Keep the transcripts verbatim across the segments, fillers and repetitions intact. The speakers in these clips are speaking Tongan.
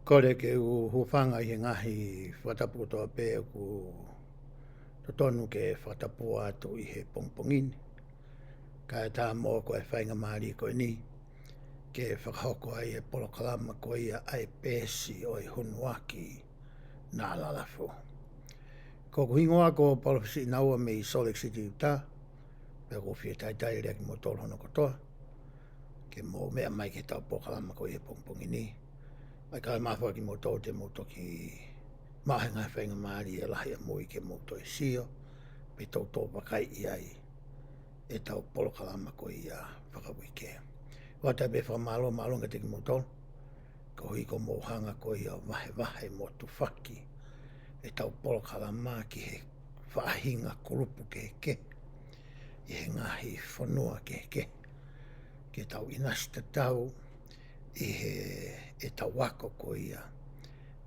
Kole ke u hūfanga ʻi he ngaahi fakatapu kotoa pē ʻoku totonu ke fakatapu atu ʻi he pongipongi ni. Kae ʻatā moʻoku e faingamālie ko eni ke fakahoko ai e polokalama ko ia ʻa e Peesi ʻo e Hunuaki Nālalafu. Ko hoku hingoa ko Palōfesa Sinaua mei Salt Lake City, Utah. Pea ʻoku ou fie talitali lelei kimoutolu hono kotoa ke mou meʻa mai ki heʻetau polokalama ko ia he pongipongi ni. ʻIkai ke u maʻu ʻa kimoutolu te mou toki maʻu ha ngaahi faingamālie lahi ʻamui ke mou toe sio, pe toutou vakai ʻi ai ʻetau polokalama ko ia fakauike. ʻOatu pē fakamālō mālō ange kiate kimoutolu koeʻuhi ko hoʻomou hanga ko ia ʻo vahevahe mo tufaki ʻetau polokalama ki he faʻahinga kulupu kehekehe ʻi he ngaahi fonua kehekehe, ke tau ʻinasi tatau ʻi heʻetau ako ko ia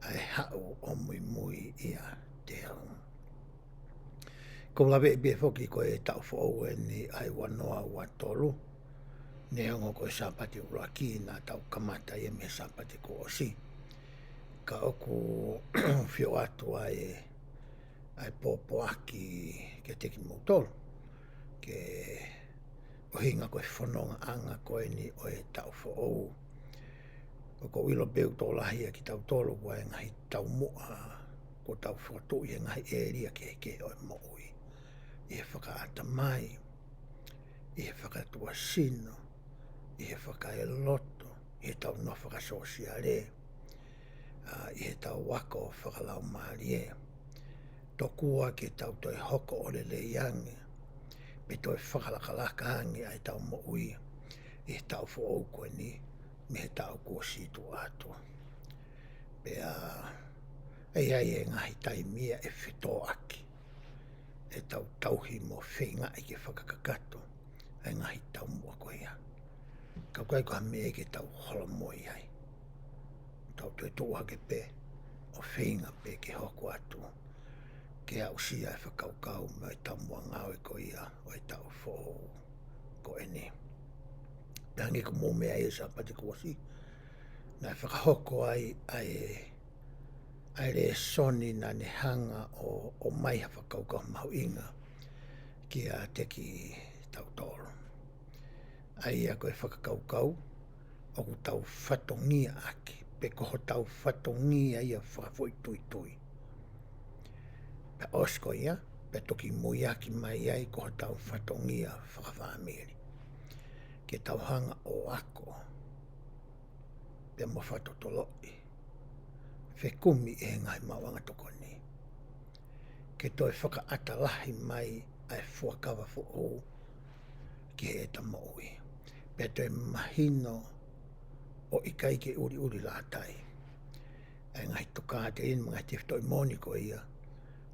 ʻa e Haʻu ʻo Muimui ʻIate Au. ʻOku ou laveʻi pē foki ko e taʻu foʻou eni ʻa e ua noa ua tolu, neongo ko e Sāpate ʻuluaki naʻa tau kamata ia mei he Sāpate kuo ʻosi. Ka ʻoku ou fie ʻoatu ʻa e, ʻa e pōpoaki kiate kimoutolu, ke ʻuhinga ko e fonongaʻanga ko eni ʻo e taʻu foʻou. ʻOku ou ʻilo pē ʻoku tokolahi ʻa kitautolu ʻoku ʻi ai e ngaahi taumuʻa kuo tau fokotuʻu ʻi he ngaahi ʻēlia kehekehe ʻo e moʻui, ʻi he fakaʻatamai, ʻi he fakatuʻasino, ʻi he fakaeloto, ʻi heʻetau nofo fakasōsiale, ʻa, ʻi heʻetau ako fakalaumālie. Tokua ke tau toe hoko ʻo lelei ange, pe toe fakalakalaka ange ʻa ʻetau moʻui ʻi he taʻu foʻou ko eni mei he taʻu kuo sītuʻa atu. Pea ʻe ʻi ai e ngaahi taimi ia ʻe fetōʻaki ʻetau tauhi mo feingaʻi ke fakakakato ʻa e ngaahi taumuʻa ko ia. Ka ʻoku ʻikai ko ha meʻa ia ke tau holomui ai. Tau toe tuʻu hake pē ʻo feinga pē ke hoko atu ke aʻusia e fakakaukau mo e taumuʻa ngāue ko ia ʻo e taʻu foʻou ko eni. Pea hangē ko hoʻomou meaʻi he Sāpate kuo ʻosi, naʻe fakahoko ai ʻa e, ʻa e lēsoni naʻa ne hanga ʻo, ʻomai ha fakakaukau mahuʻinga kiate kitautolu. ʻA ia ko e fakakaukau ʻoku tau fatongiaʻaki, pe ko hotau fatongia ia fakafoʻituitui. Pea ʻosi ko ia, pea toki muiaki mai ai ko hotau fatongia fakafāmili. Ke tau hanga ʻo ako, pea mo fakatotoloʻi, fekumi ʻi he ngaahi maʻuʻanga tokoni, ke toe fakaʻata lahi mai ʻa e fuakava foʻou ki heʻeta moʻui. Pea toe mahino ʻo ʻikai ke ʻuliʻuli lātai ʻa e ngaahi tokāteline mo e ngaahi tefitoʻi moʻoni ko ia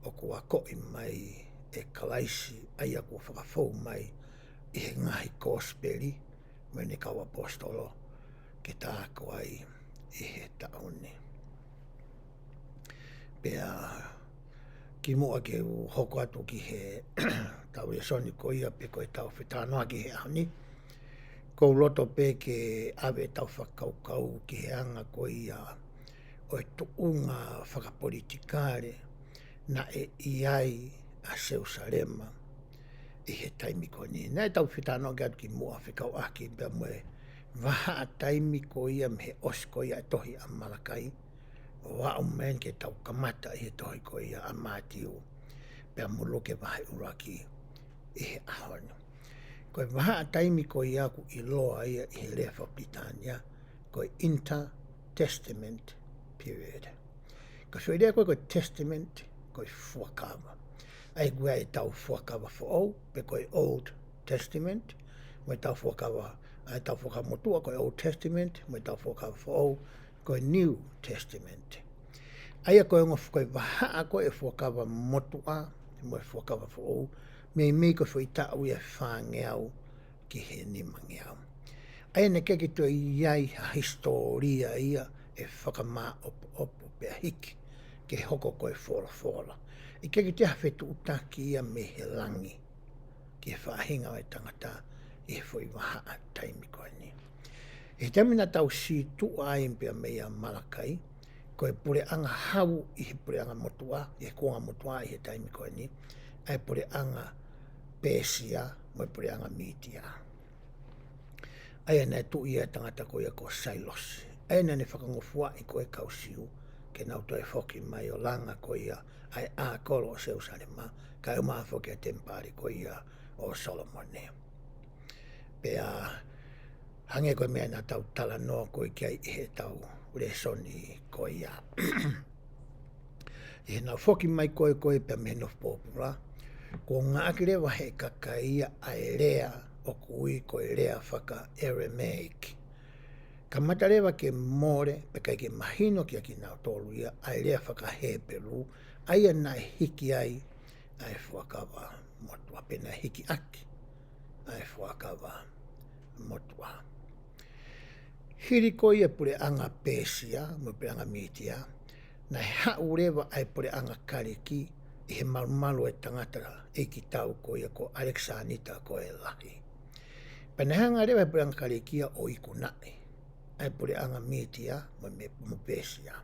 ʻoku akoʻi mai ʻe Kalaisi, ʻa ia kuo fakafou mai ʻi he ngaahi kosipeli mo ʻene kau ʻaposetolo ke ta ako ai ʻi he taʻu ni. Pea kimuʻa ke u hoko atu ki heʻetau lēsoni ko ia pe ko ʻetau fetalanoaʻaki he ʻaho ni, ʻoku ou loto pē ke ʻave ʻetau fakakaukau ki he anga ko ia ʻo e tuʻunga fakapolitikale naʻe ʻi ai ʻa Selūsalema ʻi he taimi ko eni. Naʻa tau fetalanoaʻaki atu kimuʻa fekauʻaki pea mo e vahaʻa taimi ko ia mei he ʻosi ko ia e tohi ʻa Malakai ʻo aʻu mai ke tau kamata ʻi he tohi ko ia ʻa Mātiu pea mo Luke vahe ʻuluaki ʻi he ʻaho ni. Ko e vahaʻa taimi ko ia ʻoku ʻiloa ia ʻi he lea fakapilitānia ko e intertestament period. Ko e foʻi lea ko e, ko e testament, ko e fuakava. ʻA ia ʻoku ʻi ai ʻetau fuakava foʻou, pe ko e Old Testament, mo ʻetau fuakava, ʻa ʻetau fuakava motuʻa ko e Old Testament, mo ʻetau fuakava foʻou ko e New Testament. ʻA ia ko e ongo f-, ko e vahaʻa ko e fuakava motuʻa mo e fuakava foʻou, meimei ko e foʻi taʻu ia ʻe fāngeau ki he nimangeau. ʻA ia naʻe ʻikai ke toe ʻi ai ha hisitōlia ia ʻe fakamāʻopoʻopo pea hiki ke hoko ko e folofola. ʻIkai ke toe ha fetuʻutaki ia mei he langi ki he faʻahinga ʻo e tangata ʻi he foʻi vahaʻa taimi ko eni. ʻI he taimi naʻa tau sītuʻa ai pea mei a Malakai, Ko e puleʻanga hau ʻi he puleʻanga motuʻa, ʻi he kuonga motuʻa ʻi he taimi ko eni, ʻa e puleʻanga Pēsia mo e puleʻanga Mītia. ʻA ia naʻe tuʻi ʻa e tangata ko ia ko Sailosi. ʻA ia naʻa ne fakangofuaʻi ko e kau Siu, ke nau toe foki mai ʻo langa ko ia ʻa e ʻākolo ʻo Selūsalema, kae ʻumaʻā foki ʻa e temipale ko ia ʻo Solomone. Pea hangē ko e meʻa naʻa tau talanoa ko ē ki ai ʻi heʻetau lēsoni ko ia. ʻI heʻenau foki mai ko ē ko ē pea mei he nofo pōpula, kuo ngāueʻaki leva ʻe he kakai ia ʻa e lea ʻoku ui ko e lea faka-Aramaic. Kamata leva ke mole, pea ʻikai ke mahino kia kinautolu ia, ʻa e lea faka-Hepelū, ʻa ia naʻe hiki ai ʻa e fuakava motuʻa, pe naʻe hiki ʻaki ʻa e fuakava motuʻa. Hili ko ia puleʻanga Pēsia mo e puleʻanga Mītia, naʻe haʻu leva ʻa e puleʻanga Kaliki ʻi he malumalu ʻo e tangata ʻeikitau ko ia ko ʻAlekisānita ko e Lahi. Pea naʻe hanga leva ʻe he puleʻanga Kaliki ia ʻo ikunaʻi ʻa e puleʻanga Mītia mo, mo Pēsia.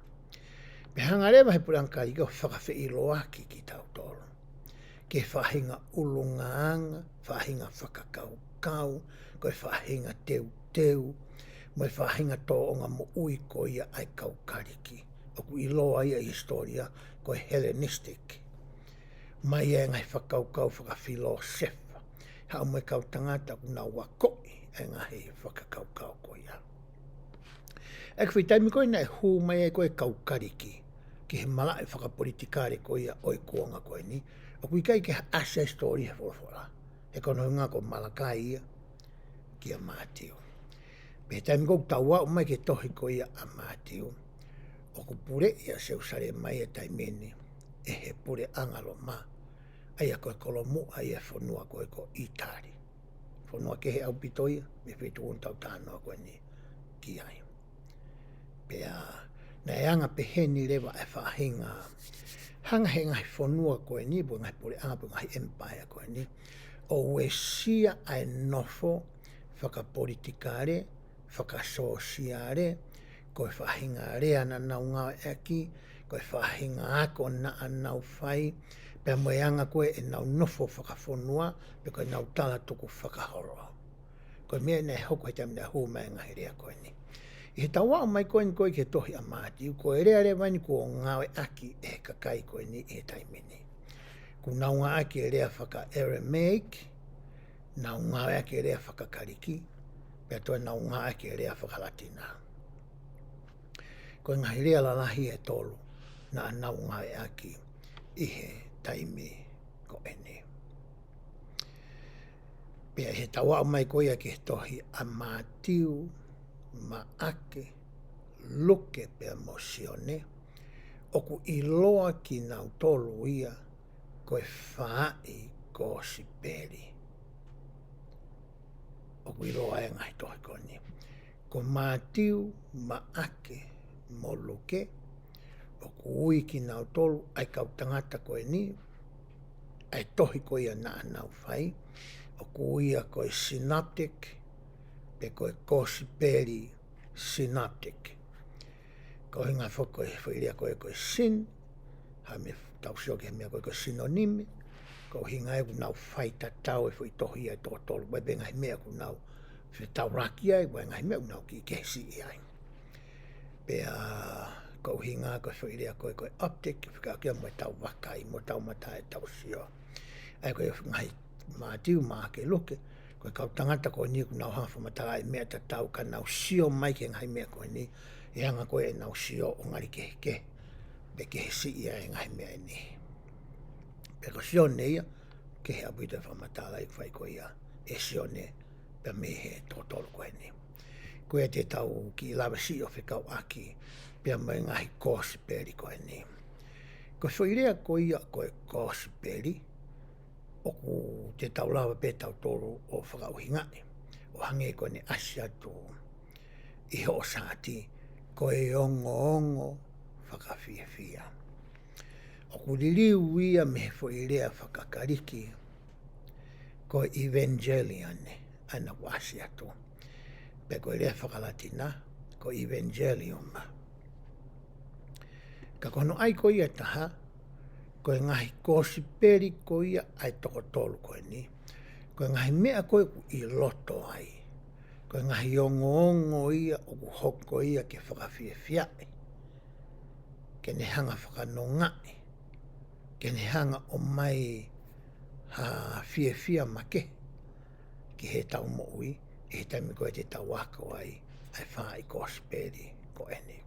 Pea hanga leva ʻe he puleʻanga Kaliki ʻo fakafeʻiloaki kitautolu ki he faʻahinga ʻulungaanga, faʻahinga fakakaukau, ko e faʻahinga teuteu, mo e faʻahinga tōʻonga moʻui ko ia ʻa e kau Kaliki, ʻoku ʻiloa ia ʻi he hisitōlia ko e Hellenistic. Mai ʻa e ngaahi fakakaukau fakafilōsefa, haʻu mo e kau tangata ʻoku nau akoʻi ʻa e ngaahi fakakaukau ko ia. ʻA ia ko e foʻi taimi ko ē naʻe hū mai ai ko ē kau Kaliki ki he malaʻe fakapolitikale ko ia ʻo e kuonga ko eni, ʻoku ʻikai ke ʻasi ʻa e hisitōlia he folofola, he ko hono ʻuhinga ko Malakai ia kia Mātiu. Pea taimi ko ē ʻoku tau aʻu mai ki he tohi ko ia ʻa Mātiu, ʻoku puleʻi ʻa Selūsalema ia he taimi ni ʻe he puleʻanga Loma, ʻa ia ko e kolomuʻa ia ʻo e fonua ko ē ko ʻĪtali. Fonua kehe ʻaupito ia mei he feituʻu ʻoku tau talanoa ko eni ki ai. Pea naʻe anga peheni leva ʻa e faʻahinga hanga ʻe he ngaahi fonua ko eni, pe ngaahi puleʻanga, pe ngaahi empire ko eni, ʻo uesia ʻa e nofo fakapolitikale, fakasōsiale, ko e faʻahinga lea naʻa nau ngāueʻaki, ko e faʻahinga ako naʻa nau fai, pea mo e anga ko ē ʻenau nofo fakafonua, pe ko ʻenau talatuku fakaholo. Ko e meʻa naʻe hoko he taimi naʻe hū mai ʻa e ngaahi lea ko eni. ʻI heʻetau aʻu mai ko eni ko ē ki he tohi ʻa Mātiu, ko e lea leva eni kuo ngāueʻaki ʻe he kakai ko eni ʻi he taimi ni. Kuo nau ngāueʻaki e lea faka-Aramaic, nau ngāueʻaki e lea faka-Kaliki, pea toe nau ngāueʻaki e lea faka-Latina. Ko e ngaahi lea lalahi ʻe tolu naʻa nau ngāueʻaki ʻi he taimi ko eni. Pea ʻi heʻetau aʻu mai ko ia ki he tohi ʻa Mātiu, Maʻake, Luke pea mo Sione, ʻoku ʻiloa kinautolu ia ko e faaʻi kosipeli. ʻOku ʻiloa e ngaahi tohi ko eni. Ko Mātiu, Maʻake mo Luke, ʻoku ui kinautolu ʻa e kau tangata ko eni, ʻa e tohi ko ia naʻa nau fai, ʻoku ui ia ko e synoptic, pe ko e kosipeli synoptic. Ko e ʻuhinga foki ko e foʻi lea ko ē ko e syn, ha meʻa tau sio ki he meʻa ko ē ko e sinonimi, ko e ʻuhinga ia ʻoku nau faitatau e foʻi tohi ia ʻe toko tolu, pe ngaahi meʻa ʻoku nau fetaulaki ai, pe ngaahi meʻa ʻoku nau kiʻi kehe siʻi ai. Pea ko e ʻuhinga ko e foʻi lea ko ē ko e optic, fekauʻaki ia mo ʻetau vakai, mo ʻetau mata ʻetau sio. ʻA ia ko e ngaahi Mātiu, Maʻake, Luke, ko e kau tangata ko eni ʻoku nau hanga ʻo fakamatalaʻi meʻa tatau ka nau sio mai ki he ngaahi meʻa ko eni, ʻi he anga ko ē ʻenau sio ʻo ngali kehekehe, pe kehe siʻi ʻa e ngaahi meʻa eni. Pea ko Sione ia, kehe ʻaupito e fakamatala ʻoku fai ko ia ʻe Sione, pea mei he toko tolu ko eni. Ko ia te tau kiʻi lava siʻi ʻo fekauʻaki, pea mo e ngaahi kosipeli ko eni. Ko e foʻi lea ko ia ko e kosipeli, ʻoku te tau lava pē tautolu ʻo fakaʻuhingaʻi, ʻo hangē ko ʻene ʻasi atu ʻi hoʻo saati, ko e ongoongo fakafiefia. ʻOku liliu ia mei he foʻi lea faka-Kaliki, ko e evangelion ʻa ena kuo ʻasi atu. Pea ko e lea faka-Latina, ko e evangelium. Ka ko hono ʻai ko ia ʻe taha, ko e ngaahi kosipeli ko ia ʻa e toko tolu ko eni, ko e ngaahi meʻa ko ē ʻoku ʻi loto ai, ko e ngaahi ongoongo ia ʻoku hoko ia ke fakafiefiaʻi, ke ne hanga fakanongaʻi, ke ne hanga ʻomai ha fiefia makehe ki heʻetau moʻui, ʻi he taimi ko ē te tau ako ai ʻa e faaʻi kosipeli ko eni.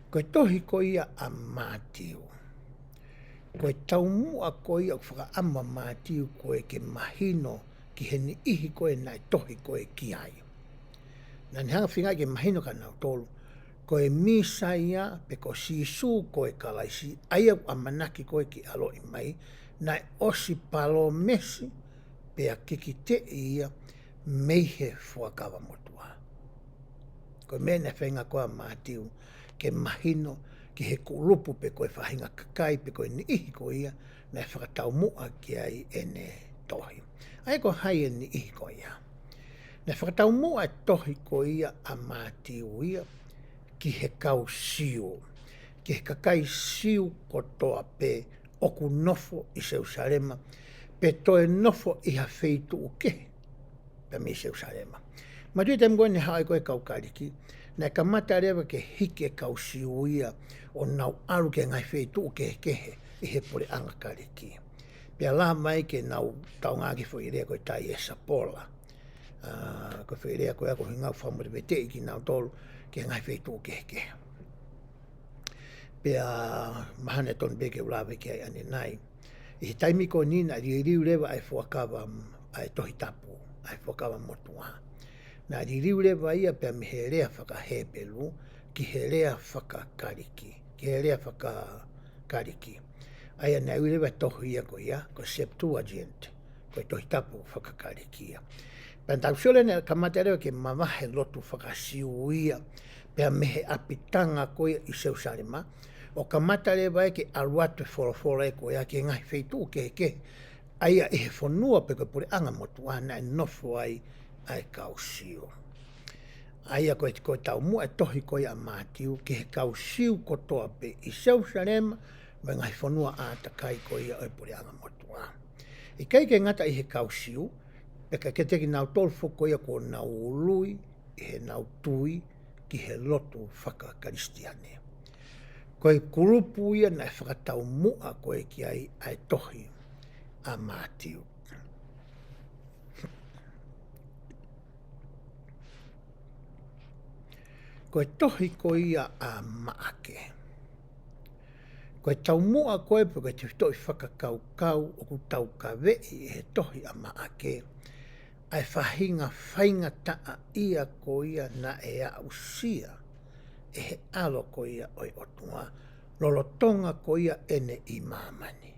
Ko e tohi ko ia ʻa Mātiu, ko e taumuʻa ko ia ʻoku fakaʻamu ʻa Mātiu ko ē ke mahino ki he niʻihi ko ē naʻe tohi ko ē ki ai. Naʻa ne hanga feinga ke mahino kia nautolu, ko e Mīsaia pe ko Sīsū ko e Kalaisi, ʻa ia ʻoku ʻamanaki ko ē ke ʻaloʻi mai, naʻe ʻosi palōmesi pea kikiteʻi ia mei he Fuakava Motuʻa. Ko e meʻa naʻe feinga ko ē ʻa Mātiu ke mahino ki he kulupu pe ko e faʻahinga kakai pe ko e niʻihi ko ia naʻe fakataumuʻa ki ai ʻene tohi. ʻA ia ko hai e niʻihi ko ia? Naʻe fakataumuʻa e tohi ko ia ʻa Mātiu ia ki he kau Siu, ki he kakai Siu kotoa pē ʻoku nofo ʻi Selusalema, pe toe nofo ʻi ha feituʻu kehe pea mei Selusalema. Manatuʻi taimi ko ē naʻe haʻu ai ko ē kau Kalisi, naʻe kamata leva ke hiki e kau Siu ia ʻo nau ʻalu ki he ngaahi feituʻu kehekehe ʻi he puleʻanga Kalisi. Pea lava mai ke nau taunga ki he foʻi lea ko e diaspora. ʻA, ko e foʻi lea ko ia ko e ʻuhinga ʻoku fakamotiveiteʻi kinautolu ki he ngaahi feituʻu kehekehe. Pea mahalo naʻe tonu pē ke u lave ki ai ʻanenai. ʻI he taimi ko eni naʻe liliu leva ʻa e Fuakava, ʻa e Tohi Tapu, ʻa e Fuakava Motuʻa. Naʻe liliu leva ia pea mei he lea faka-Hepelū ki he lea faka-Kalisi, ki he lea faka-Kalisi. ʻA ia naʻe ui leva e tohi ia ko ia ko e Septuagint, ko e Tohi Tapu faka-Kalisi ia. Pea naʻa tau sio leva naʻe kamata leva ke mavahe e lotu faka-Siu ia pea mei he ʻapitanga ko ia ʻi Selusalema, ʻo kamata leva ia ke ʻalu atu e folofola ia ko ia ki he ngaahi feituʻu kehekehe, ʻa ia ʻi he fonua pe ko e puleʻanga motuʻa naʻe nofo ai ʻa e kau Siu. ʻA ia ko e, ko e taumuʻa e tohi ko ia ʻa Mātiu ki he kau Siu kotoa pē ʻi Selusalema mo e ngaahi fonua ʻātakai ko ia ʻo e puleʻanga motuʻa. ʻIkai ke ngata ʻi he kau Siu, pea ka kete kinautolu foki ko ia kuo nau ului ʻi heʻenau tui ki he lotu faka-Kalisitiane. Ko e kulupu ia naʻe fakataumuʻa ko ē ki ai ʻa e tohi ʻa Mātiu. Ko e tohi ko ia ʻa Maʻake, ko e taumuʻa ko ē pe ko e tefitoʻi fakakaukau ʻoku taukaveʻi ʻe he tohi ʻa Maʻake, ʻa e faʻahinga faingataʻaʻia ko ia naʻe aʻusia ʻe he ʻAlo ko ia ʻo e ʻOtua lolotonga ko ia ʻene ʻi māmani.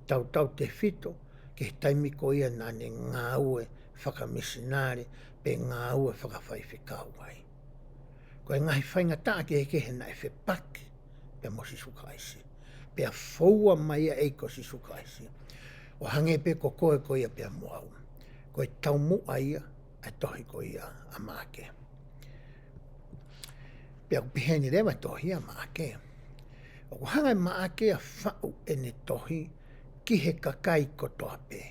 Tautautefito ki he taimi ko ia naʻa ne ngāue fakamisinale pe ngāue fakafaifekau ai. Ko e ngaahi faingataʻa kehekehe naʻe fepaki pea mo Sīsū Kalaisi, pea foua mai ia ʻe ia ko Sīsū Kalaisi, ʻo hangē pē ko koe ko ia pea mo au. Ko e taumuʻa ia ʻa e tohi ko ia ʻa Maʻake. Pea ʻoku pehē ni leva e tohi ʻa Maʻake. ʻOku hanga ʻe Maʻake ʻo faʻu ʻene tohi ki he kakai kotoa pē,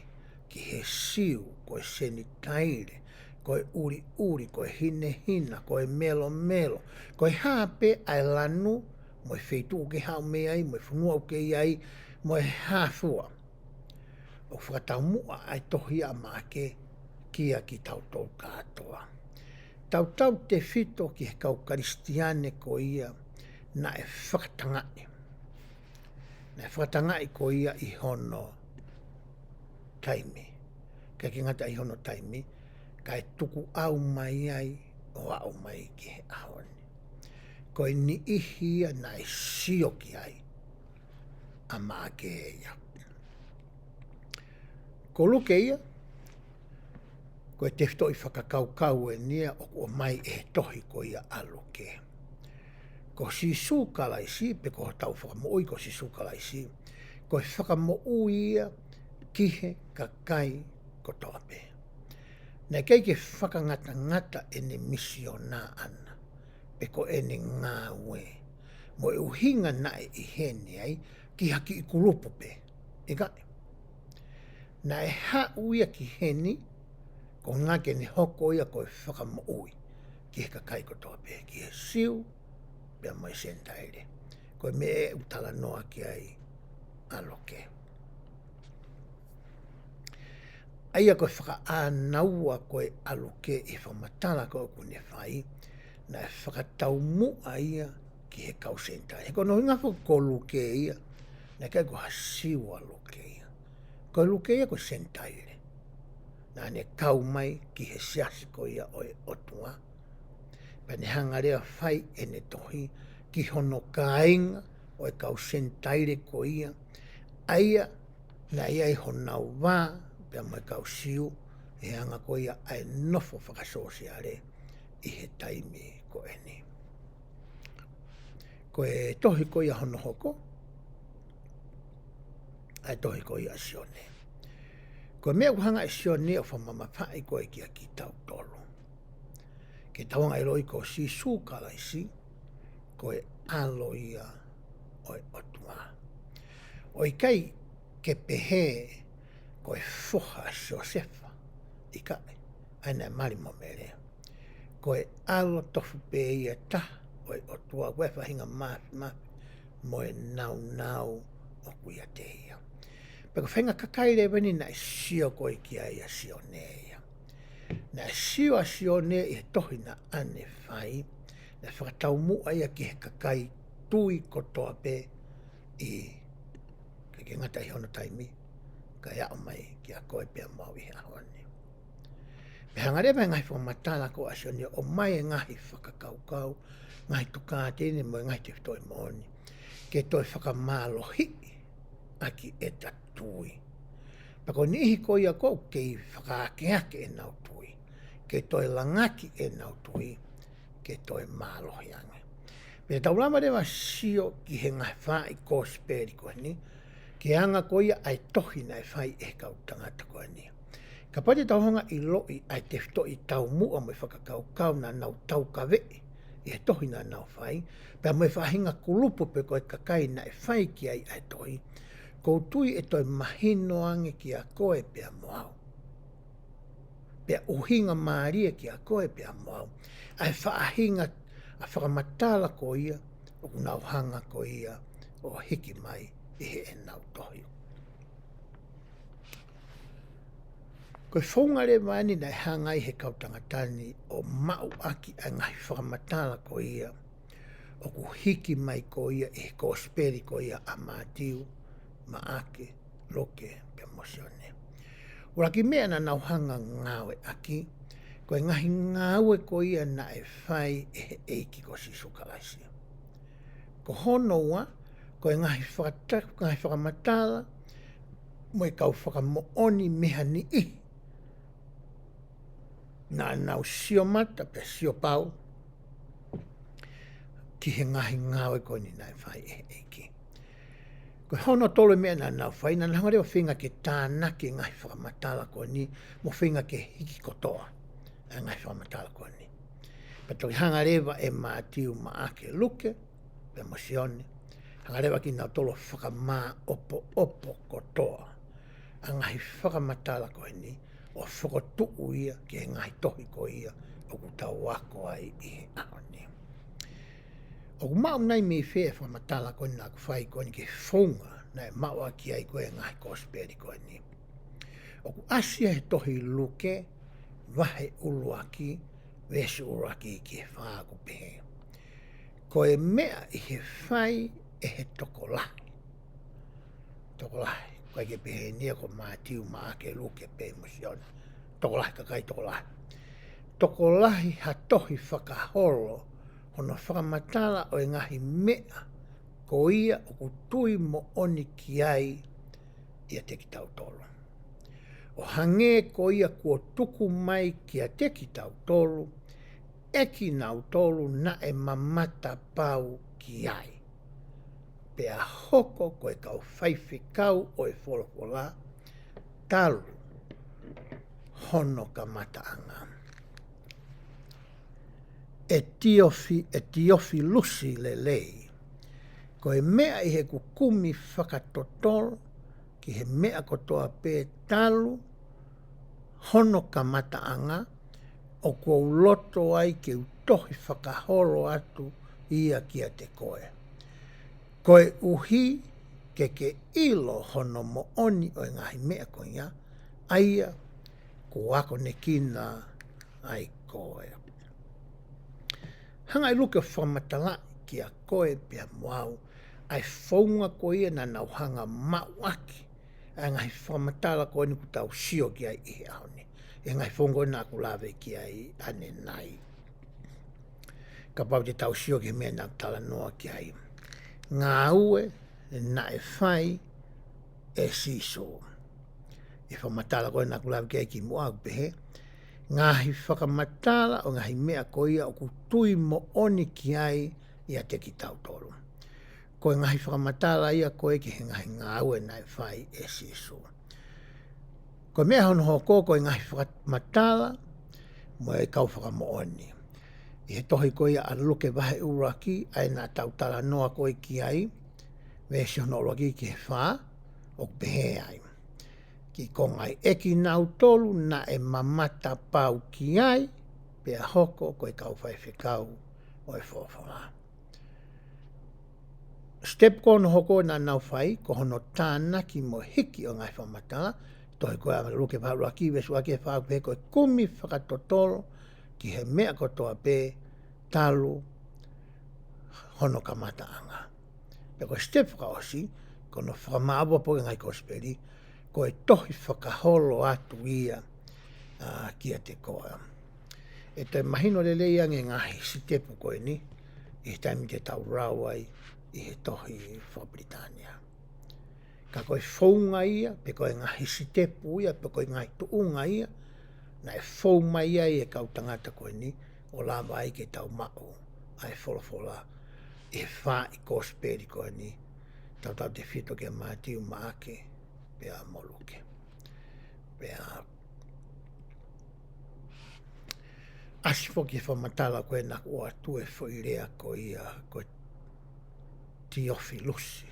ki he Siu, ko e Senitaile, ko e ʻuliʻuli, ko e hinehina, ko e melomelo, ko e hā pē ʻa e lanu, mo e feituʻu ʻoku ke haʻu mei ai, mo e fonua ʻoku ke ʻi ai, mo e hā fua. ʻOku fakataumuʻa ʻa e tohi ʻa Maʻake kia kitautolu kātoa. Tautautefito ki he kau Kalisitiane ko ia naʻe fakatangaʻi. Naʻe fakatangaʻi ko ia ʻi hono taimi. ʻIkai ke ngata ʻi hono taimi, kae tukuʻau mai ai ʻo aʻu mai ki he ʻaho ni. Ko e niʻihi ia naʻe sio ki ai ʻa Maʻake ia. Ko Luke ia, ko e tefitoʻi fakakaukau eni ia ʻoku ʻomai ʻe he tohi ko ia ʻa Luke. Ko Sīsū Kalaisi, pe ko hotau Fakamoʻui ko Sīsū Kalaisi, ko e Fakamoʻui ia ki he kakai kotoa pē. Naʻe ʻikai ke fakangatangata ʻene misiona ʻaʻana, pe ko ʻene ngāue. mo e ʻuhinga naʻe ʻi heni ai ki ha kiʻi kulupu pē. ʻIkai. Naʻe haʻu ia ki heni, ko e ʻuhinga ke ne hoko ia ko e fakamoʻui ki he kakai kotoa pē, ki he Siu, pea mo e Senitaile. Ko e meʻa ʻoku talanoa ki ai ʻa Luke. ʻA ia ko e fakaʻānaua ko ē ʻa Luke ʻi he fakamatala ko ē ʻoku ne fai, naʻe fakataumuʻa ia ki he kau Senitaile. He ko hono ʻuhinga foki ko Luke ia, naʻe ʻikai ko ha Siu ʻa Luke ia. Ko Luke ia ko e Senitaile. Naʻa ne kau mai ki he siasi ko ia ʻo e ʻOtua. Pea ne hanga leva ʻo fai ʻene tohi ki hono kāinga ʻo e kau Senitaile ko ia. ʻA ia naʻe ʻi ai honau vā, pea mo e kau Siu, he anga ko ia ʻa e nofo fakasōsiale ʻi he taimi ko eni. Ko e tohi ko ia hono hoko, ʻa e tohi ko ia ʻa Sione. Ko e meʻa ʻoku hanga ʻe Sione ʻo fakamamafaʻi ko ē kiate kitautolu. Ke tau hanga ʻo ʻiloʻi ko Sīsū Kalaisi, ko e ʻAlo ia ʻo e ʻOtua. ʻOku ʻikai ke pehē ko e foha ʻa Siosefa, ʻikai, ʻa ia naʻe mali mo Mele. Ko e ʻAlo tofu pē ia taha ʻo e ʻOtua, ko e faʻahinga māfimafi mo e nāunau ʻoku ʻiate ia. Pea ko e faʻahinga kakai leva eni naʻe sio ko ē ki ai ʻa Sione ia. Naʻe sio ʻa Sione ʻi he tohi naʻa ne fai, naʻe fakataumuʻa ia ki he kakai tui kotoa pē ʻi, ʻikai ke ngata ʻi hono taimi, kae aʻu mai kiate koe pea mo au ʻi he ʻaho ni. Pea hanga leva ʻe he ngaahi fakamatala ko ē ʻa Sione ʻo ʻomai e ngaahi fakakaukau, ngaahi tokāteline mo e ngaahi tefitoʻi moʻoni ke toe fakamālohiʻi ʻaki ʻeta tui. Pea ko e niʻihi ko ia ʻoku kei fakaakeake ʻenau tui, ke toe langaki ʻenau tui, ke toe mālohi ange. Pea tau lava leva ʻo sio ki he ngaahi faʻahi kosipeli ko eni, ki he anga ko ia ʻa e tohi naʻe fai ʻe he kau tangata ko eni. Kapau te tau hanga ʻo ʻiloʻi ʻa e tefitoʻi taumuʻa mo e fakakaukau naʻa nau taukaveʻi ʻi he tohi naʻa nau fai, pea mo e faʻahinga kulupu pe ko e kakai naʻe fai ki ai ʻa e tohi, ʻoku ou tui ʻe toe mahino ange kiate koe pea mo au. Pea ʻuhinga mālie kiate koe pea mo au ʻa e faʻahinga ʻa e fakamatala ko ia ʻoku nau hanga ko ia ʻo hiki mai ʻi heʻenau tohi. Ko e founga leva eni naʻe hanga ai ʻe he kau tangata ni ʻo maʻu ʻaki ʻa e ngaahi fakamatala ko ia ʻoku hiki mai ko ia ʻi he kosipeli ko ia ʻa Mātiu, Maʻake, Luke, pea mo Sione. ʻUluaki meʻa naʻa nau hanga ʻo ngāueʻaki, ko e ngaahi ngāue ko ia naʻe fai ʻe he ʻEiki ko Sīsū Kalaisi. Ko hono ua, ko e ngaahi fakata-, ngaahi fakamatala, mo e kau fakamoʻoni mei ha niʻihi naʻa nau sio mata pea sio pau ki he ngaahi ngāue ko eni naʻe fai ʻe he ʻEiki. Ko hono tolu meʻa naʻa nau fai, naʻa nau hanga leva ʻo feinga ke tānaki e ngaahi fakamatala ko eni, mo feinga ke hiki kotoa ʻa e ngaahi fakamatala ko eni. Pea toki hanga leva ʻe Mātiu, Maʻake, Luke, pea mo Sione, hanga leva kinautolu ʻo fakamāʻopoʻopo kotoa ʻa e ngaahi fakamatala ko eni, ʻo fokotuʻu ia ki he ngaahi tohi ko ia ʻoku tau ako ai ʻi he ʻaho ni. ʻOku maʻu nai mei fē e fakamatala ko eni naʻa ku fai ko eni ki he founga naʻe maʻu ʻaki ai ko ē e ngaahi kosipeli ko eni? ʻOku ʻasi ia he tohi Luke, vahe ʻuluaki, veesi ʻuluaki ki he fā, ʻoku pehē: Ko e meʻa ʻi he fai ʻe he tokolahi. Tokolahi, ʻoku ʻikai ke pehē eni ia ko Mātiu, Maʻake, Luke pē mo Sione. Tokolahi, kakai tokolahi. Tokolahi ha tohi fakaholo hono fakamatala ʻo e ngaahi meʻa ko ia ʻoku tui moʻoni ki ai ʻiate kitautolu, ʻo hangē ko ia kuo tuku mai kiate kitautolu ʻe kinautolu naʻe mamata pau ki ai, pea hoko ko e kau faifekau ʻo e folofola talu hono kamataʻanga. ʻE Tiofi-, ʻe Tiofilusi lelei, Ko e meʻa ʻi heʻeku kumi fakatotolo ki he meʻa kotoa pē talu hono kamataʻanga, ʻoku ou loto ai ke u tohi fakaholo atu ia kiate koe, koeʻuhi ke ke ʻilo hono moʻoni ʻo e ngaahi meʻa ko ia, ʻa ia kuo akonekina ai koe. Hanga ʻe Luke ʻo fakamatalaʻi kiate koe pea mo au ʻa e founga ko ia naʻa nau hanga maʻuʻaki ʻa e ngaahi fakamatala ko eni kuo tau sio ki ai ʻi he ʻaho ni, ʻa e ngaahi founga ko ē naʻa ku lave ki ai ʻanenai. Kapau te tau sio ki he meʻa naʻa ku talanoa ki ai. Ngāue naʻe fai ʻe Sīsū. ʻI he fakamatala ko ē naʻa ku lave ki ai kimuʻa, ʻoku pehē, ngaahi fakamatala ʻo e ngaahi meʻa ko ia ʻoku tui moʻoni ki ai ʻiate kitautolu. Ko e ngaahi fakamatala ia ko ē ki he ngaahi ngāue naʻe fai ʻe Sīsū. Ko e meʻa hono hoko, ko e ngaahi fakamatala mo e kau fakamoʻoni. ʻI he tohi ko ia ʻa Luke vahe ʻuluaki, ʻa ia naʻa tau talanoa ko ē ki ai, veesi hono ʻuluaki ki he fā, ʻoku pehē ai. Ki he konga ʻe kinautolu naʻe mamata pau ki ai, pea hoko ko e kau faifekau ʻo e folofola. Step ko hono hoko naʻa nau fai, ko hono tānaki mo e hiki ʻo e ngaahi fakamatala, tohi ko ē ʻa Luke vahe ʻuluaki, veesi ʻuluaki ki he fā, ʻoku pehē ko e kumi fakatotolo ki he meʻa kotoa pē talu hono kamataʻanga. Pea ko e step fakaʻosi, ko hono fakamāʻopoʻopo ki he ngaahi kosipeli, ko e tohi fakaholo atu ia, ā, kiate koe. ʻE toe mahino lelei ange ngaahi sitepu ko eni, ʻi he taimi te tau lau ai ʻi he tohi fakapilitānia. Ka ko e founga ia, pe ko e ngaahi sitepu ia, pe ko e ngaahi tuʻunga ia, naʻe fou mai ai e kau tangata ko eni, ʻo lava ai ke tau maʻu ʻa e folofola ʻi he fā ʻi kosipeli ko eni, tautautefito kia Mātiu, Maʻake, pea mo Luke. Pea ʻasi foki he fakamatala ko ē naʻa ku ʻoatu e foʻi lea ko ia ko e Tiofilusi.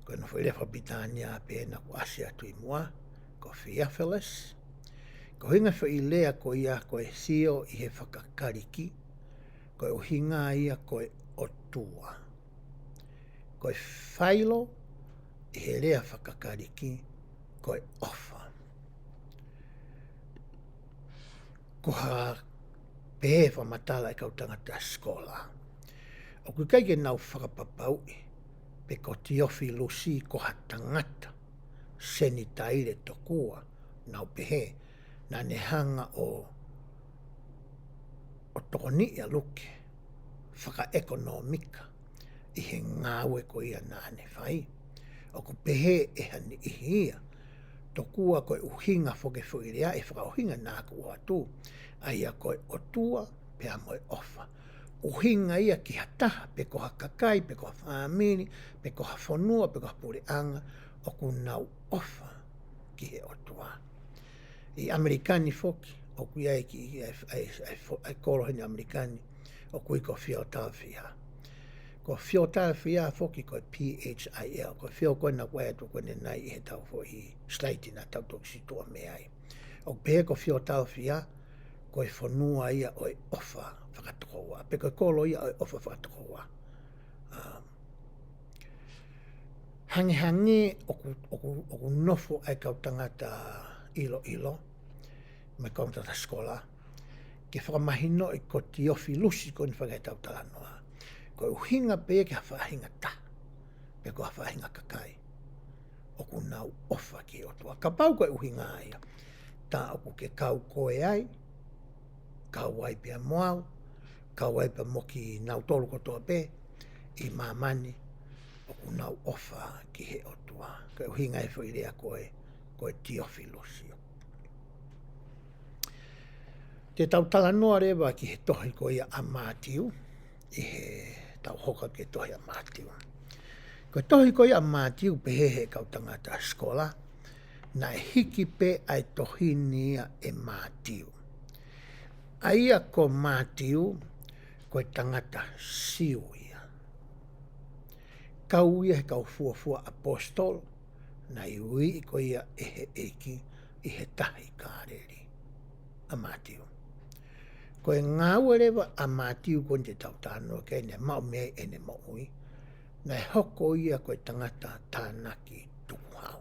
Ko ʻene foʻi lea fakapilitānia pē naʻa ku ʻasi atu ʻi muʻa, ko Theophilus. Ko e ʻuhinga foʻi lea ko ia ko e Theo ʻi he fakaKalisi, ko e ʻuhinga ia ko e ʻOtua. Ko e Philo ʻi he lea fakaKalisi, ko e ʻofa. Ko e hā pē e fakamatala e kau tangata sikola, ʻoku ʻikai ke nau fakapapauʻi pe ko Tiofilusi ko ha tangata Senitaile tokua, nau pehē naʻa ne hanga ʻo, ʻo tokoniʻi ʻa Luke fakaʻekonōmika ʻi he ngāue ko ia naʻa ne fai. ʻOku pehē ʻe ha niʻihi ia, tokua ko e ʻuhinga foki e foʻi lea ʻi he fakaʻuhinga naʻa ku ʻoatu, ʻa ia ko e ʻOtua pea mo e ʻofa. ʻUhinga ia ki ha taha, pe ko ha kakai, pe ko ha fāmili, pe ko ha fonua, pe ko ha puleʻanga, ʻoku nau ʻofa ki he ʻOtua. ʻI ʻAmelika ni foki, ʻoku ʻi ai e kiʻi, ʻa e, ʻa e, ʻa e fo-, ʻa e kolo heni ʻAmelika ni, ʻoku ui ko Philadelphia. Ko Philadelphia foki ko e P H I L, ko e Phil ko ē naʻa ku ʻai atu ko ē ʻanenai ʻi he tau foʻi slide naʻa tau toki situʻa mei ai. ʻOku pehē ko Philadelphia, ko e fonua ia ʻo e ʻofa fakatokoua, pe ko e kolo ia ʻo e ʻofa fakatokoua. Um, hangehangē ʻoku, ʻoku, ʻoku nofo ʻa e kau tangata ʻiloʻilo, mo e kau tangata sikola, ke fakamahinoʻi ko Tiofilusi ko eni fakaetau talanoa, ko e ʻuhinga pē ia ki ha faʻahinga taha, pe ko ha faʻahinga kakai, ʻoku nau ʻofa ki he ʻOtua. Kapau ko e ʻuhinga ia, tā ʻoku ke kau koe ai, kau ai pea mo au, kau ai pea mo kinautolu kotoa pē ʻi māmani, ʻoku nau ʻofa ki he ʻOtua. Ko e ʻuhinga e foʻi lea ko ē, ko e Tiofilusi. Te tau talanoa leva ki he tohi ko ia ʻa Mātiu, ʻi he tau hoko ki he tohi ʻa Mātiu. Ko e tohi ko ia ʻa Mātiu, pehē he kau tangata sikola, naʻe hiki pē ʻa e tohi ni ia ʻe Mātiu. ʻA ia ko Mātiu, ko e tangata Siu ia. kau ia he kau fuofua ʻaposetolo, naʻe uiuiʻi ko ia ʻe he ʻEiki ʻi he tahi Kāleli, ʻa Mātiu. Ko e ngāue leva ʻa Mātiu ko eni te tau talanoa ki ai, naʻe maʻu mei ai ʻene moʻui, naʻe hoko ia ko e tangata tānaki tukuhau.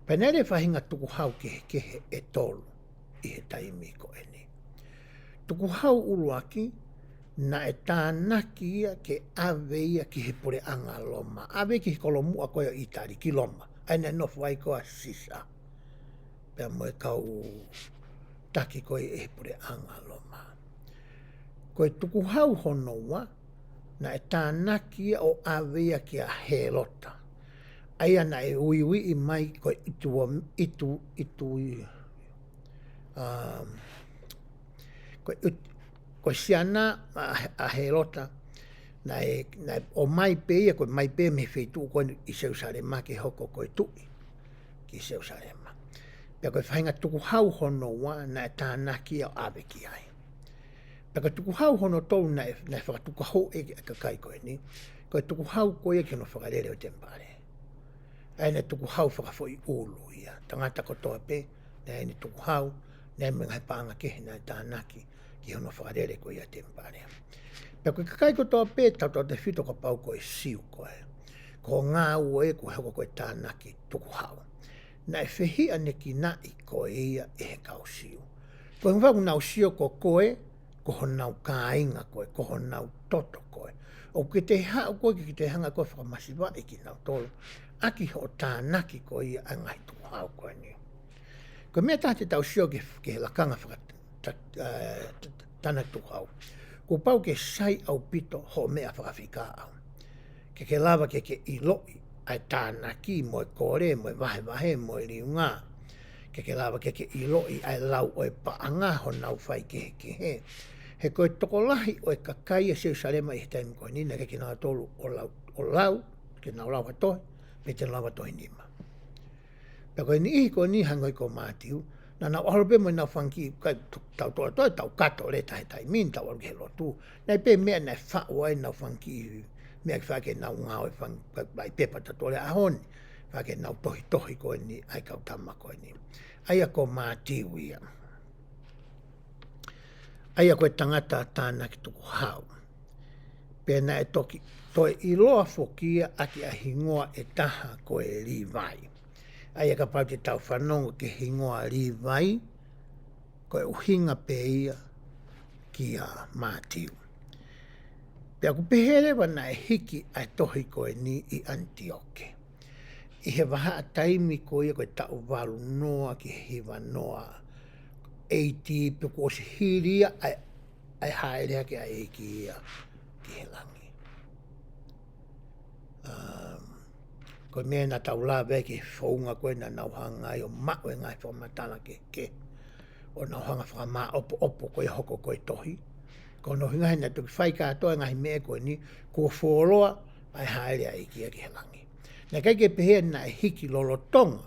Pea naʻe ʻi ai e faʻahinga tukuhau kehekehe ʻe tolu ʻi he taimi ko eni. Tukuhau ʻuluaki, naʻe tānaki ia ke ʻave ia ki he puleʻanga Loma. ʻAve ki he kolomuʻa ko ia ʻo ʻItali, ki Loma. ʻA ia naʻe nofo ai ko ia ʻa Sisa, pea mo e kau taki ko ia ʻi he puleʻanga Loma. Ko e tukuhau hono ua, naʻe tānaki ia ʻo ʻave ia kia Hēlota. ʻA ia naʻe uiuiʻi mai ko e ʻitu, ʻitu, ʻitu, um, ko e ʻit-, ko e siana ʻa, ʻa Hēlota, naʻe, naʻe ʻomai pē ia, ko e ʻomai pē mei he feituʻu ko eni ʻi Selusalema ke hoko ko e tuʻi ki Selusalema. Pea ko e faʻahinga tukuhau hono ua, naʻe tānaki ia ʻo ʻave ki ai. Pea ko e tukuhau hono tolu naʻe, naʻe fakatukuhau ʻe he kakai ko eni, ko e tukuhau ko ia ki hono fakalele ʻo e temipale. ʻA ia naʻe tukuhau fakafoʻiʻulu ia. Tangata kotoa pē, naʻe ʻi ai ʻene tukuhau, naʻe ʻi ai mo e ngaahi paʻanga kehe naʻe tānaki ki hono fakalele ko ia ʻo e temipale. Pea ko e kakai kotoa pē, tautautefito kapau ko e Siu koe, ko hoʻo ngāue ʻoku hoko ko e tānaki tukuhau. Naʻe fehiʻanekinaʻi koe ia ʻe he kau Siu. Ko e ʻuhinga ʻoku nau sio ko koe, ko honau kāinga koe, ko honau toto koe. ʻOku ke toe haʻu koe ke ke toe hanga koe ʻo fakamasivaʻi kinautolu ʻaki hoʻo tānaki ko ia ʻa e ngaahi tukuhau ko eni. Ko e meʻa ʻe taha te tau sio ki he, ki he lakanga faka-, ta-, eh, ta-, ta-, tānaki tukuhau. Kuo pau ke sai ʻaupito hoʻo meʻa fakafeʻao. Ke ke lava ke ke ʻiloʻi ʻa e tānaki mo e kole, mo e vahevahe, mo e liunga. Ke ke lava ke ke ʻiloʻi ʻa e lau ʻo e paʻanga honau faikehekehe. He ko e tokolahi ʻo e kakai ʻa Selusalema ʻi he taimi ko eni, naʻe ʻikai ke nau tolu ʻo lau, ʻo lau, ke nau lau ha tohi, pe te nau lau ha tohi nima. Pea ko e niʻihi ko eni hangē ko Mātiu, naʻa nau ʻalu pē mo ʻenau fanga kiʻi, kai tu-, tau toa toa, tau kato leta he taimi ni, tau ʻalu ki he lotu. Naʻe ʻi ai pē meʻa naʻe faʻu ai ʻenau fanga kiʻi meʻa ke faʻa ke nau ngāue fanga, kai, kai pepa tatole ʻaho ni. Faʻa ke nau tohitohi ko eni, ʻa e kau tama ko eni. ʻA ia ko Mātiu ia. ʻA ia ko e tangata tānaki tukuhau. Pea naʻe toki toe ʻiloa foki ia ʻaki ʻa e hingoa ʻe taha ko e Līvai. ʻA ia kapau te tau fanongo ki he hingoa Līvai, ko e ʻuhinga pē ia kia Mātiu. Pea ʻoku pehē leva naʻe hiki ʻa e tohi ko eni ʻi ʻAnitioke. ʻI he vahaʻa taimi ko ia ko e taʻu valu noa ki he hiva noa A D, pea kuo ʻosi hili ia ʻa e, ʻa e hāʻele hake ʻa e ʻEiki ia ki he langi. Um, ko e meʻa naʻa tau lave ki he founga ko ē naʻa nau hanga ai ʻo maʻu e ngaahi fakamatala kehekehe, ʻo nau hanga fakamāʻopoʻopo ko ia hoko ko e tohi. Ko hono ʻuhinga he naʻe toki fai kātoa e ngaahi meʻa ko eni, kuo fuoloa ʻa e hāʻele ʻa e ʻEiki ia ki he langi. Naʻe ʻikai ke pehē naʻe hiki lolotonga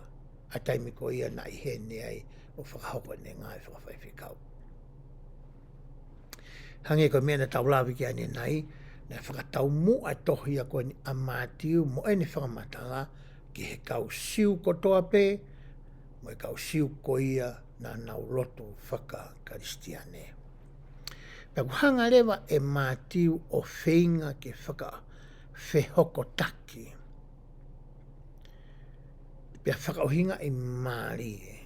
ʻa e taimi ko ia naʻe ʻi heni ai ʻo fakahoko ʻene ngāue fakafaifekau. Hangē ko e meʻa naʻa tau lave ki ai ʻanenai, naʻe fakataumuʻa e tohi ia ko eni ʻa Mātiu mo ʻene fakamatala ki he kau Siu kotoa pē, mo e kau Siu ko ia naʻa nau lotu faka-Kalisitiane. Pea ʻoku hanga leva ʻe Mātiu ʻo feinga ke fakafehokotaki, pea fakaʻuhingaʻi mālie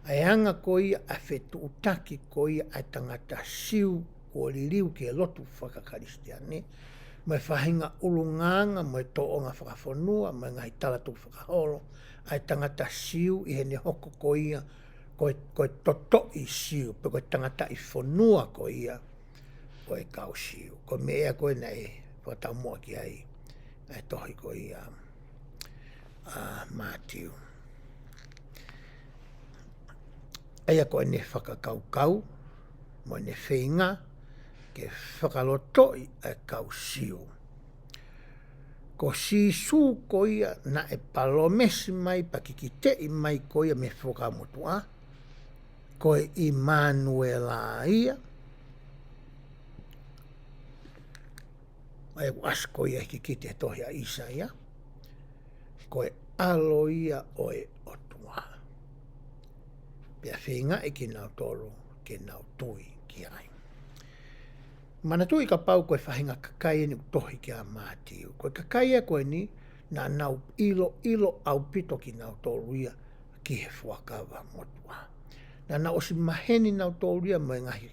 ʻa e anga ko ia ʻa e fetuʻutaki ko ia ʻa e tangata Siu kuo liliu ke lotu faka-Kalisitiane, mo e faʻahinga ʻulungaanga, mo e tōʻonga fakafonua, mo e ngaahi talatukufakaholo ʻa e tangata Siu ʻi heʻene hoko ko ia ko e, ko e totoʻi Siu, pe ko e tangataʻi fonua ko ia ʻo e kau Siu. Ko e meʻa ia ko ē naʻe fakataumuʻa ki ai ʻa e tohi ko ia ʻa Mātiu. ʻA ia ko ʻene fakakaukau, mo ʻene feinga ke fakalotoʻi ʻa e kau Siu. Ko Sīsū ko ia naʻe palōmesi mai pea kikiteʻi mai ko ia mei he Fuakava Motuʻa, ko e ʻImanuela ia, ʻa ia ʻoku ʻasi ko ia he kikite he tohi ʻa ʻIsaia, ko e ʻAlo ia ʻo e ʻOtua. Pea feingaʻi kinautolu ke nau tui ki ai. Manatuʻi kapau ko e faʻahinga kakai eni ʻoku tohi ki ai ʻa Mātiu. Ko e kakai ia ko eni, naʻa nau ʻiloʻilo ʻaupito kinautolu ia ki he fuakava motuʻa. Naʻa nau ʻosi maheni nautolu ia mo e ngaahi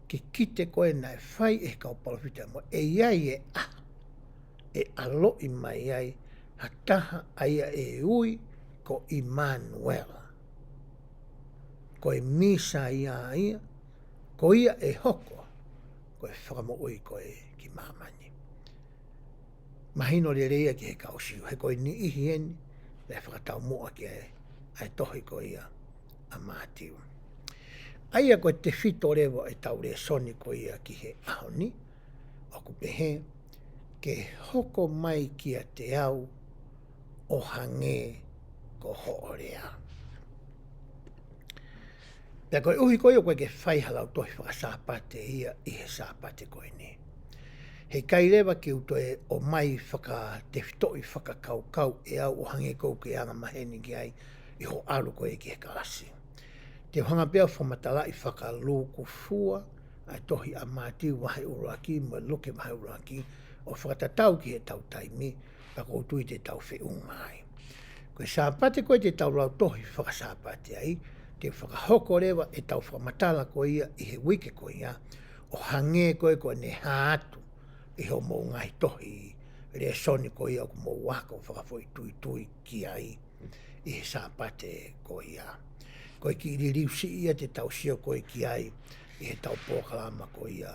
kikite ko ē naʻe fai ʻe he kau palōfita mo e ʻi ai e ʻaho ʻe ʻaloʻi mai ai ha taha ʻa ia ʻe ui ko ʻImanuela. Ko e Mīsaia ia, ko ia ʻe hoko ko e fakamoʻui ko ē ki māmani. Mahino lelei ia ki he kau Siu, he ko e niʻihi eni naʻe fakataumuʻa ki ai ʻa e tohi ko ia ʻa Mātiu. ʻA ia ko e tefito leva ʻetau lēsoni ko ia ki he ʻaho ni, ʻoku pehē, ke hoko mai kiate au ʻo hangē ko hoʻo lea. Pea koeʻuhi ko ia ʻoku ʻikai ke fai ha lautohi fakasāpate ia ʻi he Sāpate ko eni. He ʻikai leva ke u toe ʻomai fakatefitoʻi fakakaukau ʻe au ʻo hangē ko ʻeku anga maheni ki ai ʻi hoʻo ʻalu ko ia ki he kalasi. Te u hanga pē ʻo fakamatalaʻi fakalūkufua ʻa e tohi ʻa Mātiu vahe ʻuluaki mo Luke vahe ʻuluaki ʻo fakatatau ki heʻetau taimi, pea ʻoku ou tui te tau feʻunga ai. Ko e Sāpate ko ē te tau lautohi fakasāpate ai, te u fakahoko leva ʻetau fakamatala ko ia ʻi he uike ko ia, ʻo hangē ko ē ko ʻene hā atu ʻi hoʻomou ngaahi tohi lēsoni ko ia ʻoku mou ako fakafoʻituitui ki ai ʻi he Sāpate ko ia. Ko e kiʻi liliusiʻi ia te tau sio ko ē ki ai ʻi heʻetau polokalama ko ia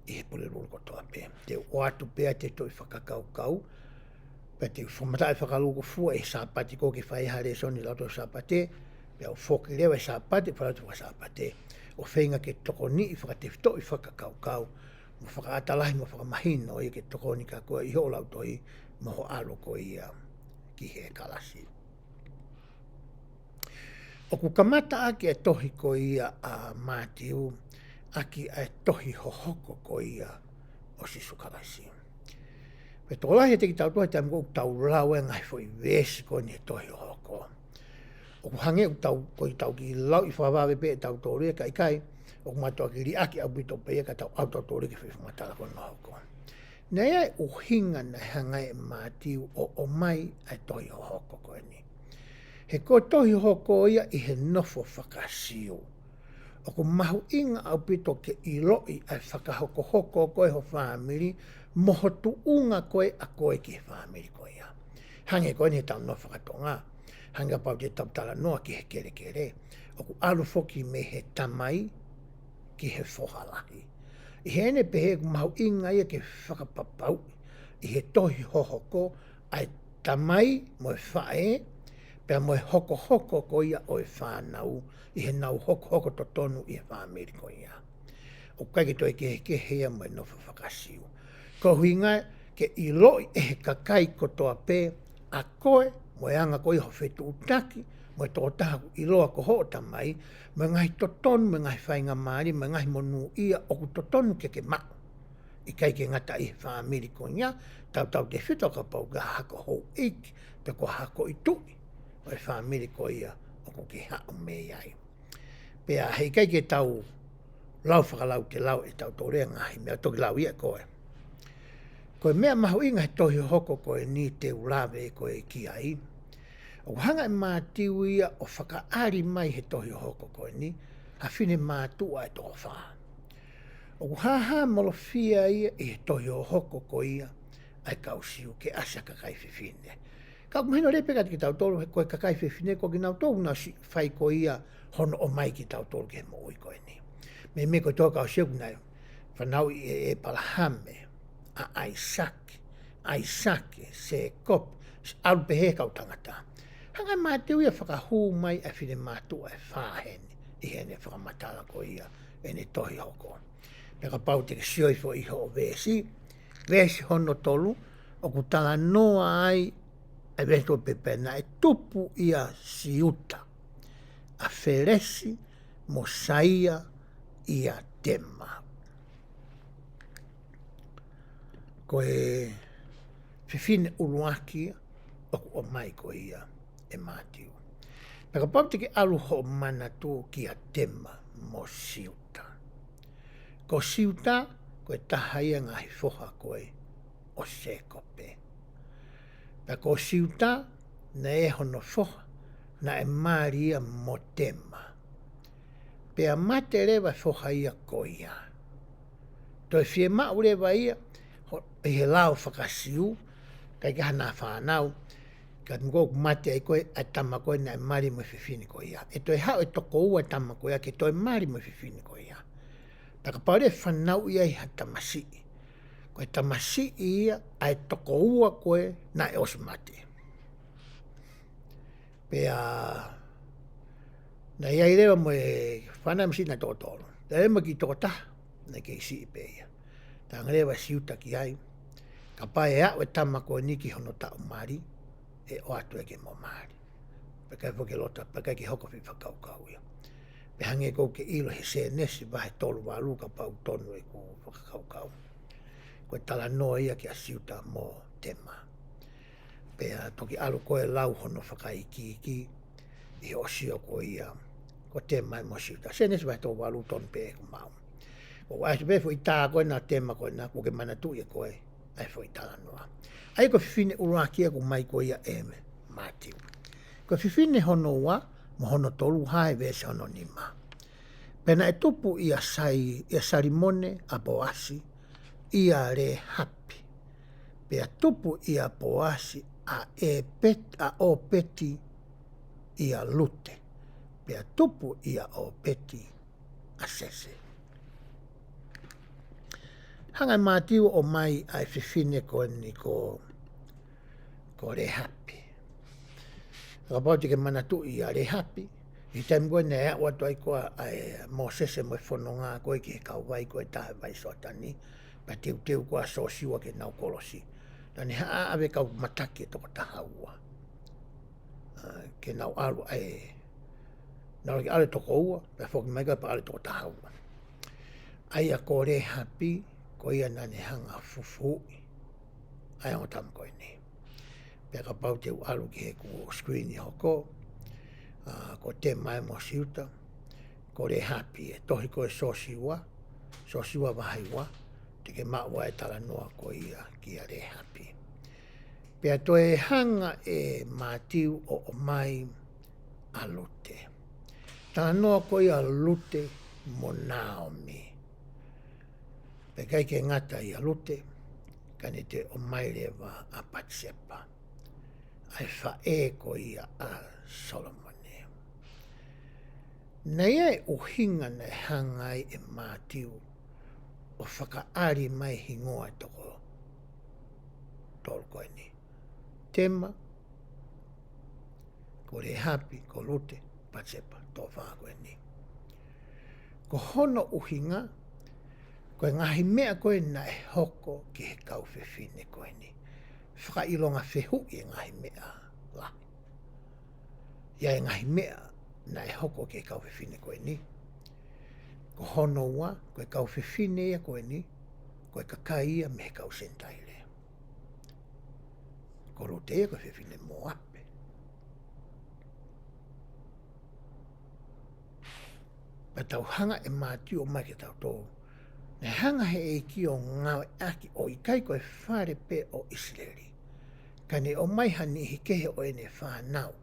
ʻi he Pulelulu kotoa pē. Te u ʻoatu pē ʻa e tefitoʻi fakakaukau, pea te u fakamatalaʻi fakalūkufua ʻi he Sāpate ko ē ke fai ha lēsoni lautohi Sāpate, pea u foki leva he Sāpate, fakalautohi Sāpate, ʻo feinga ke tokoniʻi fakatefitoʻi fakakaukau, mo fakaʻatalahi mo fakamahino ia ke tokoni kia koe ʻi hoʻo lautohi mo hoʻo ʻalu ko ia ki he kalasi. ʻOku kamata ʻaki ʻa e tohi ko ia ʻa Mātiu, ʻaki ʻa e tohi hohoko ko ia ʻo Sīsū Kalaisi. Pea tokolahi ʻiate kitautolu he taimi ko ē ʻoku tau lau e ngaahi foʻi veesi ko eni he tohi hohoko. ʻOku hangē ʻoku tau, ko ʻetau kiʻi lauʻi fakavave pē ʻe tautolu ia, ka ʻikai, ʻoku mātuʻaki liʻaki ʻaupito pē ia ka tau ʻalu tautolu ia ki he foʻi fakamatala ko ena hohoko. Naʻe ʻi ai e ʻuhinga naʻe hanga ai ʻe Mātiu ʻo ʻomai ʻa e tohi hohoko ko eni. He ko e tohi hohoko ia ʻi he nofo faka-Siu, ʻoku mahuʻinga ʻaupito ke ʻiloʻi ʻa e fakahokohoko ko ē ho fāmili mo ho tuʻunga ko ē ʻa koe ki he fāmili ko ia. Hangē ko eni heʻetau nofo faka-Tonga, hangē kapau te tau talanoa ki he kelekele, ʻoku ʻalu foki mei he tamai ki he foha lahi. ʻI heʻene pehē ʻoku mahuʻinga ia ke fakapapauʻi ʻi he tohi hohoko ʻa e tamai mo e faʻē, pea mo e hokohoko ko ia ʻo e fānau, ʻi heʻenau hokohoko totonu ʻi he fāmili ko ia. ʻOku ʻikai ke toe kehekehe ia mo e nofo faka-Siu. Ko e ʻuhinga ke ʻiloʻi ʻe he kakai kotoa pē ʻa koe, mo e anga ko ia ho fetuʻutaki mo e tokotaha ʻoku ʻiloa ko hoʻo tamai, mo e ngaahi totonu, mo e ngaahi faingamālie, mo e ngaahi monūʻia ʻoku totonu ke ke maʻu. ʻIkai ke ngata ʻi he fāmili ko ia, tautautefito kapau ko ha hako houʻeiki, pe ko ha hako ʻi tuʻi ʻo e fāmili ko ia ʻoku ke haʻu mei ai. Pea heʻikai ke tau lau fakalautelau ʻe tautolu e ngaahi meʻa, toki lau ia ʻe koe. Ko e meʻa mahuʻinga he tohi hohoko ko eni te u lave ko ē ki ai, ʻoku hanga ʻe Mātiu ia ʻo fakaʻali mai he tohi hohoko ko eni ha finemātuʻa ʻe toko fā. ʻOku hāhāmolofia ia ʻi he tohi hohoko ko ia ʻa e kau Siu ke ʻasi ha kakai fefine. Ka ʻoku mahino lelei pē kiate kitautolu he ko e kakai fefine ko kinautolu naʻe ʻosi fai ko ia hono ʻomai kitautolu ki he moʻui ko eni. Meimei ko e tohi kau Siu ʻoku nau fanauʻi ʻe ʻĒpalahame, ʻa ʻAisake, ʻAisake, Sēkope, ʻalu pehē kau tangata. Hanga ʻe Mātiu ia ʻo fakahū mai ʻa e finemātuʻa ʻe fā heni ʻi heʻene fakamatala ko ia ʻene tohi hohoko. Pea kapau te ke sio hifo ʻi hoʻo veesi, veesi hono tolu, ʻoku talanoa ai ʻa e veesi tolu pē, pea naʻe tupu ʻia Siuta, ʻa Felesi, mo Saia, ʻia Tema. Ko e fefine ʻuluaki ʻoku ʻomai ko ia ʻe Mātiu. Pea kapau te ke ʻalu hoʻo manatu kia Tema mo Siuta. Ko Siuta, ko e taha ia ngaahi foha ko ē ʻo Sēkope. Pea ko Siuta, naʻe hono foha, naʻe mali ia mo Tema. Pea mate leva foha ia ko ia. Toe fiemaʻu leva ia, ho-, ʻi he lao faka-Siu, ʻikai ke hana fānau, ka mko mate ai ko ē, ʻa e tama ko ē naʻe mali mo e fefine ko ia. ʻE toe haʻu e tokoua tama ko ia, ke toe mali mo e fefine ko ia. Pea kapau leva ʻe fanauʻi ai ha tamasiʻi. Ko e tamasiʻi ia, ʻa e tokoua ko ē, naʻe ʻosi mate. Pea, naʻe ʻi ai leva mo e fānau masiʻi naʻe toko tolu. Pea leva mo e kiʻi tokotaha, naʻe kei siʻi pē ia. Talaange leva ʻe Siuta ki ai. Kapau ʻe aʻu e tama ko eni ki hono taʻu mali, ʻe ʻoatu ʻe ke mo mali. Pea ʻikai foki ke loto, pea ʻikai ke hoko ha fakakaukau ia. Pea hangē ko ē ʻoku ke ʻilo he Sēnesi vahe tolu valu kapau tonu ʻeku fakakaukau. Ko e talanoa ia kia Siuta mo Tema. Pea toki ʻalu ko ē ʻo lau hono fakaikiiki ʻi he ʻosi ko ia ko Tema mo Siuta. Sēnesi vahe tolu valu tonu pē ʻeku maʻu. ʻOku ʻasi pē foʻi tā ko ena Tema ko ena, ʻoku ke manatuʻi ʻe koe ʻa e foʻi talanoa. ʻA ia ko e fefine ʻuluaki ʻoku ʻomai ko ia ʻe Mātiu. Ko e fefine hono ua mo hono tolu, hā e veesi hono nima. Pea naʻe tupu ʻia Sai-, ʻia Salimone ʻa Poasi, ʻia Lēhapi. Pea tupu ʻia Poasi ʻa ʻEpet-, ʻa ʻOpeti ʻia Lute. Pea tupu ʻia ʻOpeti ʻa Sese. Hanga ʻe Mātiu ʻo ʻomai ʻa e fefine ko eni ko, ko Lēhapi. Kapau te ke manatuʻi ʻa Lēhapi, ʻi he taimi ko ē naʻe aʻu atu ai ko ē ʻa e Mōsese mo e fononga ko ē ki he kauvai ko ē taha vai Soatani, pea teuteu ko ē ʻa Sōsiua ke nau kolosi. Naʻa ne haʻa ʻave kau mataki ʻe toko taha ua. ʻA, ke nau ʻalu ʻa e, nau laki ʻalu ʻe toko ua, pea foki mai ko ē pea ʻalu ʻe toko taha ua. ʻA ia ko Lēhapi, ko ia naʻa ne hanga ʻo fufuuʻi ʻa e ongo tama ko eni. Pea kapau te u ʻalu ki heʻeku screen ʻi hoko, ʻa, ko Tema mo Siuta, ko Lēhapi, ʻi he tohi ko ē Sōsiua, Sōsiua vahe ua, te ke maʻu ai e talanoa ko ia kia Lēhapi. Pea toe hanga ʻe Mātiu ʻo ʻomai ʻa Lute. Talanoa ko ia ʻa Lute mo Naomi. Pea ʻikai ke ngata ʻia Lute, ka ne toe ʻomai leva ʻa Patisepa, ʻa e faʻē ko ia ʻa Solomone. Naʻe ʻi ai e ʻuhinga naʻe hanga ai ʻe Mātiu ʻo fakaʻali mai hingoa ʻo e toko tolu ko eni. Tema, ko Lēhapi, ko Lute, Patisepa, toko fā ko eni. Ko hono ʻuhinga, ko e ngaahi meʻa ko ē naʻe hoko ki he kau fefine ko eni. Fakaʻilonga fehuʻi e ngaahi meʻa lahi. ʻI ai e ngaahi meʻa naʻe hoko ki he kau fefine ko eni. Ko hono ua, ko e kau fefine ia ko eni, ko e kakai ia mei he kau Senitaile. Ko Lute ia ko e fefine Mōape. Pea tau hanga ʻe Mātiu ʻo ʻomai kiate kitautolu. Naʻe hanga ʻe he ʻEiki ʻo ngāueʻaki ʻo ʻikai ko e fale pē ʻo ʻIsileli. Ka ne ʻomai ha niʻihi kehe ʻo ʻene fānau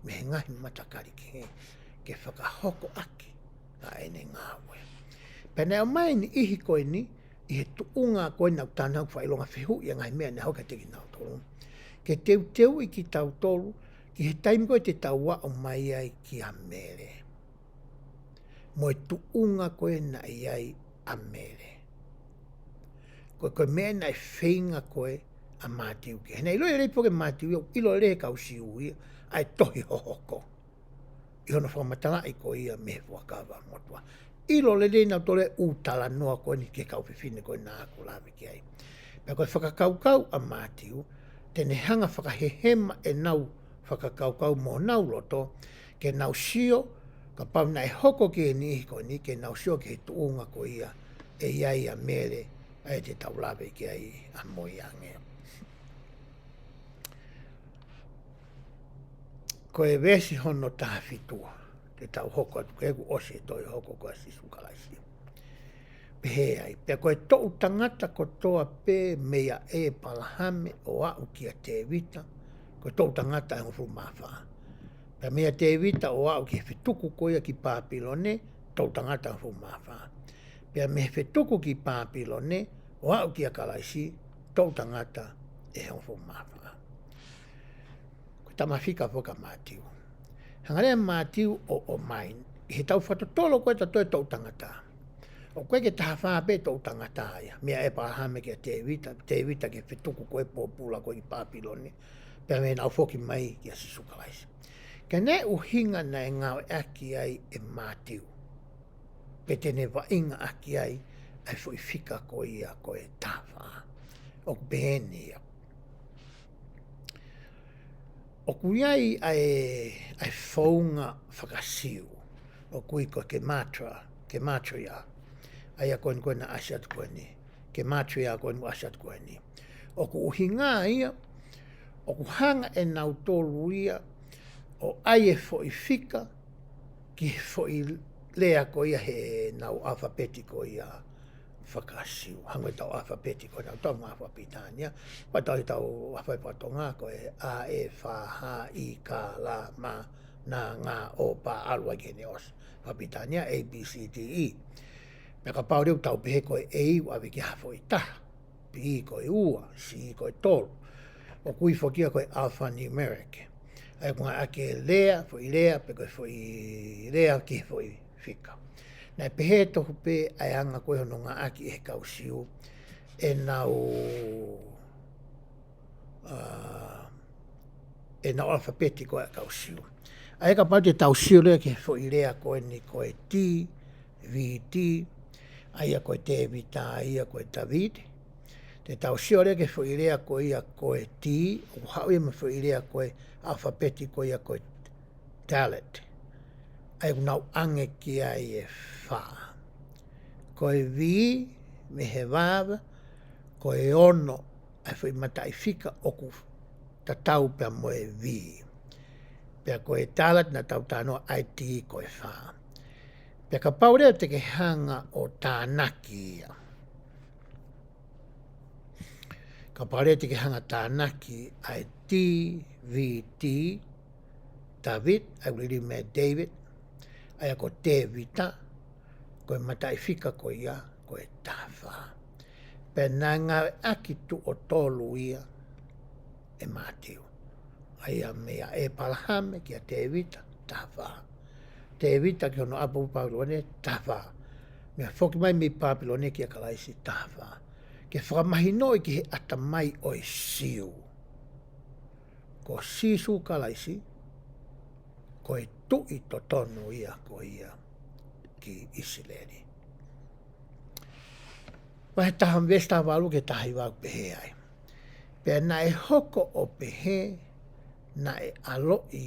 mei he ngaahi matakali kehe ke fakahoko ʻaki ʻa ʻene ngāue. Pea naʻe ʻomai e niʻihi ko eni, ʻi he tuʻunga ko ē naʻa ku talanoa ʻoku fakaʻilonga fehuʻi e ngaahi meʻa naʻe hoko kiate kinautolu. Ke teuteuʻi kitautolu, ki he taimi ko ē te tau aʻu mai ai kia Mele. Mo e tuʻunga ko ē naʻe ʻi ai ʻa Mele. Ko e, ko e meʻa naʻe feinga ko ē ʻa Mātiu ke. He naʻe ʻilo lelei pē ʻe Mātiu ia, ʻilo lelei ʻe he kau Siu ia, ʻa e tohi hohoko. ʻI hono fakamatalaʻi ko ia mei he Fuakava Motuʻa. ʻIlo lelei nautolu e ʻū talanoa ko eni ki he kau fefine ko ē naʻa ku lave ki ai. Pea ko e fakakaukau ʻa Mātiu, te ne hanga fakahehema ʻenau fakakaukau mo honau loto, ke nau sio, kapau naʻe hoko ki he niʻihi ko eni, ke nau sio ki he tuʻunga ko ia, ʻe ʻi ai ʻa Mele, ʻA ia te tau lave ki ai ʻamuiange. Ko e veesi hono taha fitu, te tau hoko atu ki ai kuo ʻosi e toe hoko ko ia ʻa Sīsū Kalaisi. Pehē ai, pea ko e toʻu tangata kotoa pē meia ʻĒpalahame ʻo aʻu kia Tēvita, ko e toʻu tangata ʻe hongofulu mā fā. Pea meia Tēvita ʻo aʻu ki he fetuku ko ia ki Pāpilone, toʻu tangata ʻe hongofulu mā fā. Pea mei he fetuku ki Pāpilone, ʻo aʻu kia Kalaisi, toʻu tangata ʻe hongofulu mā fā. Ko e tama fika foki ʻa Mātiu. Hanga leva ʻe Mātiu ʻo ʻomai, ʻi heʻetau fakatotolo ko ē ʻa e toʻu tangata, ʻoku ʻikai ke taha fā pē toʻu tangata ia. Meia ʻĒpalahame kia Tēvita, Tēvita ki he fetuku ko ē pōpula ko ē ki Pāpilone, pea mei ai ʻo foki mai kia Sīsū Kalaisi. Ka naʻe ʻuhinga naʻe ngāueʻaki ai ʻe Mātiu, pe te ne vaʻingaʻaki ai ʻa e foʻi fika ko ia ko e taha fā. ʻOku pehē ni ia. ʻOku ʻi ai ʻa e, ʻa e founga faka-Siu, ʻoku ui ko e gematria, gematria. ʻA ia ko eni ko ē naʻe ʻasi atu ko eni. Gematria ko eni ʻoku ʻasi atu ko eni. ʻOku ʻuhinga ia, ʻoku hanga ʻe nautolu ia ʻo ʻai e foʻi fika ki he foʻi lea ko ia heʻenau ʻalafapeti ko ia faka-Siu. Hangē ko ʻetau ʻalafapeti ko ē naʻa tau maʻu faka-Pilitānia, pea tau ʻi heʻetau ʻalafapeti faka-Tonga ko e A, E, F, H, I, K, L, M, N, G, O, pea ʻalu ai ki heʻene ʻosi. Faka-Pilitānia, A, B, C, D, E. Pea kapau leva ʻoku tau pehē ko e A ʻoku ʻave ki ha foʻi taha, B ko e ua, C ko e tolu. ʻOku ui foki ia ko e alphanumeric. ʻA ia ʻoku ngāueʻaki e lea, foʻi lea, pe ko e foʻi lea ki he foʻi fika. Naʻe pehē tofu pē ʻa e anga ko ē hono ngāueʻaki ʻe he kau Siu ʻenau, ʻa, ʻenau ʻalafapeti ko ē ʻa e kau Siu. ʻA ia kapau te tau sio leva ki he foʻi lea ko eni ko e T, V T, ʻa ia ko e Tēvita, ʻa ia ko e Taviti. Te tau sio leva ki he foʻi lea ko ia ko e T, ʻoku haʻu ia mei he foʻi lea ko e ʻalafapeti ko ia ko e Dalet. ʻA ia ʻoku nau ʻange ki ai e fā. Ko e V, mei he Vav, ko e ono, ʻa e foʻi mataʻifika ʻoku tatau pea mo e V. Pea ko e Dalet naʻa tau talanoa ʻa e T ko e fā. Pea kapau leva te ke hanga ʻo tānaki ia. Kapau leva te ke hanga ʻo tānaki ʻa e T, V, T, David, ʻa ia ʻoku liliu mei ai David, ʻa ia ko Tēvita, ko e mataʻifika ko ia, ko e taha fā. Pea naʻe ngāueʻaki tuʻo tolu ia ʻe Mātiu. ʻA ia meia ʻĒpalahame kia Tēvita, taha fā. Tēvita ki hono ʻapi ʻi Pāpilone, taha fā. Meia foki mai mei Pāpilone kia Kalaisi, taha fā. Ke fakamahinoʻi ki he ʻatamai ʻo e Siu, ko Sīsū Kalaisi, ko e tuʻi totonu ia ko ia ki ʻIsileli. Vahe taha, veesi taha valu ki he taha hiva ʻoku pehē ai. Pea naʻe hoko ʻo pehē naʻe ʻaloʻi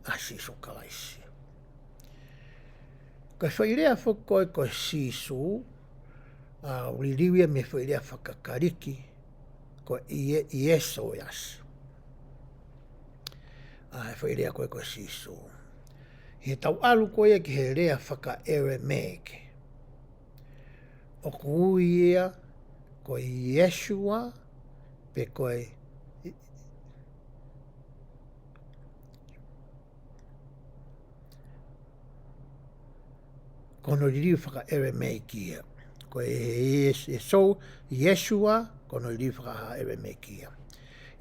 ʻa Sīsū Kalaisi. Ko e foʻi lea foki ko ē ko Sīsū, ʻa, ʻoku liliu ia mei he foʻi lea faka-Kalisi, ko Ie-, Iesoiasi. ʻA, e foʻi lea ko ē ko Sīsū. Heʻetau ʻalu ko ia ki he lea faka-Aramaic, ʻoku ui ia ko Yeshua, pe ko e, ko hono liliu faka-Aramaic ia. Ko e Yes-, Yeso-, Yeshua, ko hono liliu faka-Aramaic ia.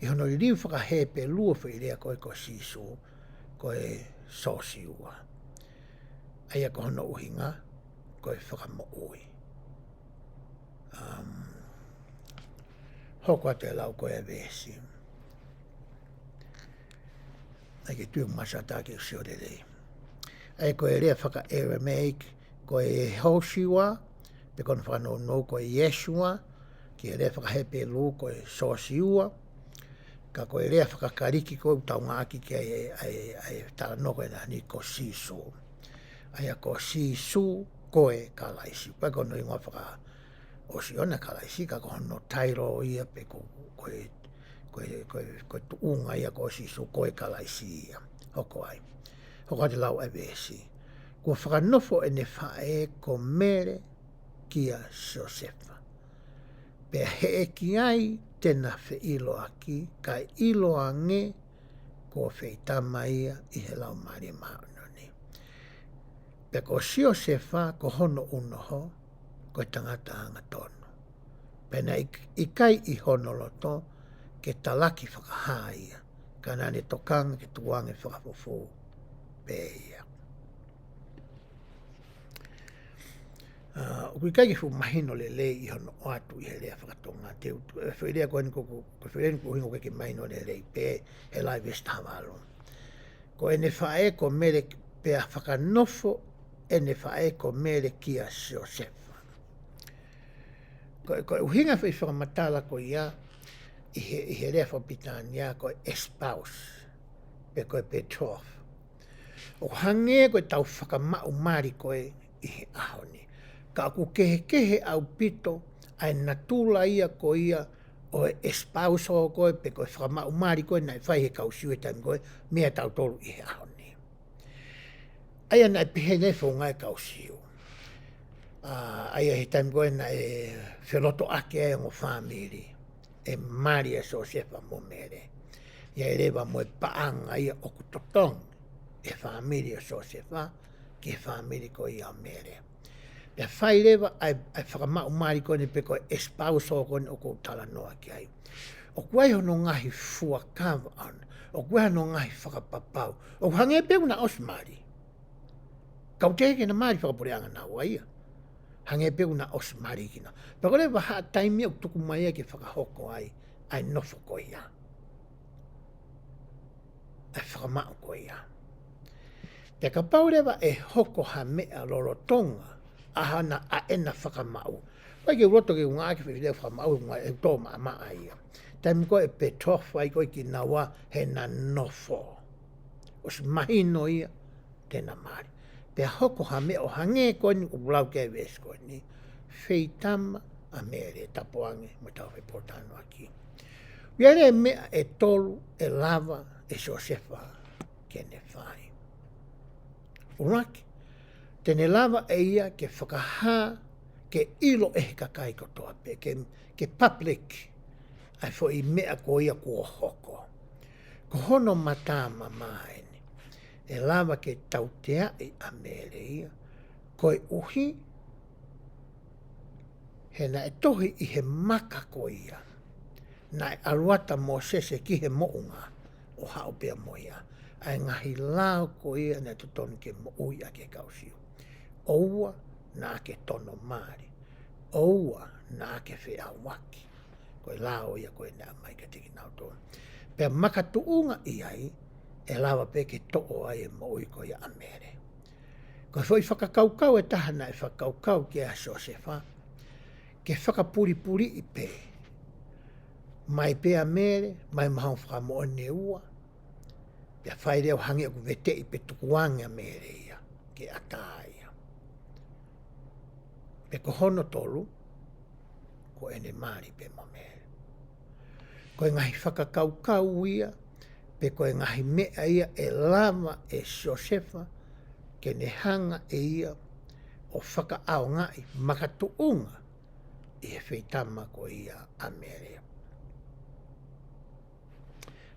ʻI hono liliu faka-Hepelū ʻo e foʻi lea ko ē ko Sīsū, ko e Sōsiua. ʻA ia ko hono ʻuhinga, ko e fakamoʻui. Um, hoko atu e lau ko ē veesi. ʻAi ke tui masata ke sio lelei. ʻA ia ko e lea faka-Aramaic, ko e Hōsiua, pe ko hono fakanounou ko e Yeshua, ki he lea faka-Hepelū ko e Sōsiua, ka ko e lea faka-Kalisi ko ē ʻoku tau ngāueʻaki ki ai ʻa e, ʻa e, ʻa e talanoa ko eni ko Sīsū. ʻA ia ko Sīsū ko e Kalaisi. Pea ko hono hingoa faka-, ʻo Sione Kalaisi, ka ko hono tailo ia pē ko, ko e, ko e, ko e, ko e tuʻunga ia ko Sīsū ko e Kalaisi ia. Hoko ai. Hoko atu lau e veesi. Kuo fakanofo ʻene faʻē ko Mele kia Siosefa. Pea heʻeki ai te na feʻiloaki, kae ʻiloange kuo feitama ia ʻi he Laumālie Māʻoniʻoni. Pea ko Siosefa ko hono unoho, ko e tangata angatonu. Pea naʻe ʻikai ʻi hono loto ke talaki fakahā ia, ka naʻa ne tokanga ke tukuange fakafufū pē ia. ʻA, ʻoku ʻikai ke fuʻu mahino lelei ʻi hono ʻoatu ʻi he lea fakatonga. Te u, e foʻi lea ko eni ko, ko, ko e foʻi lea eni ko ʻuhinga ke mahino lelei pē he lau e veesi taha valu. Ko ʻene faʻē ko Mele, pea fakanofo ʻene faʻē ko Mele kia Siosefa. Ko, ko e ʻuhinga foʻi fakamatala ko ia ʻi he, ʻi he lea fakapilitānia ko e espouse, pe ko e betrothed. ʻO hangē ko e tau fakamaʻu mali ko ē ʻi he ʻaho ni. Ka ʻoku kehekehe ʻaupito ʻa e natula ia ko ia ʻo e espouse ko ē pe ko e fakamaʻu mali ko ē naʻe fai he kau Siu he taimi ko ē mei a tautolu ʻi he ʻaho ni. ʻA ia naʻe pehē ni e founga e kau Siu. ʻA, ʻa ia he taimi ko ē naʻe felotoʻaki ai e ongo fāmili ʻe mali ʻa Siosefa mo Mele. ʻA ia ʻe lava mo e paʻanga ia ʻoku totongi ʻe he fāmili ʻo Siosefa ki he fāmili ko ia ʻo Mele. Pea fai leva ʻa e, ʻa e fakamaʻu mali ko eni pe ko e espouse ko eni ʻoku ou talanoa ki ai. ʻOku ʻi ai hono ngaahi fuakava ʻana, ʻoku ʻi ai hono ngaahi fakapapau. ʻOku hangē pē ʻoku na ʻosi mali. Kau te ke na mali fakapuleʻanga naua ia. Hangē pē ʻoku na ʻosi mali kinaua. Pea ko e leva ha taimi ʻoku tuku mai ia ke fakahoko ai ʻa e nofo ko ia, ʻa e fakamaʻu ko ia. Pea kapau leva ʻe hoko ha meʻa lolotonga ʻa hana ʻa ʻena fakamaʻu. Vai ke u loto ke u ngāueʻaki e foʻi lea fakamaʻu, ngāue ʻe tō maʻamaʻa ia. Taimi ko ē ʻe betrothed ai ko ē kinaua he na nofo. ʻOsi mahino ia te na mali. Pea hoko ha meʻa ʻo hangē ko eni ʻoku lau ki ai e veesi ko eni, feitama ʻa Mele, tapu ange mo e tau fepōtalanoaʻaki. ʻOku ʻi ai e meʻa ʻe tolu ʻe lava ʻe Siosefa ke ne fai. ʻUluaki, te ne lava ʻe ia ke fakahā, ke ʻilo ʻe he kakai kotoa pē, ke, ke public ʻa e foʻi meʻa ko ia kuo hoko. Ko hono matamamae eni, ʻe lava ke tauteaʻi ʻa Mele ia, koeʻuhi he naʻe tohi ʻi he maka ko ia naʻe ʻalu atu ʻa Mōsese ki he moʻunga ʻo haʻu pea mo ia, ʻa e ngaahi lao ko ia naʻe totonu ke moʻui ʻaki e kau Siu. ʻOua naʻa ke tono mali, ʻoua naʻa ke feʻauaki. Ko e lao ia ko ē naʻe ʻomai kiate kinautolu. Pea makatuʻunga ʻi ai, ʻe lava pē ke toʻo ai e moʻui ko ia ʻa Mele. Ko e foʻi fakakaukau ʻe taha naʻe fakakaukau ki ai ʻa Siosefa, ke fakapulipuliʻi pē. Mai pē ʻa Mele, mai mo hono fakamoʻoni ʻe ua, pea fai leva ʻo hangē ʻoku veteʻi pe tukuange ʻa Mele ia, ke ʻatā ia. Pea ko hono tolu, ko ʻene mali pē mo Mele. Ko e ngaahi fakakaukau ia, pe ko e ngaahi meʻa ia ʻe lava ʻe Siosefa ke ne hanga ʻe ia ʻo fakaʻaongaʻi makatuʻunga ʻi he feitama ko ia ʻa Mele.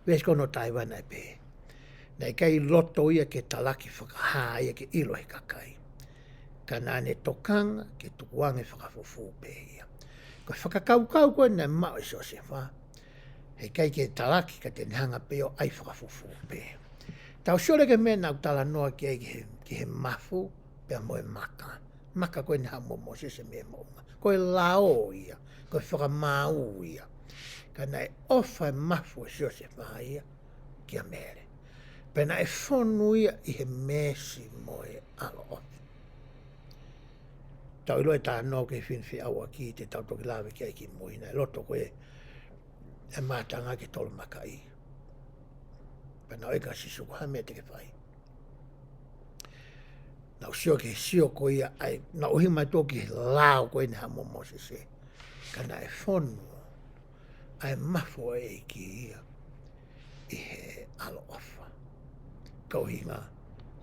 Veesi ko hono taha ua naʻe pehē, naʻe ʻikai loto ia ke talaki fakahā ia ke ʻilo ʻe he kakai, ka naʻa ne tokanga ke tukuange fakafufū pē ia. Ko e fakakaukau ko ē naʻe maʻu ʻe Siosefa, heʻikai ke talaki ka te ne hanga pē ʻo ʻai fakafufū pē. Tau sio leva ki he meʻa naʻa ku talanoa ki ai ki he, ki he mafu pea mo e maka. Maka ko ē naʻe haʻu mo Mōsese mei he moʻunga. Ko e lao ia, ko e fakamaau ia. Ka naʻe ʻofa e mafu ʻo Siosefa ia kia Mele. Pea naʻe fonu ia ʻi he meesi mo e ʻaloʻofa. Tau ʻilo e talanoa ki he fefine feʻauaki te tau toki lave ki ai kimui, naʻe loto ko ē e mātanga ke tolomakaʻi. Pea naʻe ʻeke ʻe Sīsū, ko e hā e meʻa te ke fai? Naʻa ku sio ki he sio ko ia, ʻa ia naʻa ku ʻuhinga mai tuʻo ki he lao ko ē naʻe haʻu mo Mōsese. Ka naʻe fonu ʻa e mafu ʻo e ʻEiki ia ʻi he ʻaloʻofa. Ko e ʻuhinga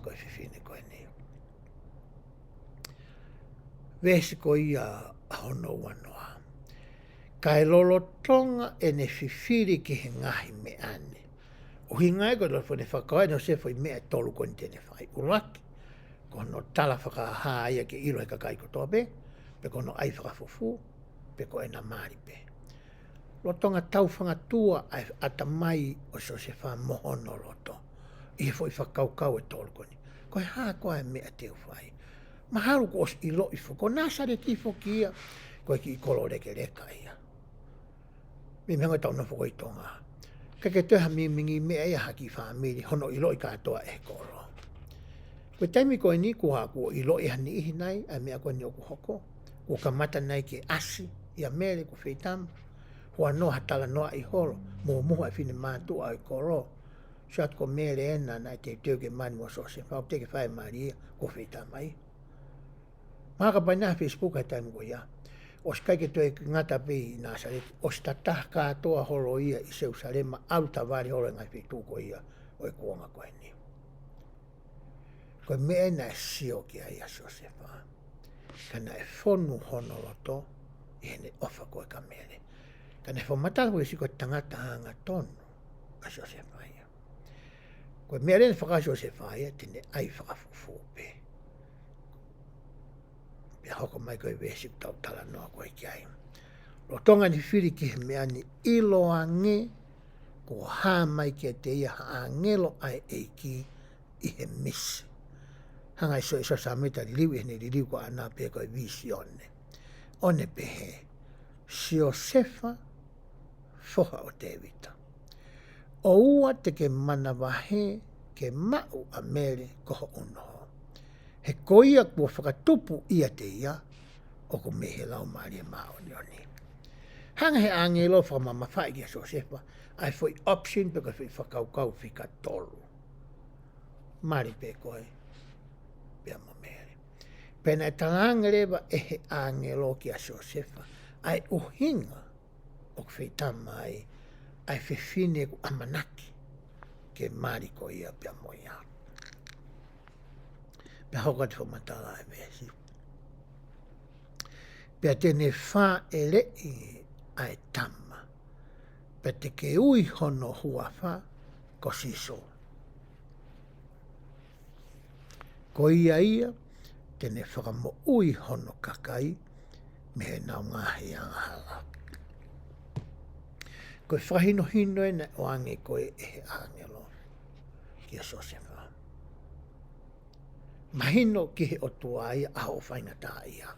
ko e fefine ko eni. Veesi ko ia hono uanoa. Kae lolotonga ʻene fifili ki he ngaahi meʻa ni. ʻUhinga ia ko e lolotonga ʻene fakakaukau ʻa Siosefa ʻi he meʻa ʻe tolu ko eni te ne fai. ʻUluaki, ko hono tala fakahā ia ke ʻilo ʻe he kakai kotoa pē, pe ko hono ʻai fakafufū, pe ko ʻena mali pē. Lolotonga taufangatua ʻa e ʻatamai ʻo Siosefa mo hono loto ʻi he foʻi fakakaukau ʻe tolu ko eni. Ko e hā koā e meʻa te u fai? Mahalo kuo ʻosi ʻiloʻi foki, ko Nāsaleti foki ia, ko e kiʻi kolo lekeleka ia. Meimei hangē ʻoku tau nofo ko ē ʻi Tonga. ʻIkai ke toe ha mingimingi meʻa ia ha kiʻi fāmili, hono ʻiloʻi kātoa ʻe he kolo. Ko e taimi ko eni kuo, kuo ʻiloʻi ʻe ha niʻihi nai ʻa e meʻa ko eni ʻoku hoko. Kuo kamata nai ke ʻasi ʻia Mele, kuo feitama. Huanoa ha talanoaʻi holo, muhumuhu ʻa e finemātuʻa ʻo e kolo. Sio atu, ko Mele ena naʻe teuteu ke mali mo Siosefa, ʻoku teʻeki ke fai e mali ia, kuo feitama ia. Mahalo ka ʻi ai ha Facebook he taimi ko ia. ʻOsi ʻikai ke toe ngata pē ʻi Nāsaleti, ʻosi tataki kātoa holo ia ʻi Selusalema, ʻalu tavale holo e ngaahi feituʻu ko ia ʻo e kuonga ko eni. Ko e meʻa ia naʻe sio ki ai ʻa Siosefa. Ka naʻe fonu hono loto ʻi heʻene ʻofa ko ē kia Mele. Ka naʻe fakamatala foki ʻe Sīsū ko e tangata angatonu ʻa Siosefa ia. Ko e meʻa leva naʻe fakahā ʻe Siosefa ia, te ne ʻai fakafufū pē. Pea hoko mai ko e veesi ʻoku tau talanoa ko ē ki ai. Lolotonga ʻene fifili ki he meʻa ni, ʻiloange kuo hā mai kiate ia ha ʻāngelo ʻa e ʻEiki ʻi he misi. Hanga ʻe Siosefa Sāmita ʻo liliu ʻi heʻene liliu ko ʻana pē ko e vīsione. ʻO ne pehē, Siosefa, foha ʻo Tēvita, ʻoua te ke manavahē ke maʻu ʻa Mele ko ho ʻunoho. He ko ia kuo fakatupu ʻiate ia ʻoku mei he Laumālie Māʻoniʻoni. Hanga ʻe he ʻāngelo ʻo fakamamafaʻi kia Siosefa ʻa e foʻi option pe ko e foʻi fakakaukau fika tolu. Mali pē koe pea mo Mele. Pea naʻe talaange leva ʻe he ʻāngelo kia Siosefa ʻa e ʻuhinga ʻoku feitama ai ʻa e fefine ʻoku ʻamanaki ke mali ko ia pea mo ia. Pea hoko atu e fakamatala ʻa e veesi. Pea te ne fāʻeleʻi ʻa e tama, pea te ke ui hono huafa ko Sīsū. Ko ia ia te ne fakamoʻui hono kakai mei heʻenau ngaahi angahala. Ko e fakahinohino ena ʻoange ko ē ʻe he ʻāngelo kia Siosefa. Mahino ki he ʻOtua ia ʻa hoʻo faingataʻaʻia.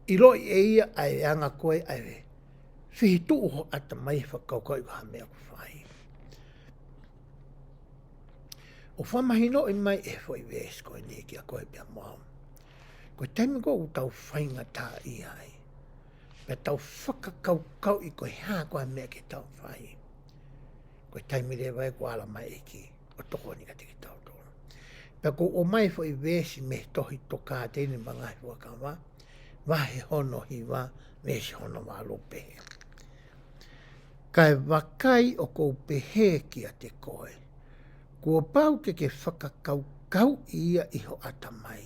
ʻIloʻi ʻe ia ʻa e anga ko ē ʻa e fihituʻu ho ʻatamai he fakakaukauʻi ko ha meʻa ʻoku fai. ʻOku fakamahinoʻi mai ʻe he foʻi veesi ko eni kia koe pea mo au. Ko e taimi ko ē ʻoku tau faingataʻaʻia ai, pea tau fakakaukauʻi ko e hā koā e meʻa ke tau fai, ko e taimi leva ia ʻoku ala mai e ʻEiki ʻo tokoni kiate kitautolu. Pea ʻoku ʻomai e foʻi veesi mei he tohi Tokāteline mo e Ngaahi Fuakava, vahe hono hiva, veesi hono valu, pehē: Kae vakai, ʻoku ou pehē kiate koe, kuo pau ke ke fakakaukauʻi ia ʻi ho ʻatamai,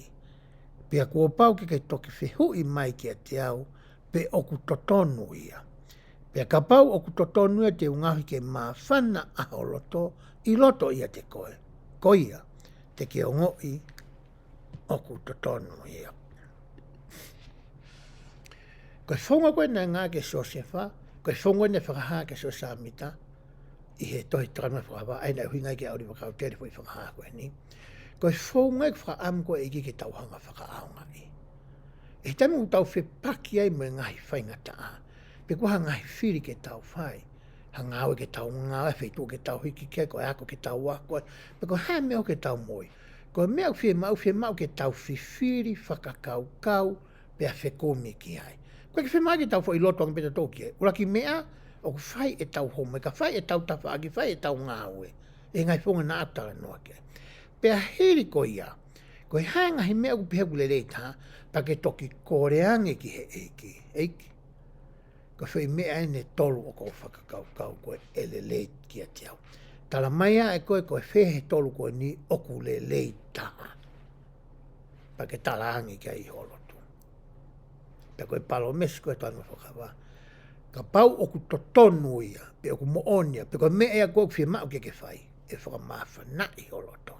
pea kuo pau ke ke toki fehuʻi mai kiate au pe ʻoku totonu ia. Pea kapau ʻoku totonu ia, te u ngaohi ke māfana ʻa ho loto ʻi loto ʻiate koe. Ko ia, te ke ongoʻi ʻoku totonu ia. Ko e founga ko ē naʻe ngāueʻaki ʻe Siosefa, ko e founga naʻe fakahā kia Siosefa Sāmita ʻi he tohi Tokāteline mo e Ngaahi Fuakava, ʻa ia naʻe ʻuhinga ki ai ʻa ʻOliva Kautele foʻi fakahā ko eni. Ko e founga ia ʻoku fakaʻamu ko ē ʻe he ʻEiki ke tau hanga ʻo fakaʻaongaʻi. ʻI he taimi ʻoku tau fepaki ai mo e ngaahi faingataʻa, pe ko ha ngaahi fili ke tau fai, ha ngāue ke tau ngāue, feituʻu ke tau hiki ki ai, ko e ako ke tau ako ai, pe ko e hā e meʻa ke tau moʻui, ko e meʻa ʻoku fiemaʻu, fiemaʻu ke tau fifili, fakakaukau, pea fekumi ki ai. ʻOku ʻikai ke fiemaʻu ke tau foʻi loto ange pē tautolu ki ai. ʻUluaki meʻa, ʻoku fai ʻetau homework, ka fai ʻetau tafaʻaki, fai ʻetau ngāue ʻi he ngaahi founga naʻa tau talanoa ki ai. Pea hili ko ia, ko e hā e ngaahi meʻa ʻoku pehē ʻoku lelei taha, pea ke toki kole ange ki he ʻEiki. ʻEiki, Ko e foʻi meʻa ʻeni ʻe tolu ʻoku ou fakakaukau ko ē ʻe lelei kiate au. Tala mai ʻe koe ko e fē he tolu ko eni ʻoku lelei taha. Pea ke talaange ki ai ʻi ho loto. Pea ko e palōmesi ko ē ʻa e toʻonga fakavā. Kapau ʻoku totonu ia, pe ʻoku moʻoni ia, pe ko e meʻa ia ʻoku fiemaʻu ke ke fai, ʻe fakamāfanaʻi ho loto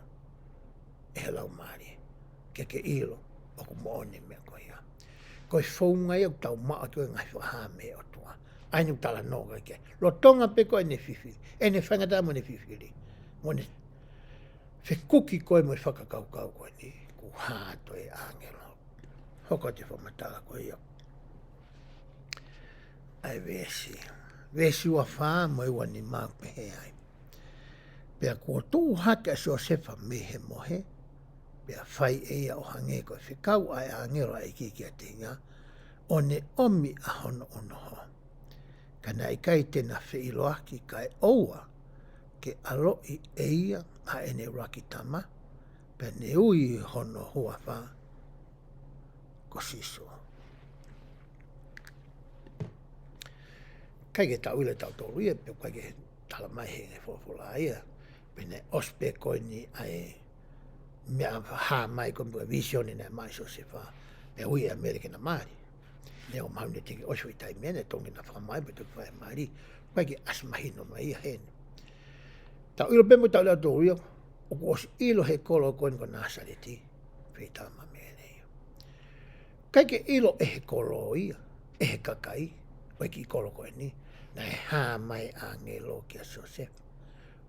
ʻe he Laumālie, ke ke ʻilo ʻoku moʻoni e meʻa ko ia. Ko e founga ia ʻoku tau maʻu ʻaki e ngaahi fakahā mei he ʻOtua. ʻA ia ʻoku talanoa ki ai. Lolotonga pē ko ē ʻene fifili, ʻene faingataʻa mo ʻene fifili, mo ʻene fekuki ko ē mo e fakakaukau ko eni, kuo hā atu e ʻāngelo. Hoko atu e fakamatala ko ia ʻa e veesi, veesi ua fā mo e ua nima, ʻoku pehē ai: Pea kuo tuʻu hake ʻa Siosefa mei he mohe, pea fai ʻe ia ʻo hangē ko e fekau ʻa e ʻāngelo ʻa e ʻEiki kiate ia, ʻo ne ʻomi ʻa hono unoho. Ka naʻe ʻikai te na feʻiloaki kae ʻoua ke ʻaloʻi ʻe ia ʻa ʻene ʻuluaki tama, pea ne ui hono huafa ko Sīsū. ʻIkai ke tau ʻilo ʻe tautolu ia, pe ʻikai ke tala mai he folofola ia, pe naʻe ʻosi pē ko eni ʻa e meʻa hā mai ko e vīsone naʻe maʻu ʻe Siosefa, pea ui ʻa Mele ke na mali. Neongo mahalo naʻe teʻeki ʻosi foʻi taimi ʻeni, totonu ke na fakamali, pea toki fai e mali, ʻikai ke ʻasi mahino mai ia heni. Tau ʻilo pē mo tau ʻilo ʻe tautolu ia, ʻoku ʻosi ʻilo ʻe he kolo ko eni ko Nāsaleti, feitama ʻo Mele ia. ʻIkai ke ʻilo ʻe he kolo ia, ʻe he kakai ʻo e kiʻi kolo ko eni, naʻe hā mai ʻāngelo kia Siosefa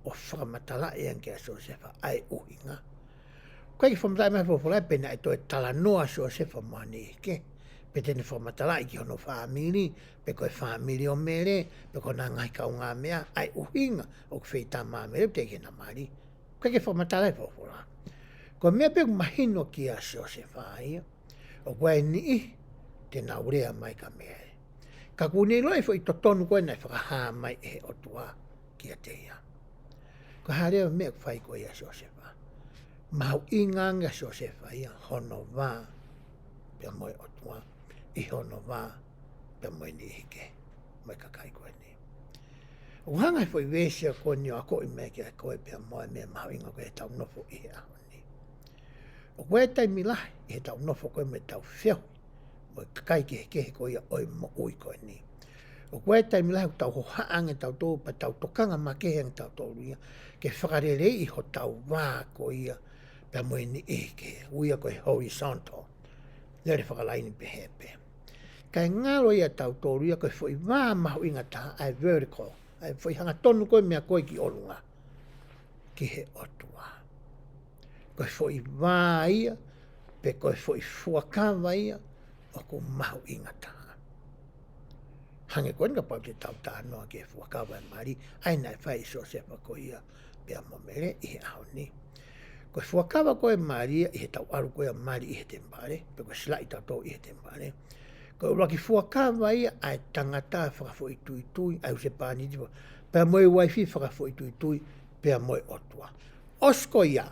ʻo fakamatalaʻi ange kia Siosefa ʻa e ʻuhinga. ʻIkai ke fakamatalaʻi mai he folofola pe naʻe toe talanoa ʻa Siosefa mo ha niʻihi kehe, pe te ne fakamatalaʻi ki hono fāmili, pe ko e fāmili ʻo Mele, pe ko hona ngaahi kaungāmeʻa, ʻa e ʻuhinga ʻoku feitama ʻa Mele, teʻeki ke na mali. ʻIkai ke fakamatalaʻi he folofola. Ko e meʻa pē ʻoku mahino kia Siosefa ia, ʻoku ʻi ai e niʻihi te nau lea mai kia Mele. Ka kuo ne ʻilo e foʻi totonu ko ē naʻe fakahā mai ʻe he ʻOtua kiate ia. Ko e hā leva e meʻa ʻoku fai ko ia ʻe Siosefa? Mahuʻinga ange ʻa Siosefa ia hono vā pea mo e ʻOtua, ʻi hono vā pea mo e niʻihi kehe, mo e kakai ko eni. ʻOku hanga ʻe he foʻi veesi ko eni ʻo akoʻi mai kiate koe pea mo au e meʻa mahuʻinga ko ē ʻi heʻetau nofo ʻi he ʻaho ni. ʻOku ʻi ai e taimi lahi ʻi heʻetau nofo ko ē mo ʻetau feohi mo e kakai kehekehe ko ia ʻo e moʻui ko eni. ʻOku ʻi ai e taimi lahi ʻoku tau hohaʻa ange tautolu, pea tau tokanga makehe ange tautolu ia ke fakaleleiʻi hotau vā ko ia pea mo e niʻihi kehe, ui ia ko e horizontal, lele fakalaini pehē pē. Kae ngalo ia ʻia tautolu ia ko e foʻi vā mahuʻinga taha, ʻa e vertical, ʻa e foʻi hangatonu ko ē mei he ko ē ki ʻolunga ki he ʻOtua. Ko e foʻi vā ia, pe ko e foʻi fuakava ia ʻoku mahuʻinga taha. Hangē ko eni kapau te tau talanoa ki he fuakava e mali, ʻa ia naʻe fai ʻe Siosefa ko ia pea mo Mele ʻi he ʻaho ni. Ko e fuakava ko ē e mali ia ʻi heʻetau ʻalu ko ia ʻo mali ʻi he temipale, pe ko e silaʻi tautolu ʻi he temipale, ko e ʻuluaki fuakava ia ʻa e tangata fakafoʻituitui, ʻa e husepāniti faka-, pea mo e uaifi fakafoʻituitui pea mo e ʻOtua. ʻOsi ko ia,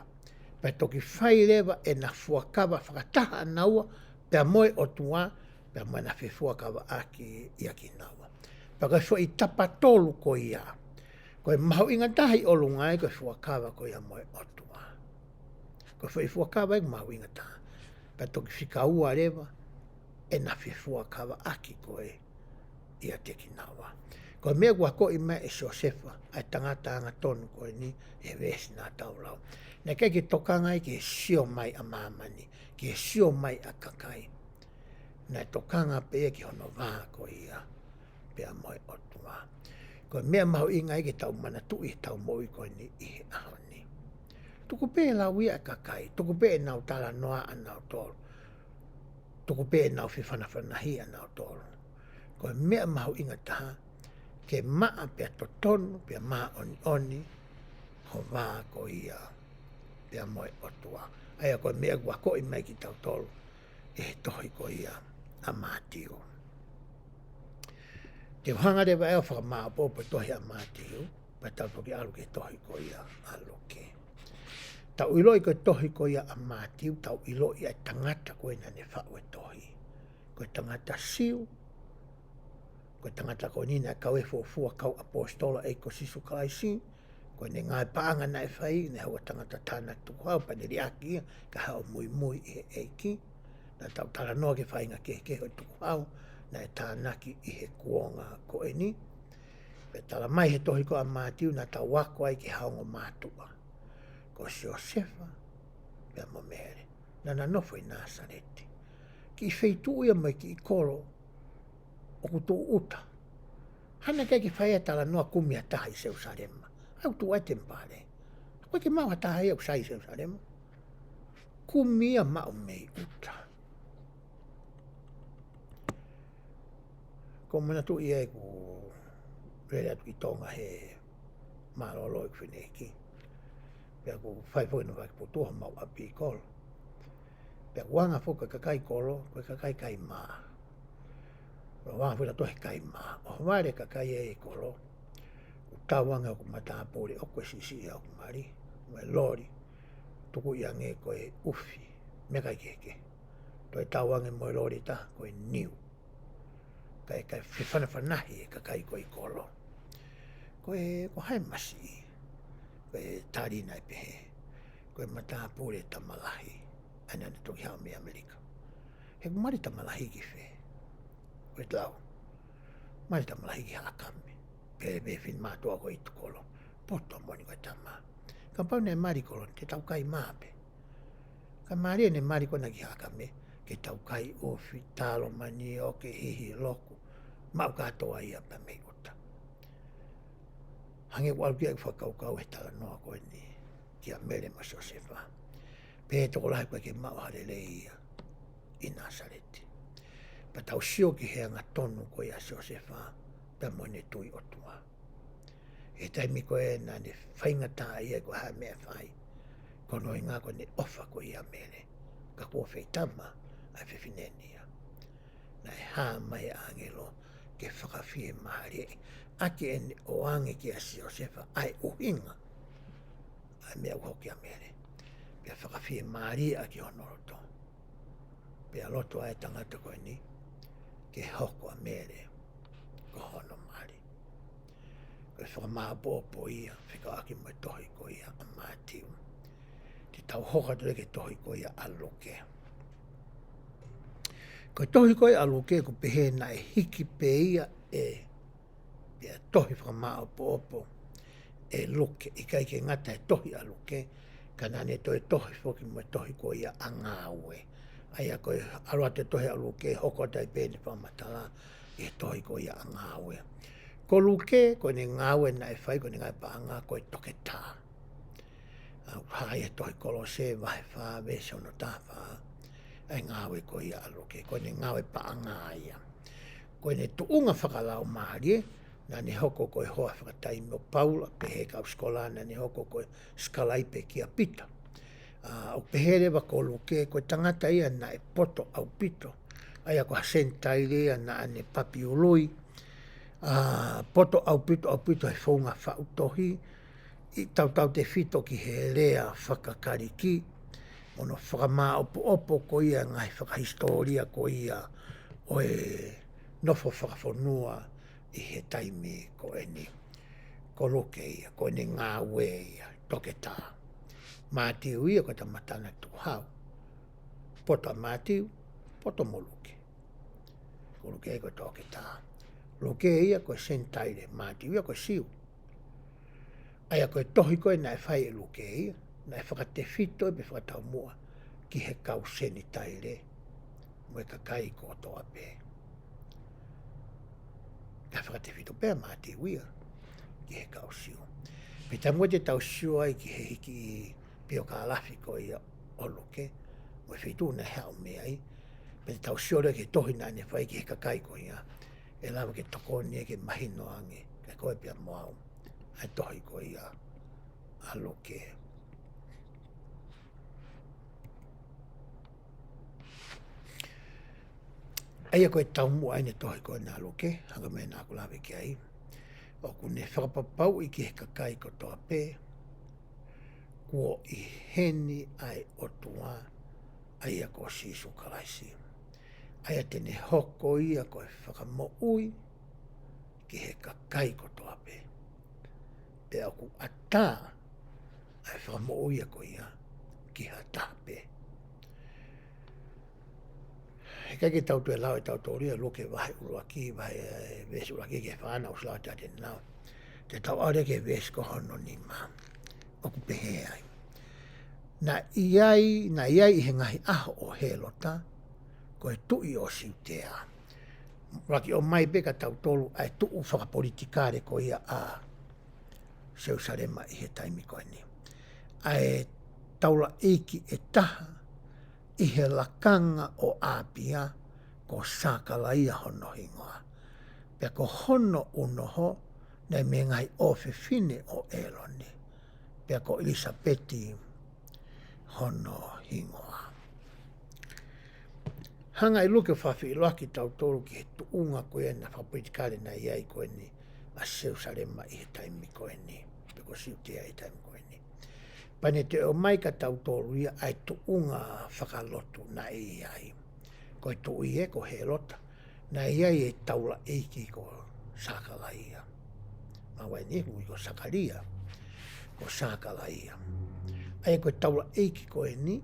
pea toki fai leva ʻena fuakava fakataha ʻanaua pea mo e ʻOtua, pea mo ʻena fefuakavaʻaki ia kinaua. Pea ko e foʻi tapa tolu ko ia. Ko e mahuʻinga taha ʻi ʻolunga ia ko e fuakava ko ia mo e ʻOtua. Ko e foʻi fuakava ia ʻoku mahuʻinga taha. Pea toki fika ua leva ʻena fefuakavaʻaki ko ē ʻiate kinaua. Ko e meʻa ʻoku akoʻi mai ʻe Siosefa, ʻa e tangata angatonu ko eni, ʻi he veesi naʻa tau lau. Naʻe ʻikai ke tokanga ia ki he sio mai ʻa māmani, ki he sio mai ʻa e kakai. Naʻe tokanga pē ia ki hono vā ko ia pea mo e ʻOtua. Ko e meʻa mahuʻinga ia ke tau manatuʻi ʻi heʻetau moʻui ko eni ʻi he ʻaho ni. Tuku pē ʻe lau ia ʻe he kakai, tuku pē ʻenau talanoa ʻanautolu, tuku pē ʻenau fefanafanahi ʻanautolu. Ko e meʻa mahuʻinga taha ke maʻa pea totonu pea māʻoniʻoni ho vā ko ia pea mo e ʻOtua. ʻA ia ko e meʻa ʻoku akoʻi mai kiate kitautolu ʻi he tohi ko ia ʻa Mātiu. Te u hanga leva ʻe au ʻo fakamāʻopoʻopo e tohi ʻa Mātiu, pea tau toki ʻalu ki he tohi ko ia ʻa Luke. Tau ʻiloʻi ko e tohi ko ia ʻa Mātiu, tau ʻiloʻi ʻa e tangata ko ē naʻa ne faʻu e tohi. Ko e tangata Siu, ko Ko e tangata ko eni naʻe kau e fuofua kau ʻaposetolo ʻa e ʻEiki ko Sīsū Kalaisi, ko ʻene ngaahi paʻanga naʻe fai, naʻe hoko tangata tānaki tukuhau pea ne liʻaki ia, kae haʻu ʻo muimui ʻi he ʻEiki. Naʻa tau talanoa ki he faʻahinga kehekehe ʻo e tukuhau naʻe tānaki ʻi he kuonga ko eni. Pea tala mai he tohi ko ʻa Mātiu naʻa tau ako ai ki he ongo mātuʻa, ko Siosefa pea mo Mele. Naʻa na nofo ʻi Nāsaleti. Kiʻi feituʻu ia mo e kiʻi kolo ʻoku tuʻu ʻuta. Hangē ʻikai ke fai ha talanoa kumi ha taha ʻi Selusalema. ʻOku tuʻu ai e temipale. ʻOku ʻikai ke maʻu ha taha ia ʻoku sai ʻi Selusalema. Kumi ia maʻu mei ʻuta. Ko e manatu ia ʻeku lele atu ki Tonga he mālōlō ʻeku fineʻeiki. Pea ʻoku fai foki ʻenau vaki putu homau ʻapi kolo. Pea ʻoku anga foki e kakai kolo, ko e kakai kai mā. ʻOku anga foki ʻa e tohi kai mā. ʻOhovale e kakai ʻi he kolo, ʻoku tau ange hoku matāpule ʻoku siʻisiʻi ʻa hoku mali, mo e loli, tuku ʻi ange ko e ʻufi, meʻa kai kehekehe. Toe tau ange mo e loli taha ko e niu. Kae, kae fefanafanahi e kakai ko ē ʻi kolo. Ko e, ko hai masiʻi, ko e tali naʻe pehē, ko e matāpule Tamalahi, ʻa ia naʻa ne toki haʻu mei ʻAmelika. He ʻoku mali Tamalahi ki fē? Ko e tau. Mali Tamalahi ki Haʻakame. Pea, pea finemātuʻa ko ē ʻi tuʻa kolo. Poto moʻoni ko e tama. Kapau naʻe mali kolo, te tau kai mā pē. Ka mālie ʻene mali ko ena ki Haʻakame, ke tau kai ʻufi, talo, manioke, hihi, loku, maʻu kātoa ia pea mei ʻuta. Hangē ʻoku ʻalu ki ai e fakakaukau he talanoa ko eni kia Mele mo Siosefa. Pea tokolahi ʻoku ʻikai ke maʻu ha lelei ia ʻi Nāsaleti. Pea tau sio ki he angatonu ko ia ʻa Siosefa, pea mo ʻene tui ʻOtua. He taimi ko ē naʻa ne faingataʻaʻia ko e hā e meʻa ʻe fai, ko hono ʻuhinga ko ʻene ʻofa ko ia ʻa Mele, ka kuo feitama ʻa e fefine ni ia. Naʻe hā mai e ʻāngelo ke fakafiemālieʻi ʻaki ʻene ʻoange kia Siosefa ʻa e ʻuhinga ʻa e meʻa ʻoku hoko kia Mele. Pea fakafiemālieʻi ʻaki hono loto. Pea loto ʻa e tangata ko eni ke hoko ʻa Mele ko hono mali. Ko e fakamāʻopoʻopo ia, fekauʻaki mo e tohi ko ia ʻa Mātiu. Te tau hoko atu leva ki he tohi ko ia ʻa Luke. Ko e tohi ko ia ʻa Luke, ʻoku pehē naʻe hiki pē ia ʻe pea tohi fakamāʻopoʻopo ʻe Luke, ʻikai ke ngata he tohi ʻa Luke, ka naʻa ne toe tohi foki mo e tohi ko ia ʻa Ngāue. ʻA ia ko e ʻalu atu e tohi ʻa Luke, hoko atu ai pē ʻene fakamatala ʻi he tohi ko ia ʻa Ngāue. Ko Luke, ko ʻene ngāue naʻe fai, ko ʻene ngāue paʻanga ko e toketā. ʻA, ʻoku hā ia he tohi Kolose, vahe fā, veesi hono taha fā, ʻa e ngāue ko ia ʻa Luke, ko ʻene ngāue paʻanga ia. Ko ʻene tuʻunga fakalaumālie, naʻa ne hoko ko e hoa fakataimi ʻo Paula, pehē kau sikola, naʻa ne hoko ko e sikalaipe kia Pita. ʻA, ʻoku pehē leva ko Luke, ko e tangata ia naʻe poto ʻaupito. ʻA ia ko ha Senitaile ia naʻa ne papi ului. ʻA, poto ʻaupito, ʻaupito he founga faʻu tohi, ʻi tautautefito ki he lea faka-Kalisi, mo hono fakamāʻopoʻopo ko ia e ngaahi fakahisitōlia ko ia ʻo e nofo fakafonua ʻi he taimi ko eni. Ko Luke ia, ko ʻene ngāue ia, toketā. Mātiu ia ko e tama tānaki tukuhau. Poto ʻa Mātiu, poto mo Luke. Ko Luke ia ko e toketā. Luke ia ko e Senitaile, Mātiu ia ko e Siu. ʻA ia ko e tohi ko ē naʻe fai ʻe Luke ia, naʻe fakatefito ia pe fakataumuʻa ki he kau Senitaile mo e kakai kotoa pē. Naʻe fakatefito pē ʻa Mātiu ia ki he kau Siu. Pea taimi ko ē te tau sio ai ki he hiki piokālafi ko ia ʻo Luke, mo e feituʻu naʻe haʻu mei ai, pea te tau sio leva ki he tohi naʻa ne fai ki he kakai ko ia, ʻe lava ke tokoni ia ke mahino ange, ke koe pea mo au, ʻa e tohi ko ia ʻa Luke. ʻA ia ko e taumuʻa ʻeni e tohi ko ena ʻa Luke, hangē ko e meʻa naʻa ku lave ki ai. ʻOku ne fakapapauʻi ki he kakai kotoa pē, kuo ʻi heni ʻa e ʻOtua, ʻa ia ko Sīsū Kalaisi. ʻA ia te ne hoko ia ko e fakamoʻui, ki he kakai kotoa pē. Pea ʻoku ʻatā ʻa e fakamoʻui ko ia ki ha taha pē. He ʻikai ke tau toe lau ʻe tautolu ia Luke vahe ʻuluaki, vahe, ē, veesi ʻuluaki ki he fā naʻa ku ʻosi lau atu ʻanenai. Te tau ʻalu ki he veesi ko hono nima. ʻOku pehē ai. Naʻe ʻi ai, naʻe ʻi ai ʻi he ngaahi ʻaho ʻo Hēlota, ko e tuʻi ʻo Siutea. ʻUluaki ʻomai pē kia tautolu ʻa e tuʻu fakapolitikale ko ia ʻa Selusalema ʻi he taimi ko eni. ʻA e taulaʻeiki ʻe taha ʻi he lakanga ʻo ʻApia, ko Sakalaia hono hingoa. Pea ko hono unoho, naʻe mei he ngaahi ʻofefine ʻo ʻĒlone. Pea ko ʻIlisapeti hono hingoa. Hanga ʻe Luke ʻo fakafeʻiloaki kia tautolu ki he tuʻunga ko ia naʻe fakapolitikale naʻe ʻi ai ko eni ʻa Selusalema ʻi he taimi ko eni, pe ko Siutea ʻi he taimi ko eni. Pea ne toe ʻomai kia tautolu ia ʻa e tuʻunga fakalotu naʻe ʻi ai. Ko e tuʻi ē ko Hēlota, naʻe ʻi ai e taulaʻeiki ko Sakalaia. Maʻu ai ʻeni ʻoku ui ko Sakalia, ko Sakalaia. ʻA ia ko e taulaʻeiki ko eni,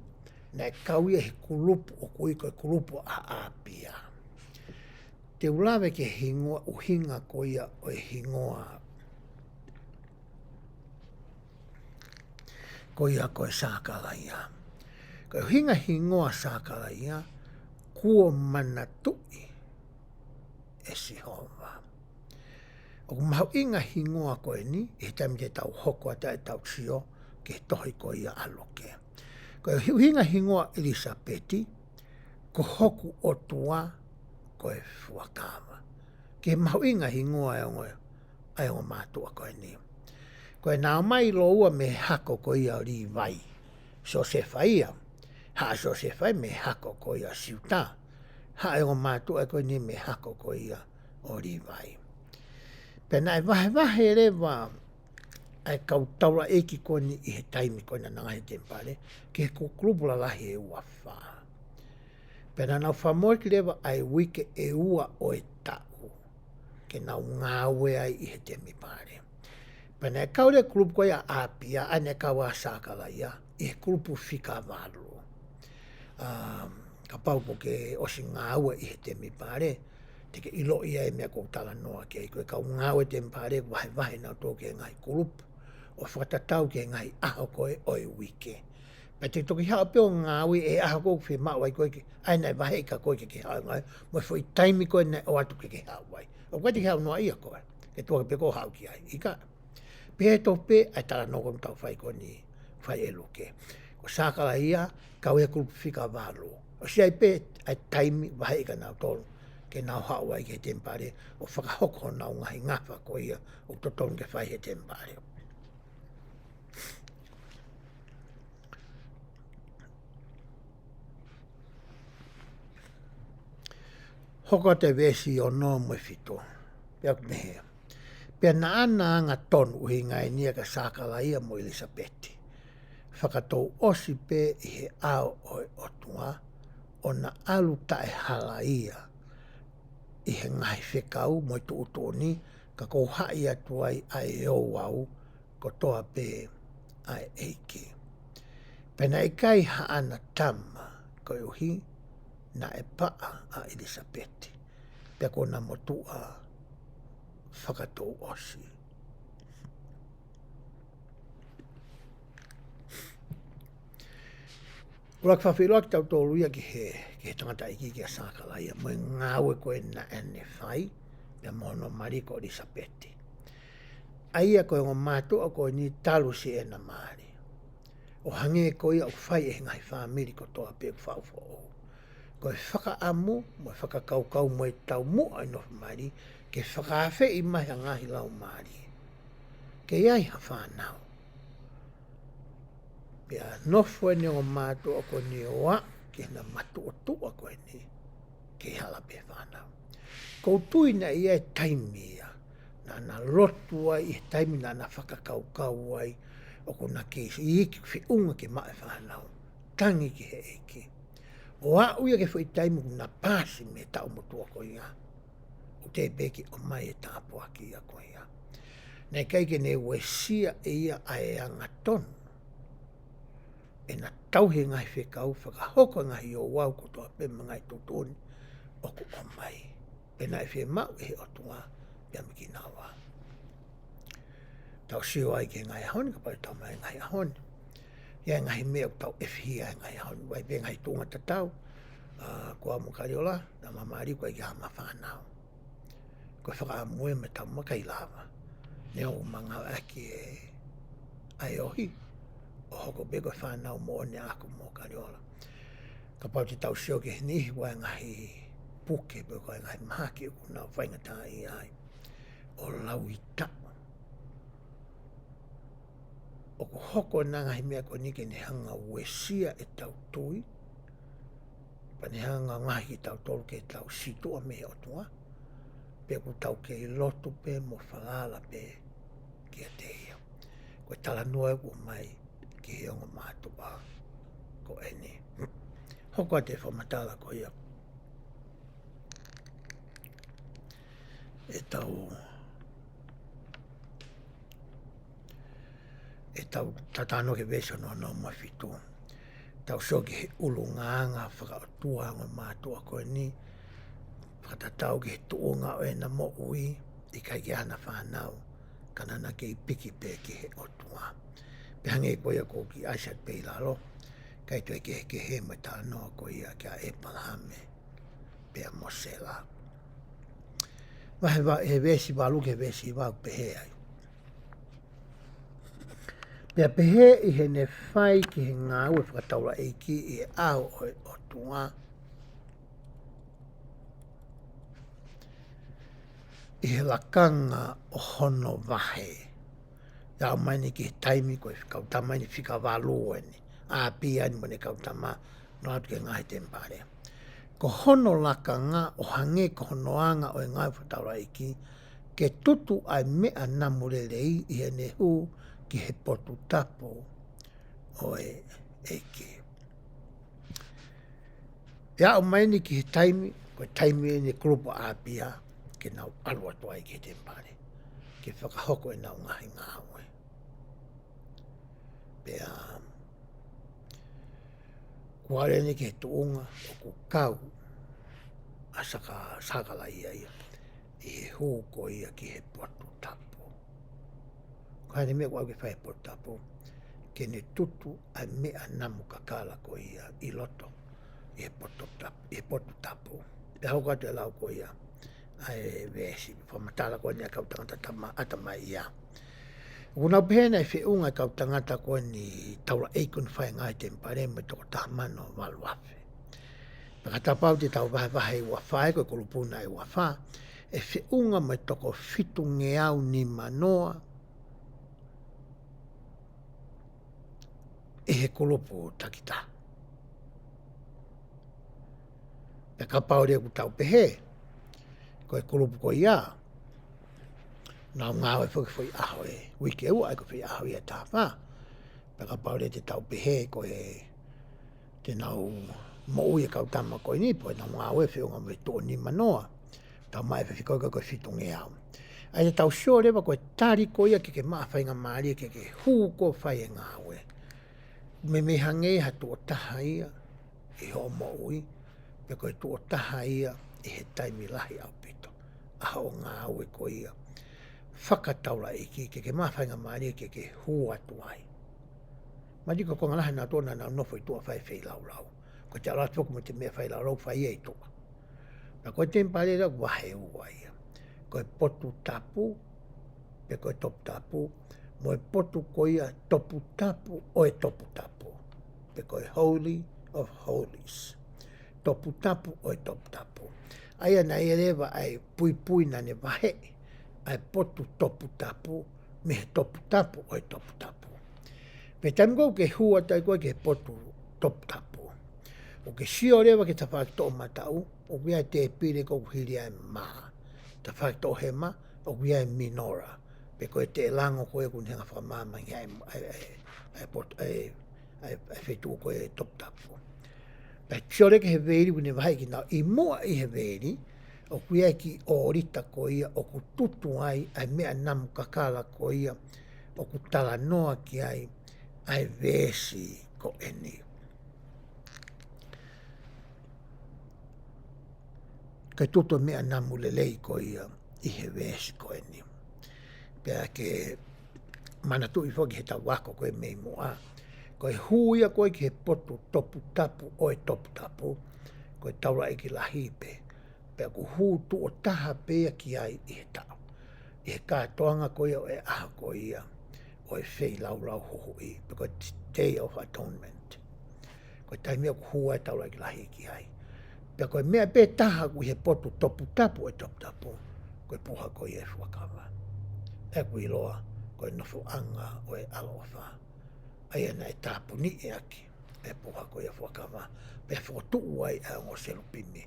naʻe kau ia he kulupu ʻoku ui ko e kulupu ʻa ʻApia. Te u lave ki he hingoa, ʻuhinga ko ia ʻo e hingoa ko ia ko e Sakalaia. Ko e ʻuhinga hingoa Sakalaia, kuo manatuʻi ʻe Sihova. ʻOku mahuʻinga hingoa ko eni, ʻi he taimi te tau hoko atu ai ʻetau sio ki he tohi ko ia ʻa Luke. Ko e ʻuhinga hingoa ʻIlisapeti, ko hoku ʻOtua ko e fuakava. Ko e mahuʻinga hingoa ʻa e ongo, ʻa e ongo mātuʻa ko eni. Ko ʻena ō mai lōua mei he hako ko ia ʻo Līvai. Siosefa ia, haʻa Siosefa ia mei he hako ko ia ʻo Siuta. Haʻa e ongo mātuʻa ko eni mei he hako ko ia ʻo Līvai. Pea naʻe vahevahe leva ʻa e kau taulaʻeiki ko eni ʻi he taimi ko ena naʻa nau ngāue he temipale, ki he kulupu lalahi ʻe ua fā. Pea naʻa nau fakamoʻui leva ʻa e uike ʻe ua ʻo e taʻu ke nau ngāue ai ʻi he temipale. Pea naʻe kau leva e kulupu ko ia ʻa ʻApia, ʻa ia naʻe kau ai ʻa Sakalaia, ʻi he kulupu fika valu. Um, kapau ʻoku ke ʻosi ngāue ʻi he temipale, te ke ʻiloʻi ʻa e meʻa ʻoku ou talanoa ki ai, ko e kau ngāue temipale, vahevahe nautolu ki he ngaahi kulupu, ʻo fakatatau ki he ngaahi ʻaho ko ē ʻo e uike. Pea te ke toki haʻu pē ʻo ngāue he ʻaho ko ē ʻoku fiemaʻu ai koe ke, ʻa ia naʻe vaheʻi kia koe ke ke haʻu ngāue, mo e foʻi taimi ko ē naʻe ʻoatu ke ke haʻu ai. ʻOku ʻikai te ke haʻu noaʻia koe, ke tuku pē koe ʻo haʻu ki ai. ʻIkai. Pea ʻe tofu pē ʻa e talanoa ko eni ʻoku tau fai ko eni, fai ʻe Luke. Ko Sakalaia, kau he kulupu fika valu. ʻOsi ʻi ai pē ʻa e taimi vaheʻi kia nautolu ke nau haʻu ai ki he temipale, ʻo fakahoko honau ngaahi ngafa ko ia ʻoku totonu ke fai he temipale. Hoko atu e veesi ono mo e fitu. Pea ʻoku pehē. Pea naʻa na angatonu, ʻuhinga eni ia kia Sakalaia mo ʻIlisapeti, fakatouʻosi pē ʻi he ʻao ʻo e ʻOtua, ʻo na ʻalu taʻehalaia ʻi he ngaahi fekau mo e tuʻutuʻuni, ka kuo haʻi atu ai ʻa e ouau kotoa pē ʻa e ʻEiki. Pea naʻe ʻikai haʻana tama, koeʻuhi naʻe paʻa ʻa ʻIlisapeti, pea kuo na motuʻa fakatouʻosi. ʻUluaki fakafeʻiloaki tautolu ia ki he, ki he tangataʻeiki kia Sakalaia, mo e ngāue ko ē naʻa ne fai, pea mo hono mali ko ʻIlisapeti. ʻA ia ko e ongo mātuʻa ko eni talu siʻena mali. ʻO hangē ko ia ʻoku fai ʻe he ngaahi fāmili kotoa pē ʻoku faʻu foʻou. Ko e fakaʻamu, mo e fakakaukau, mo e taumuʻa ʻi nofo mali, ke fakaafeʻi mai ha ngaahi laumālie. Ke ʻi ai ha fānau. Pea nofo ʻene ongo mātuʻa ko eni ʻo aʻu ki hena matuʻotuʻa ko eni, kei hala pē fānau. ʻOku ou tui naʻe ʻi ai e taimi ia naʻa na lotu ai, ʻi he taimi naʻa na fakakaukau ai ʻoku na kei iiki feʻunga ke maʻu e fānau. Tangi ki he ʻEiki. ʻO aʻu ia ki he foʻi taimi ʻoku na paasi mei he taʻu motuʻa ko ia, ʻoku teʻeki pē ke ʻomai e tāpuaki ia ko ia. Naʻe ʻikai ke ne uesia ʻe ia ʻa e angatonu ʻena tauhi e ngaahi fekau, fakahoko e ngaahi ouau kotoa pē mo e ngaahi tuʻutuʻuni ʻoku ʻomai. Pea naʻe fiemaʻu ʻe he ʻOtua pea mo kinaua. Tau sio ai ki he ngaahi ʻaho ni, kapau te tau maʻu e ngaahi ʻaho ni. ʻI ai e ngaahi meʻa ʻoku tau ʻefihia he ngaahi ʻaho ni. ʻI ai pē ngaahi tuʻunga tatau, ʻa, ko au mo Kaliola, naʻa ma mali ko e ʻikai ke ʻi ai hama fānau. Ko e fakaʻamu ē mo e tau makai lava. Neongo ʻoku ma ngāueʻaki e ʻa e ohi, ʻo hoko pē ko e fānau moʻoni ʻaʻaku mo Kaliola. Kapau te tau sio ki he niʻihi ʻoku ʻi ai e ngaahi puke pe ko e ngaahi mahaki ʻoku nau faingataʻaʻia ai. ʻO lauʻi taʻu. ʻOku hoko ʻena ngaahi meʻa ko eni ke ne hanga ʻo uesia ʻetau tui, pea ne hanga ʻo ngaohi kitautolu ke tau sītuʻa mei he ʻOtua, pe ʻoku tau kei lotu pē mo falala pē kiate ia. Ko e talanoa ʻoku ʻomai ki he ongo mātuʻa ko eni. Hoko atu e fakamatala ko ia. ʻEtau, ʻetau talanoa ki he veesi ono, ono mo e fitu. Tau sio ki he ʻulungaanga fakaʻotua ʻa e ongo mātuʻa ko eni, fakatatau ki he tuʻunga ʻo ʻena moʻui, ʻikai ke ʻi ai hana fānau, ka naʻa na kei piki pē ki he ʻOtua. Pea hangē ko ia ʻoku kiʻi ʻasi atu pē ʻi lalo, ʻikai toe kehekehe mo e talanoa ko ia kia ʻEpalahame pea mo Sela. Vahe va-, he veesi valu ki he veesi hiva ʻoku pehē ai. Pea pehē ʻi heʻene fai ki he ngāue fakataulaʻeiki ʻi he ʻao ʻo e ʻOtua, ʻi he lakanga ʻo hono vahe. ʻI ai mai eni ki he taimi ko e kau tama eni fika valu eni. ʻApia eni mo ʻene kau tama, nofo atu ki he ngaahi temipale. Ko hono lakanga ʻo hangē ko hono anga ʻo e ngāue fakataulaʻeiki, ke tutu ʻa e meʻa namu lelei ʻi heʻene hū ki he potu tapu ʻo e ʻEiki. ʻI ai mai eni ki he taimi, ko e taimi eni e kulupu ʻApia, ke nau ʻalu atu ai ki he temipale, ke fakahoko ʻenau ngaahi ngāue. Pea, kuo ʻalu eni ki he tuʻunga ʻoku kau ʻa Saka-, Sakalaia ia, ʻi he hū ko ia ki he potu tapu. Ko e hā eni e meʻa ʻoku ʻalu ke fai he potu tapu, ke ne tutu ʻa e meʻa namu kakala ko ia ʻi loto, ʻi he potu tapu, ʻi he potu tapu. Pea hoko atu e lau ko ia, ʻa e veesi, fakamatala ko eni ʻa e kau tangata tama-, ʻatamai ia. ʻOku nau pehē naʻe feʻunga e kau tangata ko eni taulaʻeiki ko eni fai ngāue he temipale mo e toko taha mano valu afe. Pea kapau te tau vahevahe ʻi ua fā, ko e kulupu naʻe ua fā, ʻe feʻunga mo e toko fitungeau nima noa ʻi he kulupu takitaha. Pea kapau leva ʻoku tau pehē, ko e kulupu ko ia, nau ngāue foki foʻi ʻaho ʻe uike ua, ʻa ia ko e foʻi ʻaho ia ʻe taha fā. Pea kapau leva te tau pehē ko e te nau moʻui e kau tama ko eni, pe ko ʻenau ngāue feʻunga mo e toko nima noa. Tau maʻu e fefika ko e fitungeau. ʻA ia te tau sio leva ko e tali ko ia ke ke maʻu ha faingamālie ke ke hū ʻo fai e ngāue. Meimei hangē ha tuʻo taha ia ʻi hoʻo moʻui, pe ko e tuʻo taha ia ʻi he taimi lahi ʻaupito ʻa hoʻo ngāue ko ia fakataulaʻeiki, ke ke maʻu ha faingamālie ke ke hū atu ai. Mahalo ko e konga lahi ʻa e kau tama naʻa nau nofo ʻi tuʻa ʻo fai feilaulau. Ko e te ʻalu atu foki mo e meʻa feilaulau fai ia ʻi tuʻa. Pea ko e temipale leva ʻoku vahe ua ia. Ko e potu tapu, pe ko e topu tapu, mo e potu ko ia topu tapu ʻo e topu tapu. Pe ko e Holy of Holies. Topu tapu ʻo e topu tapu. ʻA ia naʻe ʻi ai leva ʻa e puipui naʻa ne vaheʻi ʻa e potu topu tapu mei he topu tapu ʻo e topu tapu. Pea taimi ko ē ʻoku ke hū atu ai koe ki he potu topu tapu, ʻoku ke sio leva ki he tafaʻaki toʻomataʻu, ʻoku ʻi ai e tēpile ko ē ʻoku hili ai e mā. Tafaʻaki toʻohema, ʻoku ʻi ai e minora. Pe ko e teʻelango ko ē ʻoku ne hanga ʻo fakamāmaʻi ai ʻa e, ʻa e, ʻa e pot-, ʻa e, ʻa e, ʻa e feituʻu ko ē topu tapu. Pea sio leva ki he veili ʻoku ne vaheʻi kinaua ʻi muʻa ʻi he veili, ʻOku ʻi ai e kiʻi ʻōlita ko ia ʻoku tutu ai ʻa e meʻa namu kakala ko ia ʻoku talanoa ki ai ʻa e veesi ko eni. Ko e tutu e meʻa namu lelei ko ia ʻi he veesi ko eni. Pea ke manatuʻi foki he tau ako ko ē mei muʻa, ko e hū ia ko ē ki he potu toputapu ʻo e toputapu, ko e taulaʻeiki lahi pē. Pea ʻoku hū tuʻo taha pē ia ki ai ʻi he taʻu, ʻi he kātoanga ko ia ʻo e ʻaho ko ia ʻo e feilaulau huhuʻi, pe ko e Day of Atonement. Ko e taimi ia ʻoku hū ai e taulaʻeiki lahi ki ai. Pea ko e meʻa pē taha ʻoku ʻi he potu toputapu ʻo e toputapu, ko e puha ko ia e fuakava, ʻoku ʻiloa ko e nofoʻanga ʻo e ʻaloʻofa. ʻA ia naʻe tāpuniʻi ʻaki e puha ko ia e fuakava, pea fokotuʻu ai ʻa e ongo selupimi.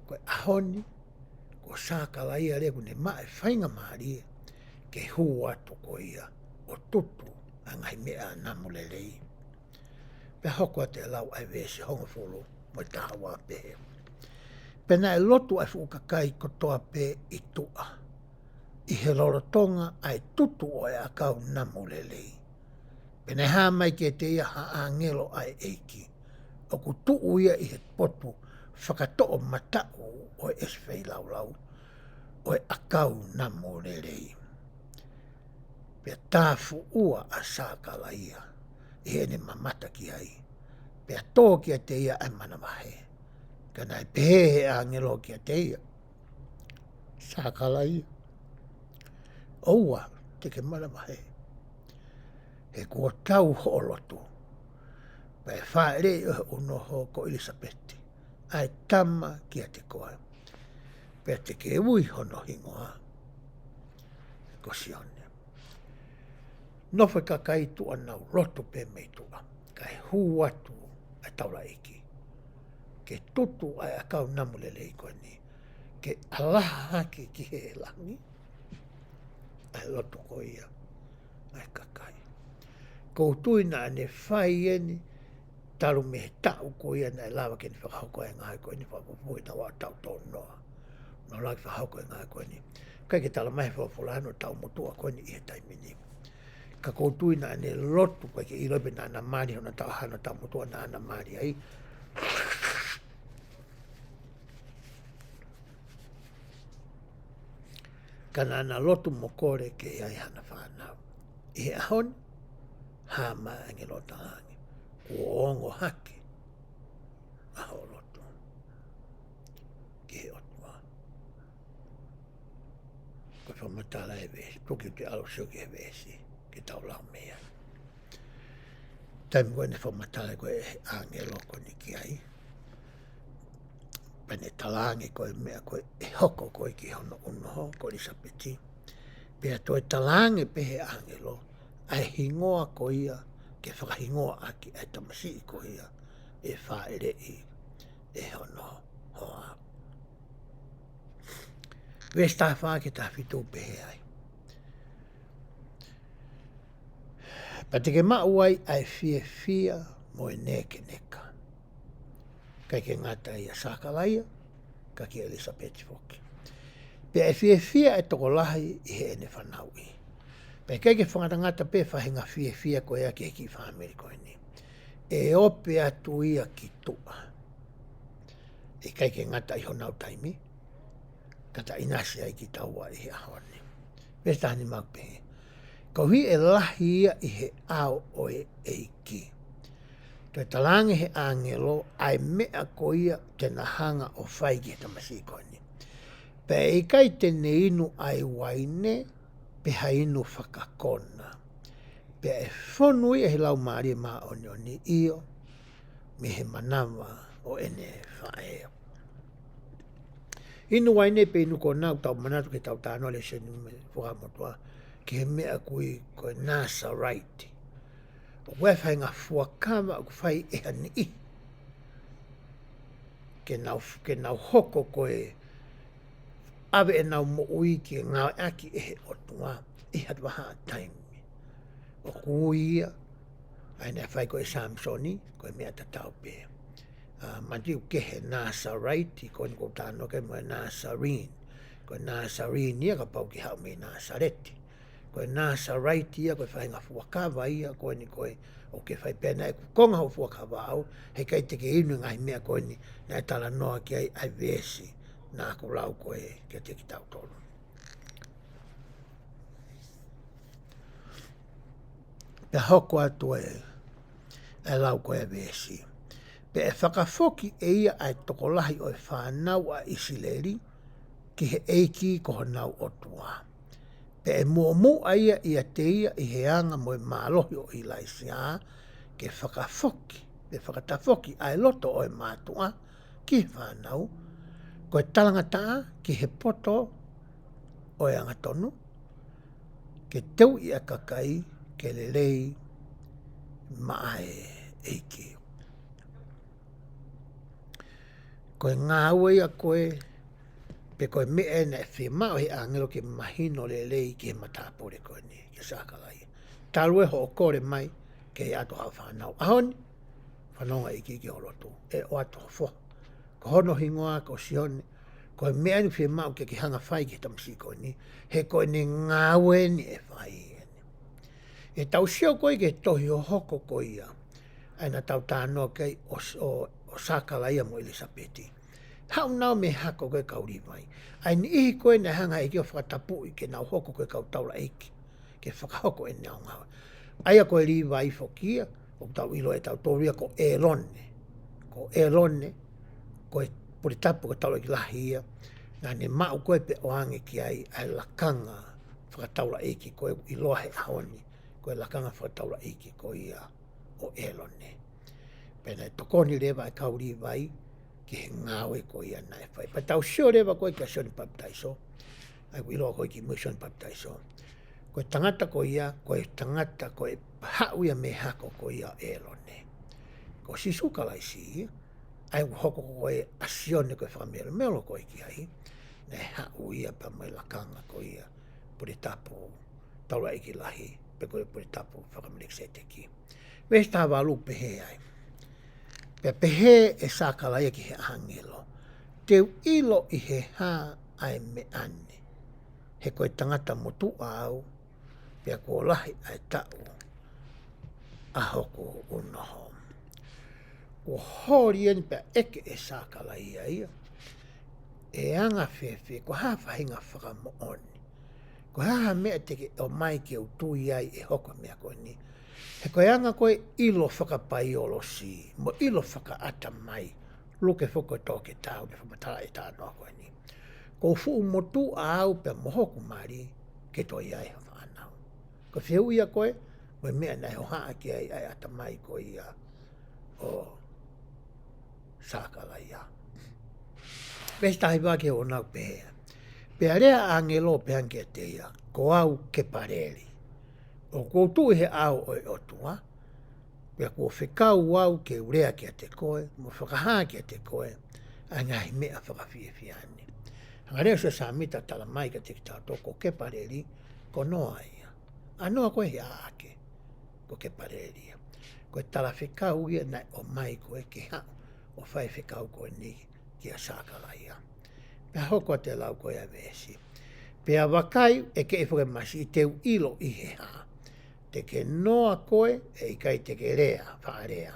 Ko e ʻaho ni, ko Sakalaia leva ʻoku ne maʻu e faingamālie ke hū atu ko ia ʻo tutu ʻa e ngaahi meʻa namu lelei. Pea hoko atu e lau ʻa e veesi hongofulu mo e taha ua, pehē: Pea naʻe lotu ʻa e fuʻu kakai kotoa pē ʻi tuʻa, ʻi he lolotonga ʻa e tutu ʻo e ʻakau namu lelei. Pea naʻe hā mai kiate ia ha ʻāngelo ʻa e ʻEiki, ʻoku tuʻu ia ʻi he potu fakatoʻomataʻu ʻo e ʻesi feilaulau ʻo e ʻakau namu lelei. Pea tāfuʻua ʻa Sakalaia ʻi heʻene mamata ki ai, pea tō kiate ia ʻa e manavahē. Ka naʻe pehē ʻe he ʻāngelo kiate ia, Sakalaia, ʻoua te ke manavahē, he kuo tau hoʻo lotu, pea ʻe fāʻeleʻi ʻe ho ʻunoho ko ʻIlisapeti ʻa e tama kiate koe, pea te ke ui hono hingoa ko Sione. Nofo e kakai tuʻa, nau lotu pē mei tuʻa, kae hū atu ʻa e taulaʻeiki ke tutu ʻa e ʻakau namu lelei ko eni, ke ʻalaha hake ki he langi ʻa e lotu ko ia ʻa e kakai. ʻOku ou tui naʻa ne fai eni talu mei he taʻu ko ia naʻe lava ke ne fakahoko e ngaahi ko eni, fakafoʻou ʻi he taʻu ʻe taha tolu noa. Naʻe lava ke fakahoko e ngaahi ko eni. ʻIkai ke tala mai he folofola hono taumutuʻa ko eni ʻi he taimi ni. Ka ʻoku ou tui naʻa ne lotu, ʻikai ke ʻilo pe naʻa na mali hono taʻu ʻe taha hono taumutuʻa naʻa na mali ai. Ka naʻa na lotu mo kole ke ʻi ai hana fānau. ʻI he ʻaho ni, hā mai e ʻāngelo ʻo talaange, kuo ongo hake ʻa hoʻo lotu ki he ʻOtua. Ko e fakamatala e veesi, tuku ke u ʻalu ʻo sio ki he veesi ke tau lau mei ai. Taimi ko ē naʻe fakamatala ko ē ʻe he ʻāngelo ko eni ki ai, pea ne talaange ko e meʻa ko ē ʻe hoko ko ē ki hono ʻunoho ko ʻIlisapeti, pea toe talaange pē ʻe he ʻāngelo ʻa e hingoa ko ia ke fakahingoa ʻaki ʻa e tamasiʻi ko ia ʻe fāʻeleʻi ʻe hono hoa. Veesi taha fā ki he taha fitu pehē ai: Pea te ke maʻu ai ʻa e fiefia mo e nēkeneka. ʻIkai ke ngata ʻia Sakalaia, ka kia ʻIlisapeti foki. Pea ʻe fiefia e tokolahi ʻi heʻene fanauʻi. Pea ʻikai ke fakangatangata pē faʻahinga fiefia ko ia ki he kiʻi fāmili ko eni. ʻE ope atu ia ki tuʻa. ʻIkai ke ngata ʻi honau taimi, ka ta ʻinasi ai kitaua ʻi he ʻaho ni. Veesi taha nima ʻoku pehē: Koeʻuhi ʻe lahi ia ʻi he ʻao ʻo e ʻEiki. Toe talaange ʻe he ʻāngelo ʻa e meʻa ko ia te na hanga ʻo fai ki he tamasiʻi ko eni. Pea ʻe ʻikai te ne inu ʻa e uaine, pe ha inu fakakona. Pea ʻe fonu ia ʻi he Laumālie Māʻoniʻoni, ʻio, mei he manava ʻo ʻene faʻē. Inu uaine pe inu kona, ʻoku tau manatu ki heʻetau talanoa he lēsoni Fuakava Motuʻa, ki he meʻa ʻoku ui ko e Nazarite. ʻOku ʻi ai e faʻahinga fuakava ʻoku fai ʻe ha niʻihi ke nau, ke nau hoko ko e ʻave ʻenau moʻui ke ngāueʻaki ʻe he ʻOtua ʻi ha vahaʻa taimi. ʻOku ui ia, ʻa ia naʻe fai ko ē ʻe Samisoni, ko e meʻa tatau pē. ʻa, mati ʻoku kehe Nāsaraiti, ko eni ʻoku ou talanoa ki ai mo e Nazarene. Ko e Nazarene ia kapau ʻoku ke haʻu mei Nāsaleti. Ko e Nāsaraiti ia ko e faʻahinga fuakava ia, ko eni ko ē ʻoku ke fai pē naʻe ʻoku konga hoʻo fuakava ʻaʻau, heʻikai te ke inu e ngaahi meʻa ko eni naʻe talanoa ki ai ʻa e veesi naʻa ku lau ko ē kiate kitautolu. Pea hoko atu e, e lau ko ē veesi. Pea ʻe fakafoki ʻe ia ʻa e tokolahi ʻo e fānau ʻa ʻIsileli ki he ʻEiki ko honau ʻOtua. Pea ʻe muʻomuʻa ia ʻiate ia ʻi he anga mo e mālohi ʻo ʻIlaisiā, ke fakafoki, ke fakatafoki ʻa e loto ʻo e mātuʻa ki he fānau, ko e talangataʻa ki he poto ʻo e angatonu, ke teuʻi ʻa e kakai ke lelei maʻa e ʻEiki. Ko e ngāue ia ko ē, pe ko e meʻa ē naʻe fiemaʻu he ʻāngelo ke mahino lelei ki he matāpule ko eni, kia Sakalaia. Talu ē hoʻo kole mai ke ʻoatu haʻo fānau. ʻAho ni, fanongo ʻEiki ki ho lotu. ʻE ʻoatu ho foha. Ko hono hingoa ko Sione, ko e meʻa eni fiemaʻu ke ke hanga fai ki he tamasiʻi ko eni, he ko ʻene ngāue eni ʻe fai eni. ʻE tau sio ko ē ki he tohi hohoko ko ia, ʻa ia naʻa tau talanoa ki ai ʻo, ʻo, ʻo Sakalaia mo ʻIlisapeti. Haʻu nau mei he hako ko ē kau Līvai. ʻA e niʻihi ko ē naʻe hanga ʻe he ʻEiki ʻo fakatapuʻi ke nau hoko ko e kau taulaʻeiki, ke fakahoko ʻenau ngāue. ʻA ia ko e Līvai foki ia, ʻoku tau ʻilo ʻe tautolu ia ko ʻĒlone. Ko ʻĒlone, ko e pule tapu ko e taulaʻeiki lahi ia, naʻa ne maʻu ko ē pea ʻoange ki ai ʻa e lakanga fakataulaʻeiki ko ē ʻoku ʻiloa he ʻaho ni, ko e lakanga fakataulaʻeiki ko ia ʻo ʻĒlone. Pea naʻe tokoni leva e kau Līvai ki he ngāue ko ia naʻe fai. Pea tau sio leva ko ē kia Sione Papitaiso, ʻa ia ʻoku ʻiloa ko ē kimuʻa Sione Papitaiso. Ko e tangata ko ia, ko e tangata ko ē haʻu ia mei he hako ko ia ʻo ʻĒlone. Ko Sīsū Kalaisi ia, ʻa ia ʻoku hoko ko ē ʻa Sione ko e fakamelomelo ko ē ki ai, naʻe haʻu ia pea mo e lakanga ko ia, pule tapu taulaʻeiki lahi, pe ko e pule tapu faka-Melekiseteki. Veesi taha valu pehē ai. Pea pehē ʻe Sakalaia ki he ʻāngelo, te u ʻilo ʻi he hā ʻa e meʻa ni, he ko e tangata motuʻa au, pea kuo lahi ʻa e taʻu ʻa hoku unoho. Kuo holi eni pea ʻeke ʻe Sakalaia ia, ʻe anga fēfē, ko e hā e faʻahinga fakamoʻoni, ko e hā ha meʻa te ke ʻomai ke u tui ai ʻe hoko e meʻa ko eni. He ko e anga ko ē ʻilo fakapaiolosi, mo ʻilo fakaʻatamai, Luke foki ko e toketā ʻoku ne fakamatala e talanoa ko eni. Ko e fuʻu motuʻa au pea mo hoku mali, ke toe ʻi ai ha fānau. Ko e fehuʻi ia ko ē, mo e meʻa naʻe hohaʻa ki ai ʻa e ʻatamai ko ia ʻo Sakalaia. Veesi taha hiva ki he ono ʻoku pehē. Pea lea ʻa e ʻāngelo pehē ange kiate ia, ko au Kepaleli. ʻOku ou tuʻu ʻi he ʻao ʻo e ʻOtua, pea kuo fekau au ke u lea kiate koe, mo fakahā kiate koe, ʻa e ngaahi meʻa fakafiefia ni. Hanga leva ʻe Siosefa Sāmita ʻo tala mai kiate kitautolu ko Kepaleli, ko Noa ia. ʻA Noa ko ē he ʻaʻake, ko Kepaleli ia. Ko e talafekau ia naʻe ʻomai ko ē ke haʻu ʻo fai e fekau ko eni kia Sakalaia. Pea hoko atu e lau ko ē ʻa e veesi. Pea vakai, ʻe kehe foki e masiʻi, te u ʻilo ʻi he hā. Te ke noa koe, ʻe ʻikai te ke lea, faʻa lea.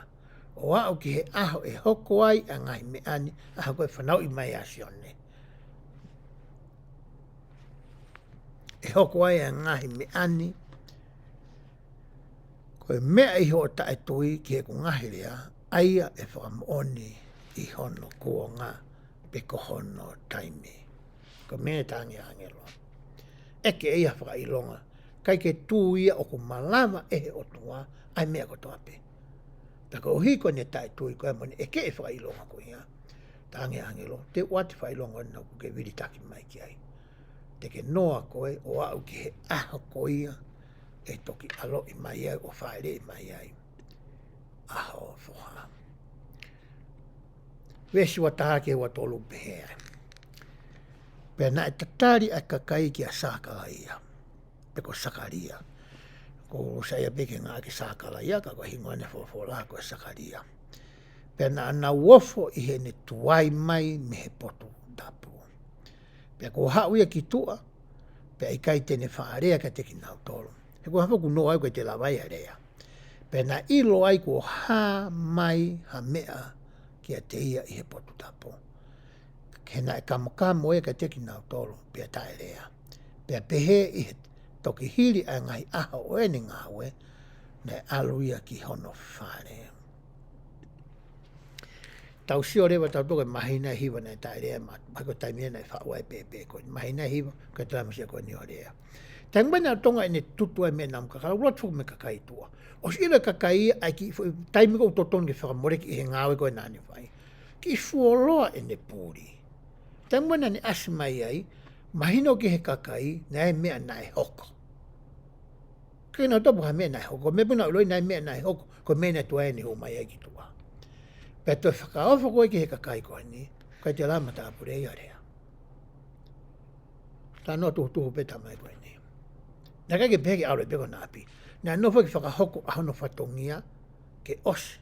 ʻO aʻu ki he ʻaho ʻe hoko ai ʻa e ngaahi meʻa ni, ʻaho ko ē fanauʻi mai ʻa Sione. ʻE hoko ai ʻa e ngaahi meʻa ni, ko e meʻa ʻi hoʻo taʻetui ki heʻeku ngaahi lea, ʻa ia ʻe fakamoʻoni ʻi hono kuonga pe ko hono taimi. Ko e meʻa talaange ʻe he ʻāngelo. ʻEke ʻe ia fakaʻilonga, ʻikai ke tui ia ʻoku malava ʻe he ʻOtua ʻa e meʻa kotoa pē. Pea koeʻuhi ko ʻene taʻetui ko ē mo ʻene ʻeke e fakaʻilonga ko ia, talaange ʻe he ʻāngelo, te u ʻoatu e fakaʻilonga ʻo ʻoku ke vilitaki mai ki ai. Te ke noa koe ʻo aʻu ki he ʻaho ko ia ʻe toki ʻaloʻi mai ai, ʻo fāʻeleʻi mai ai ʻa ho foha. Veesi ua taha ki he ua tolu pehē ai. Pea naʻe tatali ʻa e kakai kia Sakalaia, pe ko Sakalia. ʻOku ou saiʻia pē ke ngāueʻaki Sakalaia, ka ko e hingoa ʻene folofola ko Sakalia. Pea naʻa nau ofo ʻi heʻene tuai mai mei he potu tapu. Pea kuo haʻu ia ki tuʻa, pea ʻikai te ne faʻa lea kiate kinautolu. He ko e hā foki kuo noa ai ʻoku ʻikai te lava ia ʻo lea. Pea naʻe ʻilo ai kuo hā mai ha meʻa kiate ia ʻi he potu tapu. He naʻe kamokamo ia kiate kinautolu, pea taʻelea. Pea pehē ʻi he toki hili ʻa e ngaahi ʻaho ʻo ʻene ngāue, naʻe ʻalu ia ki hono fale. Tau sio leva tautolu ki he māhina ʻe hiva naʻe taʻelea ma, ma ko e taimi ia naʻe faʻu ai pēpē ko eni. Māhina ʻe hiva, ko e talamai ʻe Sione ko eni ʻo lea. Taimi naʻe ʻi Tonga ʻene tutu ai mei he namu kakala, ʻuluaki foki mei he kakai tuʻa. ʻOsi ʻilo ʻe he kakai ia ʻa e kiʻi foʻi taimi ko ē ʻoku totonu ke fakamoleki ʻi he ngāue ko ē naʻa ne fai. Kiʻi fuoloa ʻene puli. Taimi naʻa ne ʻasi mai ai, mahino ki he kakai, naʻe meʻa naʻe hoko. Ke na topu ha meʻa naʻe hoko, meʻa puna ʻo ʻiloʻi naʻe meʻa naʻe hoko, ko e meʻa naʻe tuai ʻene hū mai ai ki tuʻa. Pea toe fakaofo ko ē ki he kakai ko eni, ʻikai te lava matāpule ia ʻo lea. Talanoa tuhutuhu pē talamai ko eni. Naʻe ʻikai ke pehē ke ʻalu pē ko ena ʻapi. Naʻe nofo ke fakahoko ʻa hono fatongia ke ʻosi.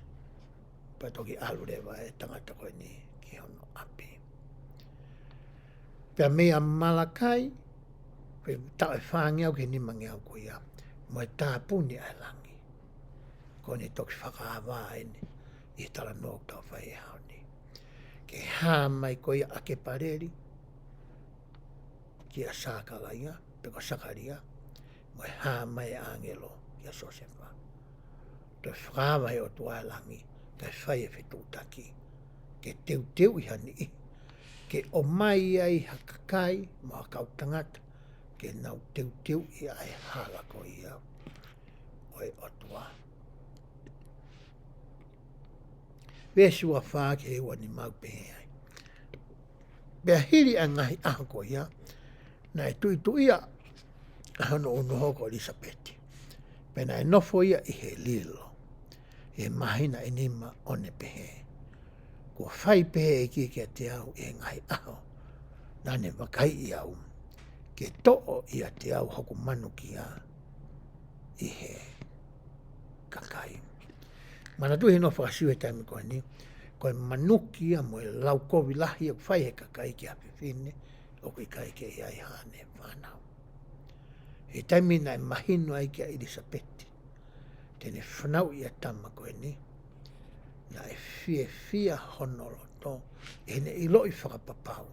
Pea toki ʻalu leva e tangata ko eni ki hono ʻapi. Pea meia Malakai, pea taʻu ʻe fāngeau ki he nimangeau ko ia, mo e tāpuni ʻa e langi. Ko eni toki fakaava eni ʻi he talanoa ʻoku tau fai he ʻaho ni. Ke hā mai ko ia ʻa Kepaleli, kia Sakalaia, pe ko Sakalia, mo e hā mai e ʻāngelo kia Siosefa. Toe fakaava he ʻOtua e langi, kae fai e fetuʻutaki. Ke teuteuʻi ha niʻihi, ke ʻomai ai ha kakai, mo ha kau tangata, ke nau teuteuʻi ʻa e hala ko ia ʻo e ʻOtua. Veesi ua fā ki he ua nima ʻoku pehē ai. Pea hili ʻa e ngaahi ʻaho ko ia, naʻe tuʻituʻia ʻa hono unuho ko ʻIlisapeti. Pea naʻe nofo ia ʻi he lilo, ʻi he māhina ʻe nima ʻo ne pehē. Kuo fai pehē ʻe he ʻEiki kiate au ʻi he ngaahi ʻaho naʻa ne vakaiʻi au, ke toʻo ʻiate au hoku manukia ʻi he kakai. Manatuʻi hono fakasio he taimi ko eni, ko e manukia mo e laukovi lahi ʻoku fai he kakai ki ha fefine, ʻoku ʻikai ke ʻi ai haʻane fānau. He taimi naʻe mahino ai kia ʻIlisapeti te ne fanauʻi ʻa e tama ko eni, naʻe fiefia hono loto, ʻi heʻene ʻiloʻi fakapapau,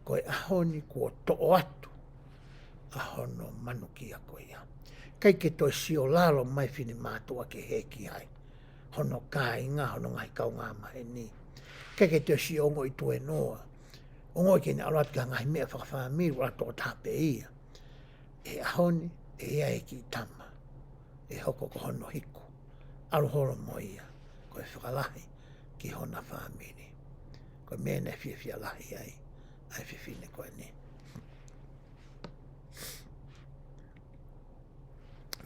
ko e ʻaho ni kuo toʻo atu ʻa hono manukia ko ia. ʻIkai ke toe sio lalo mai finemātuʻa kehe ki ai. Hono kāinga, hono ngaahi kaungāmaheni. ʻIkai ke toe sio ongoʻi tuēnoa. Ongoʻi ke ne ʻalu atu ki ha ngaahi meʻa fakafāmili, ʻalu atu tokotaha pē ia. ʻI he ʻaho ni, ʻe ʻi ai e kiʻi tama ʻe hoko ko hono hiku. ʻAlu holo mo ia, ko e fakalahi ki hona fāmili. Ko e meʻa naʻe fiefia lahi ai ʻa e fefine ko eni.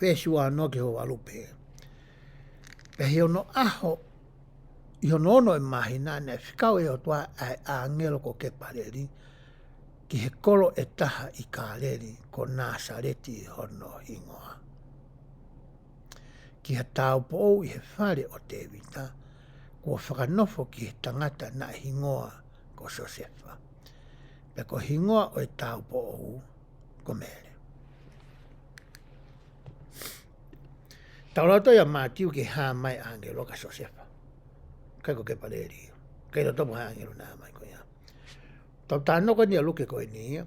Veesi ua ono ki he ua valu pehē. Pea ʻi hono ʻaho, ʻi hono ono ʻo e māhina, naʻe fekau ʻe he ʻOtua ʻa e ʻāngelo ko Kepaleli ki he kolo ʻe taha ʻi Kāleli, ko Nāsaleti hono hingoa, ki ha tāupoʻou ʻi he fale ʻo Tēvita, kuo fakanofo ki he tangata naʻe hingoa ko Siosefa. Pea ko e hingoa ʻo e tāupoʻou ko Mele. Tau lau atu ia Mātiu ki he hā mai ʻāngelo kia Siosefa. ʻIkai ko Kepaleli ia. ʻIkai totopu ha ʻāngelo naʻe hā mai ko ia. Tau talanoa ko eni ʻa Luke ko eni ia.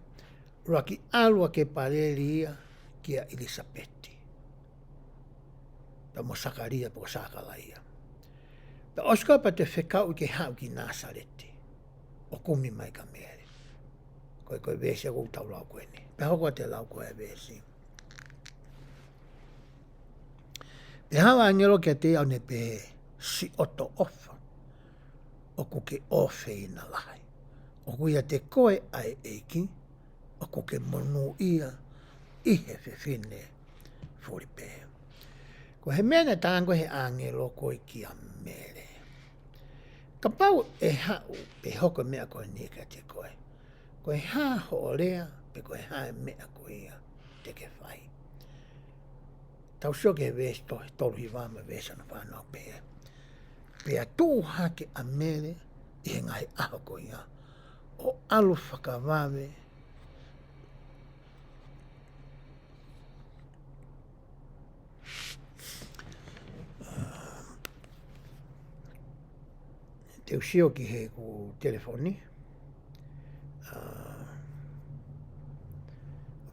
ʻUluaki ʻalu ʻa Kepaleli ia kia ʻIlisapeti. Pea mo Sakalia pe ko Sakalaia. Pea ʻosi ko ia pea toe fekauʻi ke haʻu ki Nāsaleti, ʻo kumi mai kia Mele. Ko e, ko e veesi ʻoku tau lau ko eni. Pea hoko atu e lau ko e veesi. Pea haʻu ʻāngelo kiate ia ʻo ne pehē, Siʻoto ʻofa, ʻoku ke ʻofeina lahi. ʻOku ʻiate koe ʻa e ʻEiki, ʻoku ke monūʻia ʻi he fefine fulipē. Ko e meʻa naʻe talaange ko ē ʻe he ʻāngelo ko ē kia Mele. Kapau ʻe haʻu pe hoko e meʻa ko eni kiate koe, ko e hā hoʻo lea, pe ko e hā e meʻa ko ia te ke fai. Tau sio ki he veesi to-, tolu hiva mo e veesi hono fā naʻa pehē. Pea tuʻu hake ʻa Mele ʻi he ngaahi ʻaho ko ia ʻo ʻalu fakavave. Te u sio ki heʻeku telefoni. ʻA,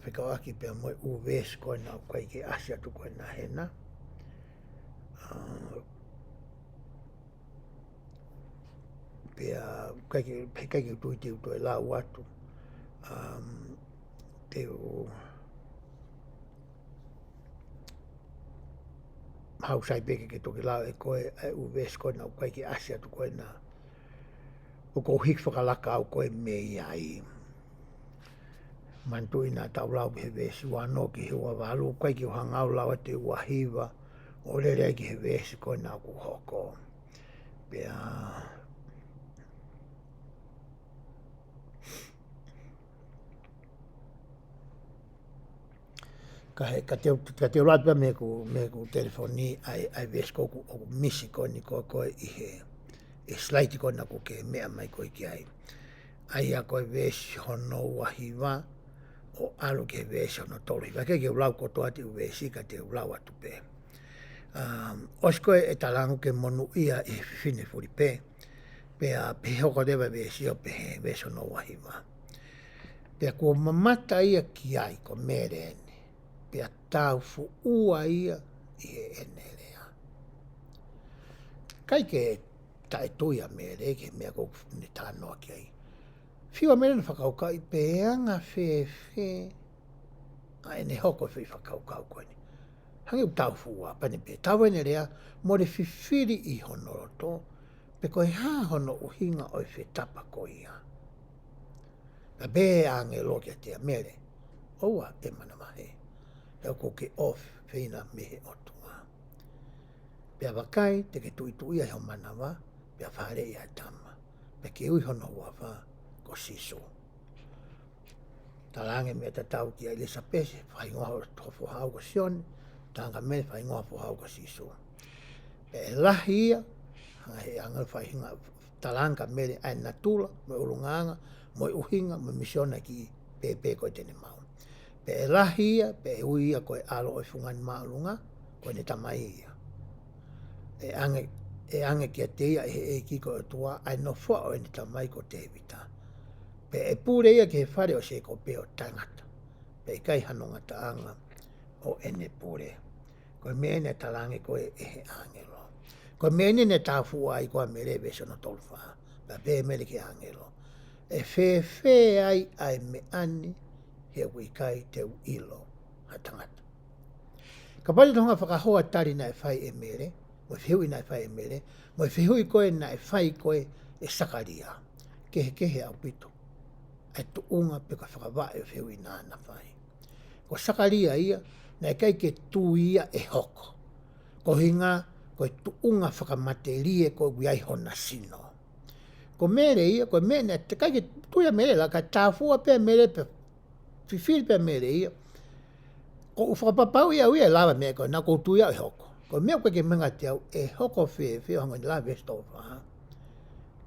fekauʻaki pea mo e ʻū veesi ko ena ʻoku ʻikai ke ʻasi atu ko ena hena. ʻA, pea ʻikai ke, ʻikai ke u tui te u toe lau atu. Um, te u haʻu sai pē ke ke toki lau ʻe koe ʻa e ʻū veesi ko ena ʻoku ʻikai ke ʻasi atu ko ena. ʻOku ou hiki fakalaka au ko e mei ai. Manatuʻi naʻa tau lau ki he veesi ua ono ki he ua valu, ʻikai ke u hanga au lau atu e ua hiva, ʻo lele ai ki he veesi ko ena ʻoku hoko. Pea, ka he, ka te u, ka te u lau atu pea mei heʻeku, mei heʻeku telefoni ʻa e, ʻa e veesi ko ē ʻoku, ʻoku misi ko eni ko ē ko ē ʻi he, ʻi he slide ko ena ʻoku ke meʻa mai ko ē ki ai. ʻA ia ko e veesi hono ua hiva, ʻo ʻalu ki he veesi hono tolu hiva. ʻIkai ke u lau kotoa atu e ʻū veesi ka te u lau atu pē. Um, ʻosi ko ē ʻe talaange ke monūʻia ʻe he fefine fulipē. Pea pehē hoko leva e veesi ʻo pehē, veesi hono ua hiva. Pea kuo mamata ia ki ai, ko Mele eni. Pea tāufuʻua ia ʻi heʻene lea. ʻIkai ke taʻetui ʻa Mele ki he meʻa ko ē ʻoku ne talanoa ki ai. Fiu ʻa Mele ʻene fakakaukau pe ʻe anga fēfē ʻa ʻene hoko e foʻi fakakaukau ko eni. Hangē ʻoku tāufuʻua, pea ne pehē, talu ʻene lea, mole fifili ʻi hono loto, pe ko e hā hono ʻuhinga ʻo e fetapa ko ia. Pea pehē ʻe he ʻāngelo kiate ia, Mele, ʻoua ʻe manavahē. He ʻoku ke ʻofeina mei he ʻOtua. Pea vakai, te ke tuʻituʻia ʻi ho manava, pea faleʻi ʻa e tama. Pea ke ui hono huafa ko Sīsū. Talaange meʻa tatau kia ʻIlisapesi, fakahingoa ho foha ko Sione, talaange kia Mele, fakahingoa ho foha ko Sīsū. Pea ʻe lahi ia, hanga ʻe he ʻāngelo fakahinga, talaange kia Mele ʻa e natula, mo e ʻulungaanga, mo e ʻuhinga, mo e misiona ki he pēpē ko ē te ne maʻu. Pea ʻe lahi ia, pea ʻe ui ia ko e ʻAlo ʻo e Fungani Māʻolunga, ko ʻene tamai ia. ʻE ʻange, ʻe ʻange kiate ia ʻe he ʻEiki ko e ʻOtua ʻa e nofoʻa ʻo ʻene tamai ko Tēvita. Pea ʻe pule ia ki he fale ʻo Sēkope ʻo taʻengata. Pea ʻe ʻikai hano ngataʻanga ʻo ʻene pule. Ko e meʻa eni naʻe talaange ko ē ʻe he ʻāngelo. Ko e meʻa eni naʻe tāufuʻua ai ko ē ʻa Mele, veesi hono tolu fā. Pea pehē ʻe Mele ki he ʻāngelo, ʻe fēfē ai ʻa e meʻa ni, he ʻoku ʻikai te u ʻilo ha tangata. Kapau te tau hanga ʻo fakahoa e tali naʻe fai ʻe Mele, mo e fehuʻi naʻe fai ʻe Mele, mo e fehuʻi ko ē naʻe fai ko ē ʻe Sakalia. Kehekehe ʻaupito ʻa e tuʻunga pe ko e fakavaʻe ʻo e fehuʻi naʻá na fai. Ko Sakalia ia, naʻe ʻikai ke tui ia ʻe hoko. Ko e ʻuhinga, ko e tuʻunga fakamatelie ko ē ʻoku ʻi ai hona sino. Ko Mele ia, ko e meʻa naʻe ʻikai ke tui ʻa Mele, ka tāufuʻua pē ʻa Mele pea fifili pē ʻa Mele ia. ʻOku ou fakapapauʻi au ia ʻe lava e meʻa ko ē, naʻá ku tui au ʻe hoko. Ko e meʻa ʻoku ʻikai ke mahino kiate au, ʻe hoko fēfē ʻo hangē ko e lave veesi tolu fā.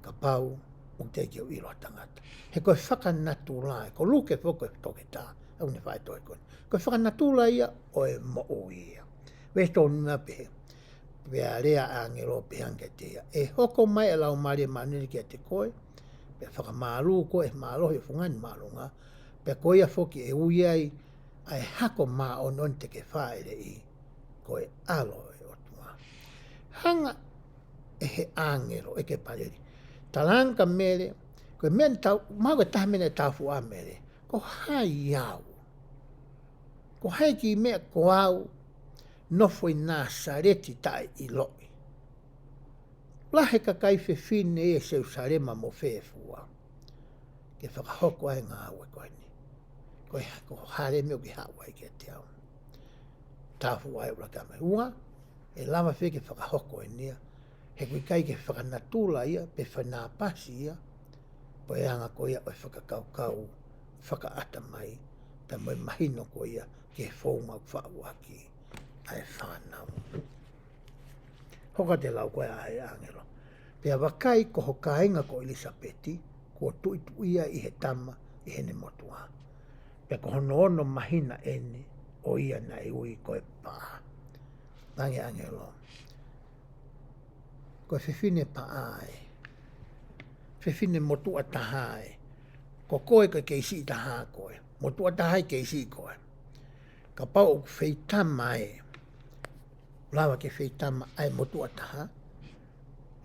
Kapau ʻoku teʻeki ke u ʻilo ha tangata. He ko e fakanatula, ko Luke foki ko e toketā, ʻoku ne fai e tohi ko eni. Ko e fakanatula ia ʻo e moʻui ia. Veesi tolu nima pehē. Pea lea ʻa e ʻāngelo pehē ange kiate ia, ʻe hoko mai ʻa e Laumālie Māʻoniʻoni kiate koe, pea fakamālū koe ʻe he mālohi ʻo e Fungani Māʻolunga, pea ko ia foki ʻe ui ai ʻa e hako māʻoniʻoni te ke fāʻeleʻi, ko e ʻAlo ʻo e ʻOtua. Hanga ʻe he ʻāngelo, ʻEkepaleli, talaange kia Mele, ko e meʻa naʻe tau, mahalo ko e taha e meʻa naʻe tāufuʻua ʻa Mele, ko hai au? Ko hai e kiʻi meʻa ko au, nofo ʻi Nāsaleti taʻeʻiloʻi? Lahi e kakai fefine ʻi Selusalema mo Fēfua ke fakahoko ai e ngāue ko eni. Ko e, ko e hā leva e meʻa ʻoku ke haʻu ai kiate au? Tāufuʻua ʻa Mele. Ua, ʻe lava fēfē ke fakahoko eni ia? He ʻoku ʻikai ke fakanatula ia, pe fakaʻatamai ia, pe ko e anga ko ia ʻo e fakakaukau fakaʻatamai, pea mo e mahino ko ia ki he founga ʻoku faʻu ʻaki ʻa e fānau. Hoko atu e lau ko ē ʻa e ʻāngelo. Pea vakai, ko ho kāinga ko ʻIlisapeti, kuo tuʻituʻia ʻi he tama ʻi heʻene motuʻa. Pea ko hono ono māhina ʻeni ʻo ia naʻe ui ko e paʻa. Talaange ʻe he ʻāngelo, ko e fefine paʻa ē, fefine motuʻa taha ē, ko koe ko e kei siʻi taha koe, motuʻa taha ē, kei siʻi koe. Kapau ʻoku feitama ē, lava ke feitama ʻa e motuʻa taha,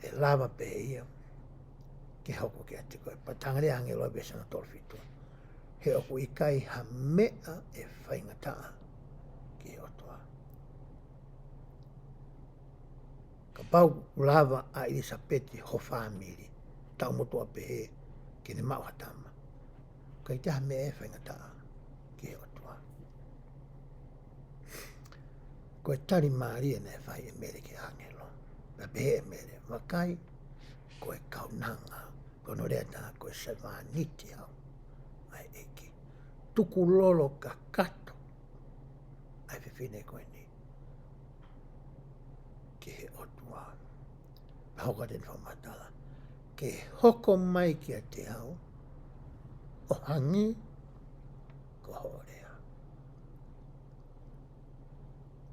ʻe lava pē ia ke hoko kiate koe. Pea talaange ʻe he ʻāngelo ʻi he veesi hono tolu fitu, he ʻoku ʻikai ha meʻa ʻe faingataʻa ki he ʻOtua. Kapau ʻoku lava ʻa ʻIlisapeti ho fāmili, taʻu motuʻa pehē, ke ne maʻu ha tama, ʻikai toe ha meʻa ʻe faingataʻa ki he ʻOtua. Ko e tali mālie naʻe fai ʻe Mele ki he ʻāngelo. Naʻe pehē ʻe Mele, vakai, ko e kaunanga, ko hono lea ʻe taha, ko e sevāniti au ʻa e ʻEiki. Tukulolo kakato ʻa e fefine ko eni ki he ʻOtua. Pea hoko atu ʻene fakamatala, ke hoko mai kiate au ʻo hangē ko hoʻo lea.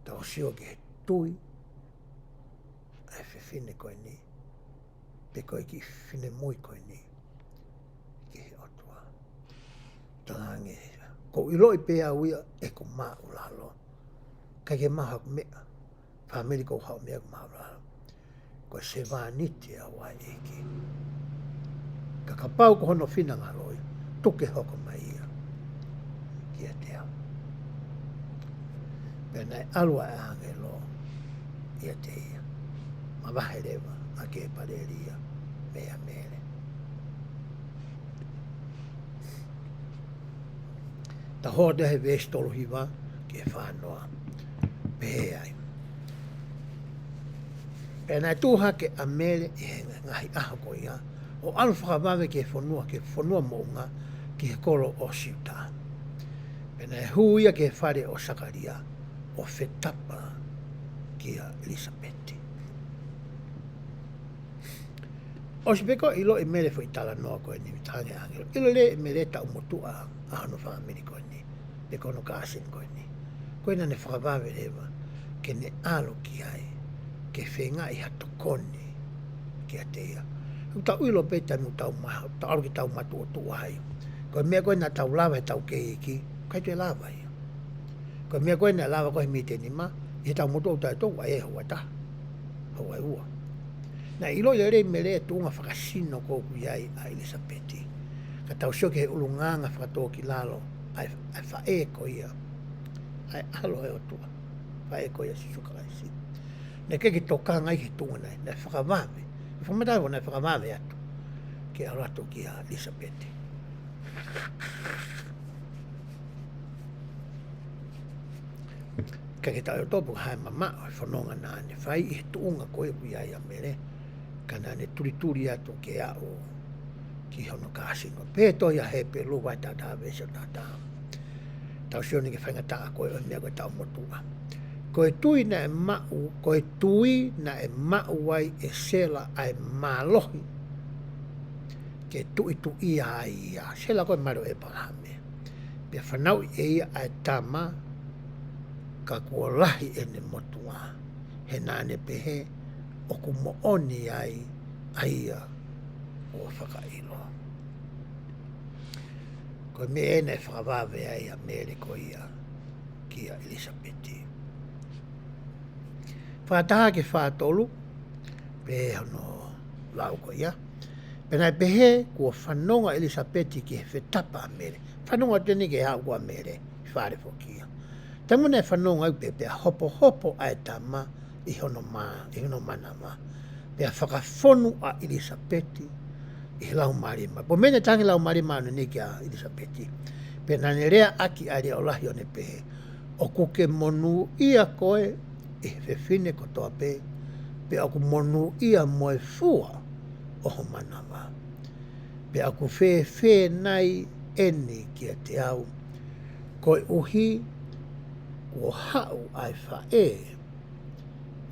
Tau sio ki he tui ʻa e fefine ko eni, pe ko e kiʻi finemui ko eni, ki he ʻOtua. Talaange, ʻoku ou ʻiloʻi pē au ia ʻi heʻeku māʻulalo. ʻIkai ke maʻu haku meʻa, fāmili, ʻoku ou haʻu mei heʻeku māʻulalo. Ko e sevāniti au ʻa e ʻEiki. Ka kapau ko hono finangalo ia, tuku ke hoko mai ia kiate au. Pea naʻe ʻalu ʻa e ʻāngelo ʻiate ia, mavahe leva ʻa Kepaleli ia meia Mele. Tau hoko atu he veesi tolu hiva ki he fā noa. Pehē ai, pea naʻe tuʻu hake ʻa Mele ʻi he ngaahi ʻaho ko ia, ʻo ʻalu fakavave ki he fonua, ki he fonua moʻunga, ki he kolo ʻo Siuta. Pea naʻe hū ia ki he fale ʻo Sakalia, ʻo fetapa kia ʻIlisapeti. ʻOsi pē ko ē ʻiloʻi ʻe Mele e foʻi talanoa ko eni, talaange ʻe he ʻāngelo, ʻilo lelei ʻe Mele e taʻu motuʻa ʻa hono fāmili ko eni, pe ko hono kāsini ko eni. Ko ia naʻa ne fakavave leva ke ne ʻalu ki ai, ke feingaʻi ha tokoni kiate ia. ʻOku tau ʻilo pē taimi ʻoku tau ma-, tau ʻalu ke tau matuʻotuʻa ai, ko e meʻa ko ē naʻa tau lava heʻetau kei iiki, ʻikai toe lava ia. Ko e meʻa ko ē naʻe lava ko ē he mīteni mā, ʻi heʻetau motuʻa ʻoku tau tō ai, ʻe houa ʻe taha, houa ʻe ua. Naʻe ʻiloʻi lelei ʻe Mele e tuʻunga fakasino ko ē ʻoku ʻi ai ʻa ʻIlisapeti. Ka tau sio ki he ʻulungaanga fakatōkilalo ʻa e, ʻa e faʻē ko ia, ʻa e ʻAlo ʻo e ʻOtua, faʻē ko ia ʻo Sīsū Kalaisi. Naʻe ʻikai ke tokanga ia ki he tuʻunga naʻe, naʻe fakavave. Fakamatala naʻe fakavave atu ke ʻalu atu kia ʻIlisapeti. Ka ke tau ʻilo pe ko e hā e mamaʻo e fononga naʻa ne fai ʻi he tuʻunga ko ē ʻoku ʻi ai ʻa Mele, ka naʻa ne tulituli atu ke aʻu ki hono kāsini. Pea tohi ʻa Hepelū vahe taha taha veesi taha taha. Tau sio eni ki he faingataʻa ko ē ʻo e meʻa ko e taʻu motuʻa. Ko e tui naʻe maʻu, ko e tui naʻe maʻu ai ʻe Sela ʻa e mālohi ke tuʻituʻia ai ia. Sela ko e mali ʻo ʻĒpalahame. Pea fanauʻi ʻe ia ʻa e tama, ka kuo lahi ʻene motuʻa. He naʻa ne pehē, ʻoku moʻoni ai ʻa ia kuo fakaʻilo. Ko e meʻa ē naʻe fakavave ai ʻa Mele ko ia kia ʻIlisapeti. Fā taha ki he fā tolu, pea hono lau ko ia. Pea naʻe pehē kuo fanongo ʻa ʻIlisapeti ki he fetapa ʻa Mele. Fanongo atu eni ki he haʻu ko ē ʻa Mele ʻi fale foki ia. Taimi naʻe fanongo ai pē, pea hopohopo ʻa e tama ʻi hono ma-, ʻi hono manava. Pea fakafonu ʻa ʻIlisapeti ʻi he Laumālie Māʻoniʻoni. Pea ko e meʻa naʻe talaange ʻe he Laumālie Māʻoniʻoni kia ʻIlisapeti. Pea naʻa ne leaʻaki ʻa e leʻo lahi ʻo ne pehē, ʻoku ke monūʻia koe ʻi he fefine kotoa pē, pea ʻoku monūʻia mo e fua ʻo ho manava. Pea ʻoku fēfē nai eni kiate au, koeʻuhi kuo haʻu ʻa e faʻē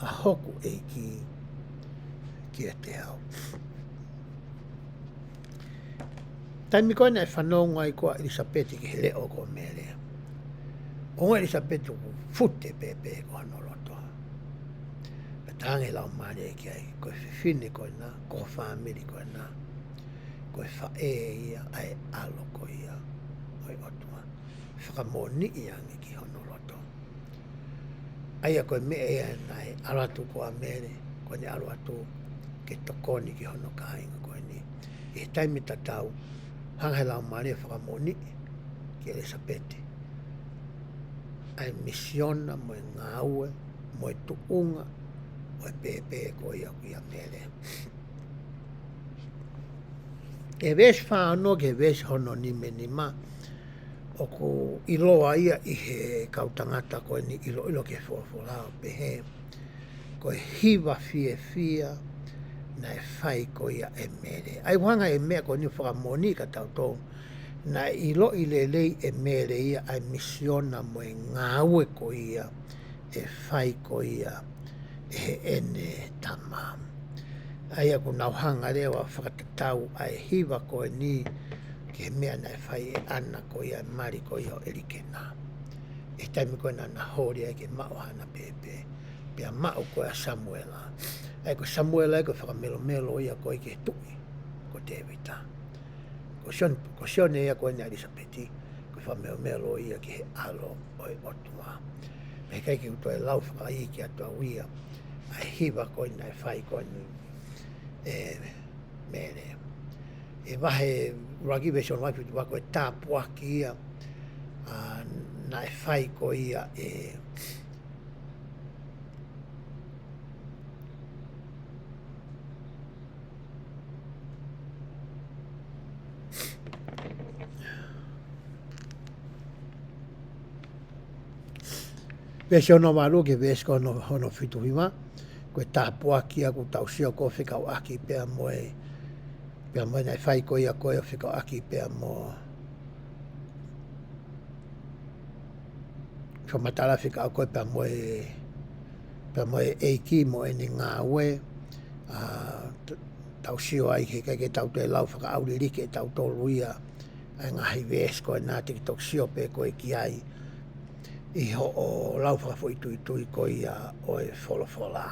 ʻa hoku ʻEiki kiate au. Taimi ko ē naʻe fanongo ai ko ē ʻa ʻIlisapeti ki he leʻo ko Mele. ʻOngo ʻIlisapeti ʻoku fute pēpē ko hono loto. Pea talaange ʻe he Laumālie ki ai, ko e fefine ko ena, ko ho fāmili ko ena, ko e faʻē ia ʻa e ʻAlo ko ia ʻo e ʻOtua. Fakamoʻoniʻi ange ki hono loto. ʻA ia ko e meʻa ia naʻe ʻalu atu ko ē ʻa Mele, ko ʻene ʻalu atu ke tokoni ki hono kāinga ko eni. ʻI he taimi tatau, hanga ʻe he Laumālie ʻo fakamoʻoniʻi kia ʻIlisapeti ʻa e misiona mo e ngāue, mo e tuʻunga ʻo e pēpē ko ia ʻoku ʻia Mele. ʻI he veesi fā ono ki he veesi hono nima nima, ʻoku ʻiloa ia ʻe he kau tangata ko eni ʻiloʻilo ki he folofola ʻo pehē, ko e hiva fiefia naʻe fai ko ia ʻe Mele. ʻA ia ʻoku hanga ʻe he meʻa ko eni ʻo fakamoʻoniʻi kia tautolu, naʻe ʻiloʻi lelei ʻe Mele ia ʻa e misiona mo e ngāue ko ia ʻe fai ko ia ʻe heʻene tama. ʻA ia ʻoku nau hanga leva ʻo fakatatau ʻa e hiva ko eni ki he meʻa naʻe fai ʻe ʻAna ko ia ʻa e mali ko ia ʻo ʻElikena. ʻI he taimi ko ē naʻá na holi ai ke maʻu haʻana pēpē, pea maʻu ko ē ʻa Samuela. ʻA ia ko Samuela ia ko e fakamelomelo ia ko ē ki he tuʻi ko Tēvita. Ko Sione, ko Sione ia ko eni ʻa ʻIlisapeti, ko e fakamelomelo ia ki he ʻAlo ʻo e ʻOtua. Pea ʻikai ke u toe lau fakaikiiki atu au ia ʻa e hiva ko ē naʻe fai ko eni ʻe Mele. ʻI he vahe ʻuluaki veesi ono ki he fitu, ko e tāpuaki ia, ā, naʻe fai ko ia ʻe Veesi ono valu ki he veesi ko hono, hono fitu hiva, ko e tāpuaki ia ʻoku tau sio ko ē fekauʻaki pea mo e, pea mo e naʻe fai ko ia ko ē ʻo fekauʻaki pea mo, fakamatala fekauʻaki ko ē pea mo e, pea mo e ʻEiki mo ʻene ngāue, ā, t-, tau sio ai he ʻikai ke tau toe lau fakaʻauliliki ʻe tautolu ia, ʻa e ngaahi veesi ko ena te ke toki sio pē koe ki ai ʻi hoʻo lau fakafoʻituitui ko ia ʻo e folofola.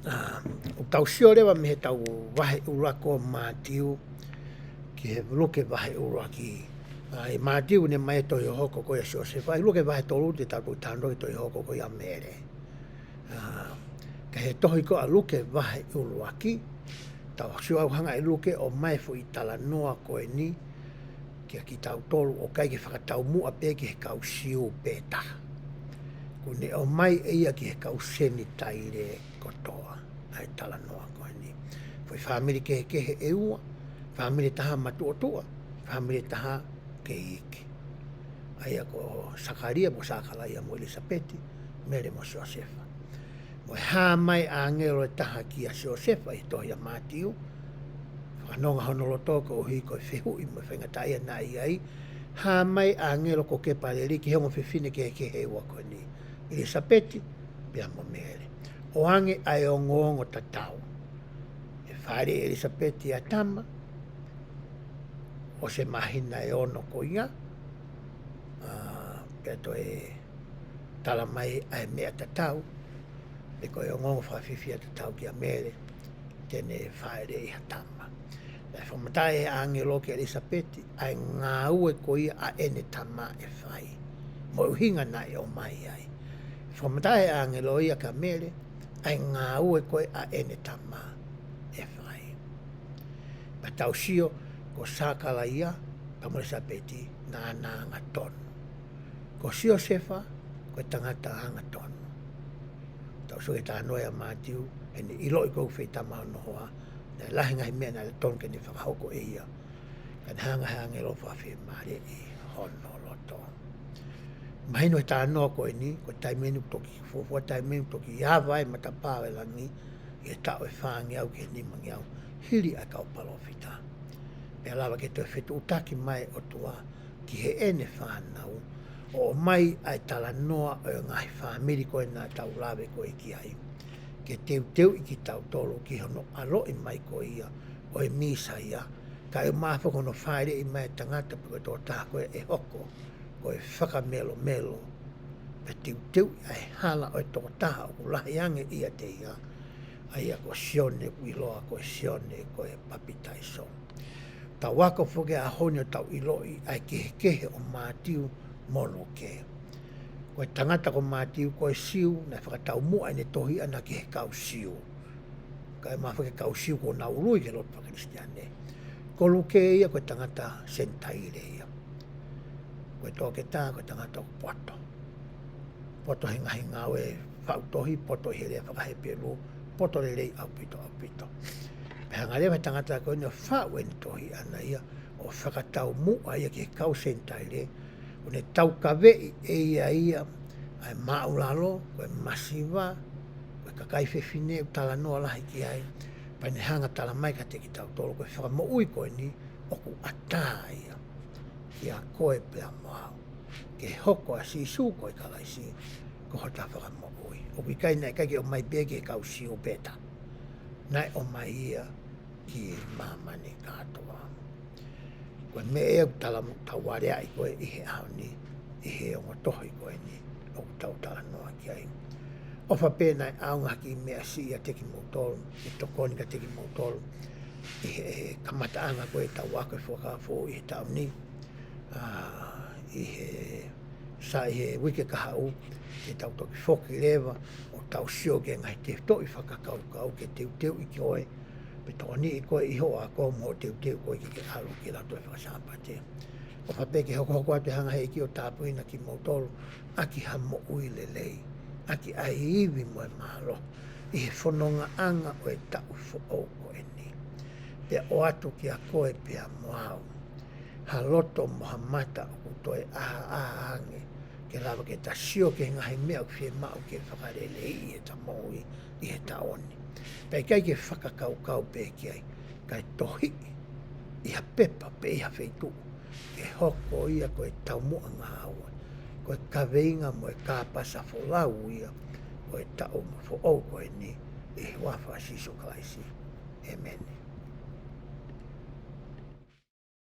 Ā, ʻoku tau sio leva mei heʻetau vahe ʻuluaki ʻo Mātiu ki he Luke vahe ʻuluaki. Ā, ʻi Mātiu ne ʻomai e tohi hohoko ko ia ʻa Siosefa, ʻi Luke vahe tolu te tau talanoa ki he tohi hohoko ko ia ʻa Mele. Ā, ka ʻi he tohi ko ē ʻa Luke vahe ʻuluaki, tau sio ʻoku hanga ʻe Luke ʻo ʻomai e foʻi talanoa ko eni kia kitautolu ʻoku ʻikai ke fakataumuʻa pē ki he kau Siu pē taha. Kuo ne ʻomai ʻe ia ki he kau Senitaile kotoa ʻa e talanoa ko eni. Foʻi fāmili kehekehe ʻe ua, fāmili taha matuʻotuʻa, fāmili taha kei iiki. ʻA ia ko Sakalia mo Sakalaia mo ʻIlisapeti, Mele mo Siosefa. Mo e hā mai ʻāngelo ʻe taha kia Siosefa ʻi he tohi ʻa Mātiu, fakanonga hono loto koeʻuhi ko e fehuʻi mo e faingataʻaʻia naʻe ʻi ai, hā mai ʻāngelo ko Kepaleli ki he ongo fefine kehekehe ʻe ua ko eni, ʻIlisapeti pea mo Mele. ʻOange ʻa e ongoongo tatau. ʻE fāʻeleʻi ʻe ʻIlisapeti ʻa e tama, ʻosi e māhina ʻe ono ko ia, ā, pea toe tala mai ʻa e meʻa tatau, pea ko e ongoongo fakafiefia tatau kia Mele, te ne fāʻeleʻi ha tama. Naʻe fakamatala ʻe he ʻāngelo kia ʻIlisapeti ʻa e ngāue ko ia ʻa ʻene tama ʻe fai, mo e ʻuhinga naʻe ʻomai ai. Fakamatala ʻe he ʻāngelo ia kia Mele ʻa e ngāue ko ē ʻa ʻene tama ʻe fai. Pea tau sio ko Sakalaia pea mo ʻIlisapeti naʻá na angatonu. Ko Siosefa ko e tangata angatonu. Tau sio ki he talanoa ʻa Mātiu, heʻene ʻiloʻi ko ē ʻoku feitama hono hoa, naʻe lahi e ngaahi meʻa naʻe totonu ke ne fakahoko ʻe ia. Ka ne hanga ʻe he ʻāngelo ʻo fakafiemālieʻi hono loto. Mahino he talanoa ko eni, ko e taimi eni ʻoku toki fuofua taimi eni ʻoku toki ava ai e matapā ʻo e langi ʻi he taʻu ʻe fāngeau ki he nimangeau hili ʻa e kau palōfita. Pea lava ke toe fetuʻutaki mai e ʻOtua ki heʻene fānau, ʻo ʻomai ʻa e talanoa ʻo e ngaahi fāmili ko ē naʻa tau lave ko ē ki ai, ke teuteuʻi kitautolu ki hono ʻaloʻi mai ko ia ʻo e Mīsaia, kae ʻumaʻā foki hono fāʻeleʻi mai e tangata pe ko e tokotaha ko ē ʻe hoko ko e fakamelomelo, pea teuteuʻi ʻa e hala ʻo e tokotaha ʻoku lahi ange ʻiate ia, ʻa ia ko Sione, ʻoku ʻiloa ko Sione ko e Papitaiso. Tau ako foki he ʻaho ni ʻo tau ʻiloʻi ʻa e kehekehe ʻo Mātiu mo Luke. Ko e tangata ko Mātiu ko e Siu, naʻe fakataumuʻa ʻene tohi ʻana ki he kau Siu, kae ʻumaʻā foki e kau Siu kuo nau ului ki he lotu faka-Kalisitiane. Ko Luke ia ko e tangata Senitaile ia. Ko e toketā, ko e tangata ʻoku poto. Poto he ngaahi ngāue faʻu tohi, poto ʻi he lea faka-Hepelū, poto lelei ʻaupito, ʻaupito. Pea hanga leva ʻe he tangata ko eni ʻo faʻu ʻene tohi ʻana ia ʻo fakataumuʻa ia ki he kau Senitaile, ʻo ne taukaveʻi ʻe ia ia ʻa e māʻulalo, ko e masiva, ko e kakai fefine ʻoku talanoa lahi ki ai, pea ne hanga ʻo tala mai kiate kitautolu ko e fakamoʻui ko eni ʻoku ʻatā ia kiate koe pea mo au. Ke hoko ʻa Sīsū ko e Kalaisi ko hota fakamoʻui. ʻOku ʻikai, naʻe ʻikai ke ʻomai pē ki he kau Siu pē ʻe taha. Naʻe ʻomai ia ki māmani kātoa. Ko e meʻa ia ʻoku tala mo tau aleaʻi ko ē ʻi he ʻaho ni, ʻi he ongo tohi ko eni ʻoku tau talanoa ki ai. ʻOfa pē naʻe ʻaonga ha kiʻi meʻa siʻi ʻiate kimoutolu, ke tokoni kiate kimoutolu ʻi he kamataʻanga ko ē ʻetau ako e Fuakava Foʻou ʻi he taʻu ni. ʻA, ʻi he sa-, ʻi he uike kahaʻu, ke tau toki foki leva ʻo tau sio ki he ngaahi tefitoʻi fakakaukau ke teuteuʻi koe, pe tokoniʻi koe ʻi hoʻo ako mo hoʻo teuteu ko ē ke ke ʻalu ki he lautohi faka-Sāpate. ʻOfa pē ke hokohoko atu e hanga ʻe he ʻEiki ʻo tāpuakiʻi kimoutolu ʻaki ha moʻui lelei, ʻaki ʻa e ivi mo e mālohi ʻi he fonongaʻanga ʻo e taʻu foʻou ko eni. Pea ʻoatu kiate koe pea mo au ha loto mo ha mata ʻoku toe ʻāʻā ange, ke lava ke ta sio ki he ngaahi meʻa ʻoku fiemaʻu ke fakaleleiʻi ʻeta moʻui ʻi he taʻu ni. Pea ʻikai ke fakakaukau pē ki ai, kae tohiʻi ʻi ha pepa pe ʻi ha feituʻu, ke hoko ia ko e taumuʻa ngāue, ko e kaveinga mo e kāpasa folau ia ʻo e taʻu foʻou ko eni, ʻi he huafa ʻo Sīsū Kalaisi. ʻĒmeni.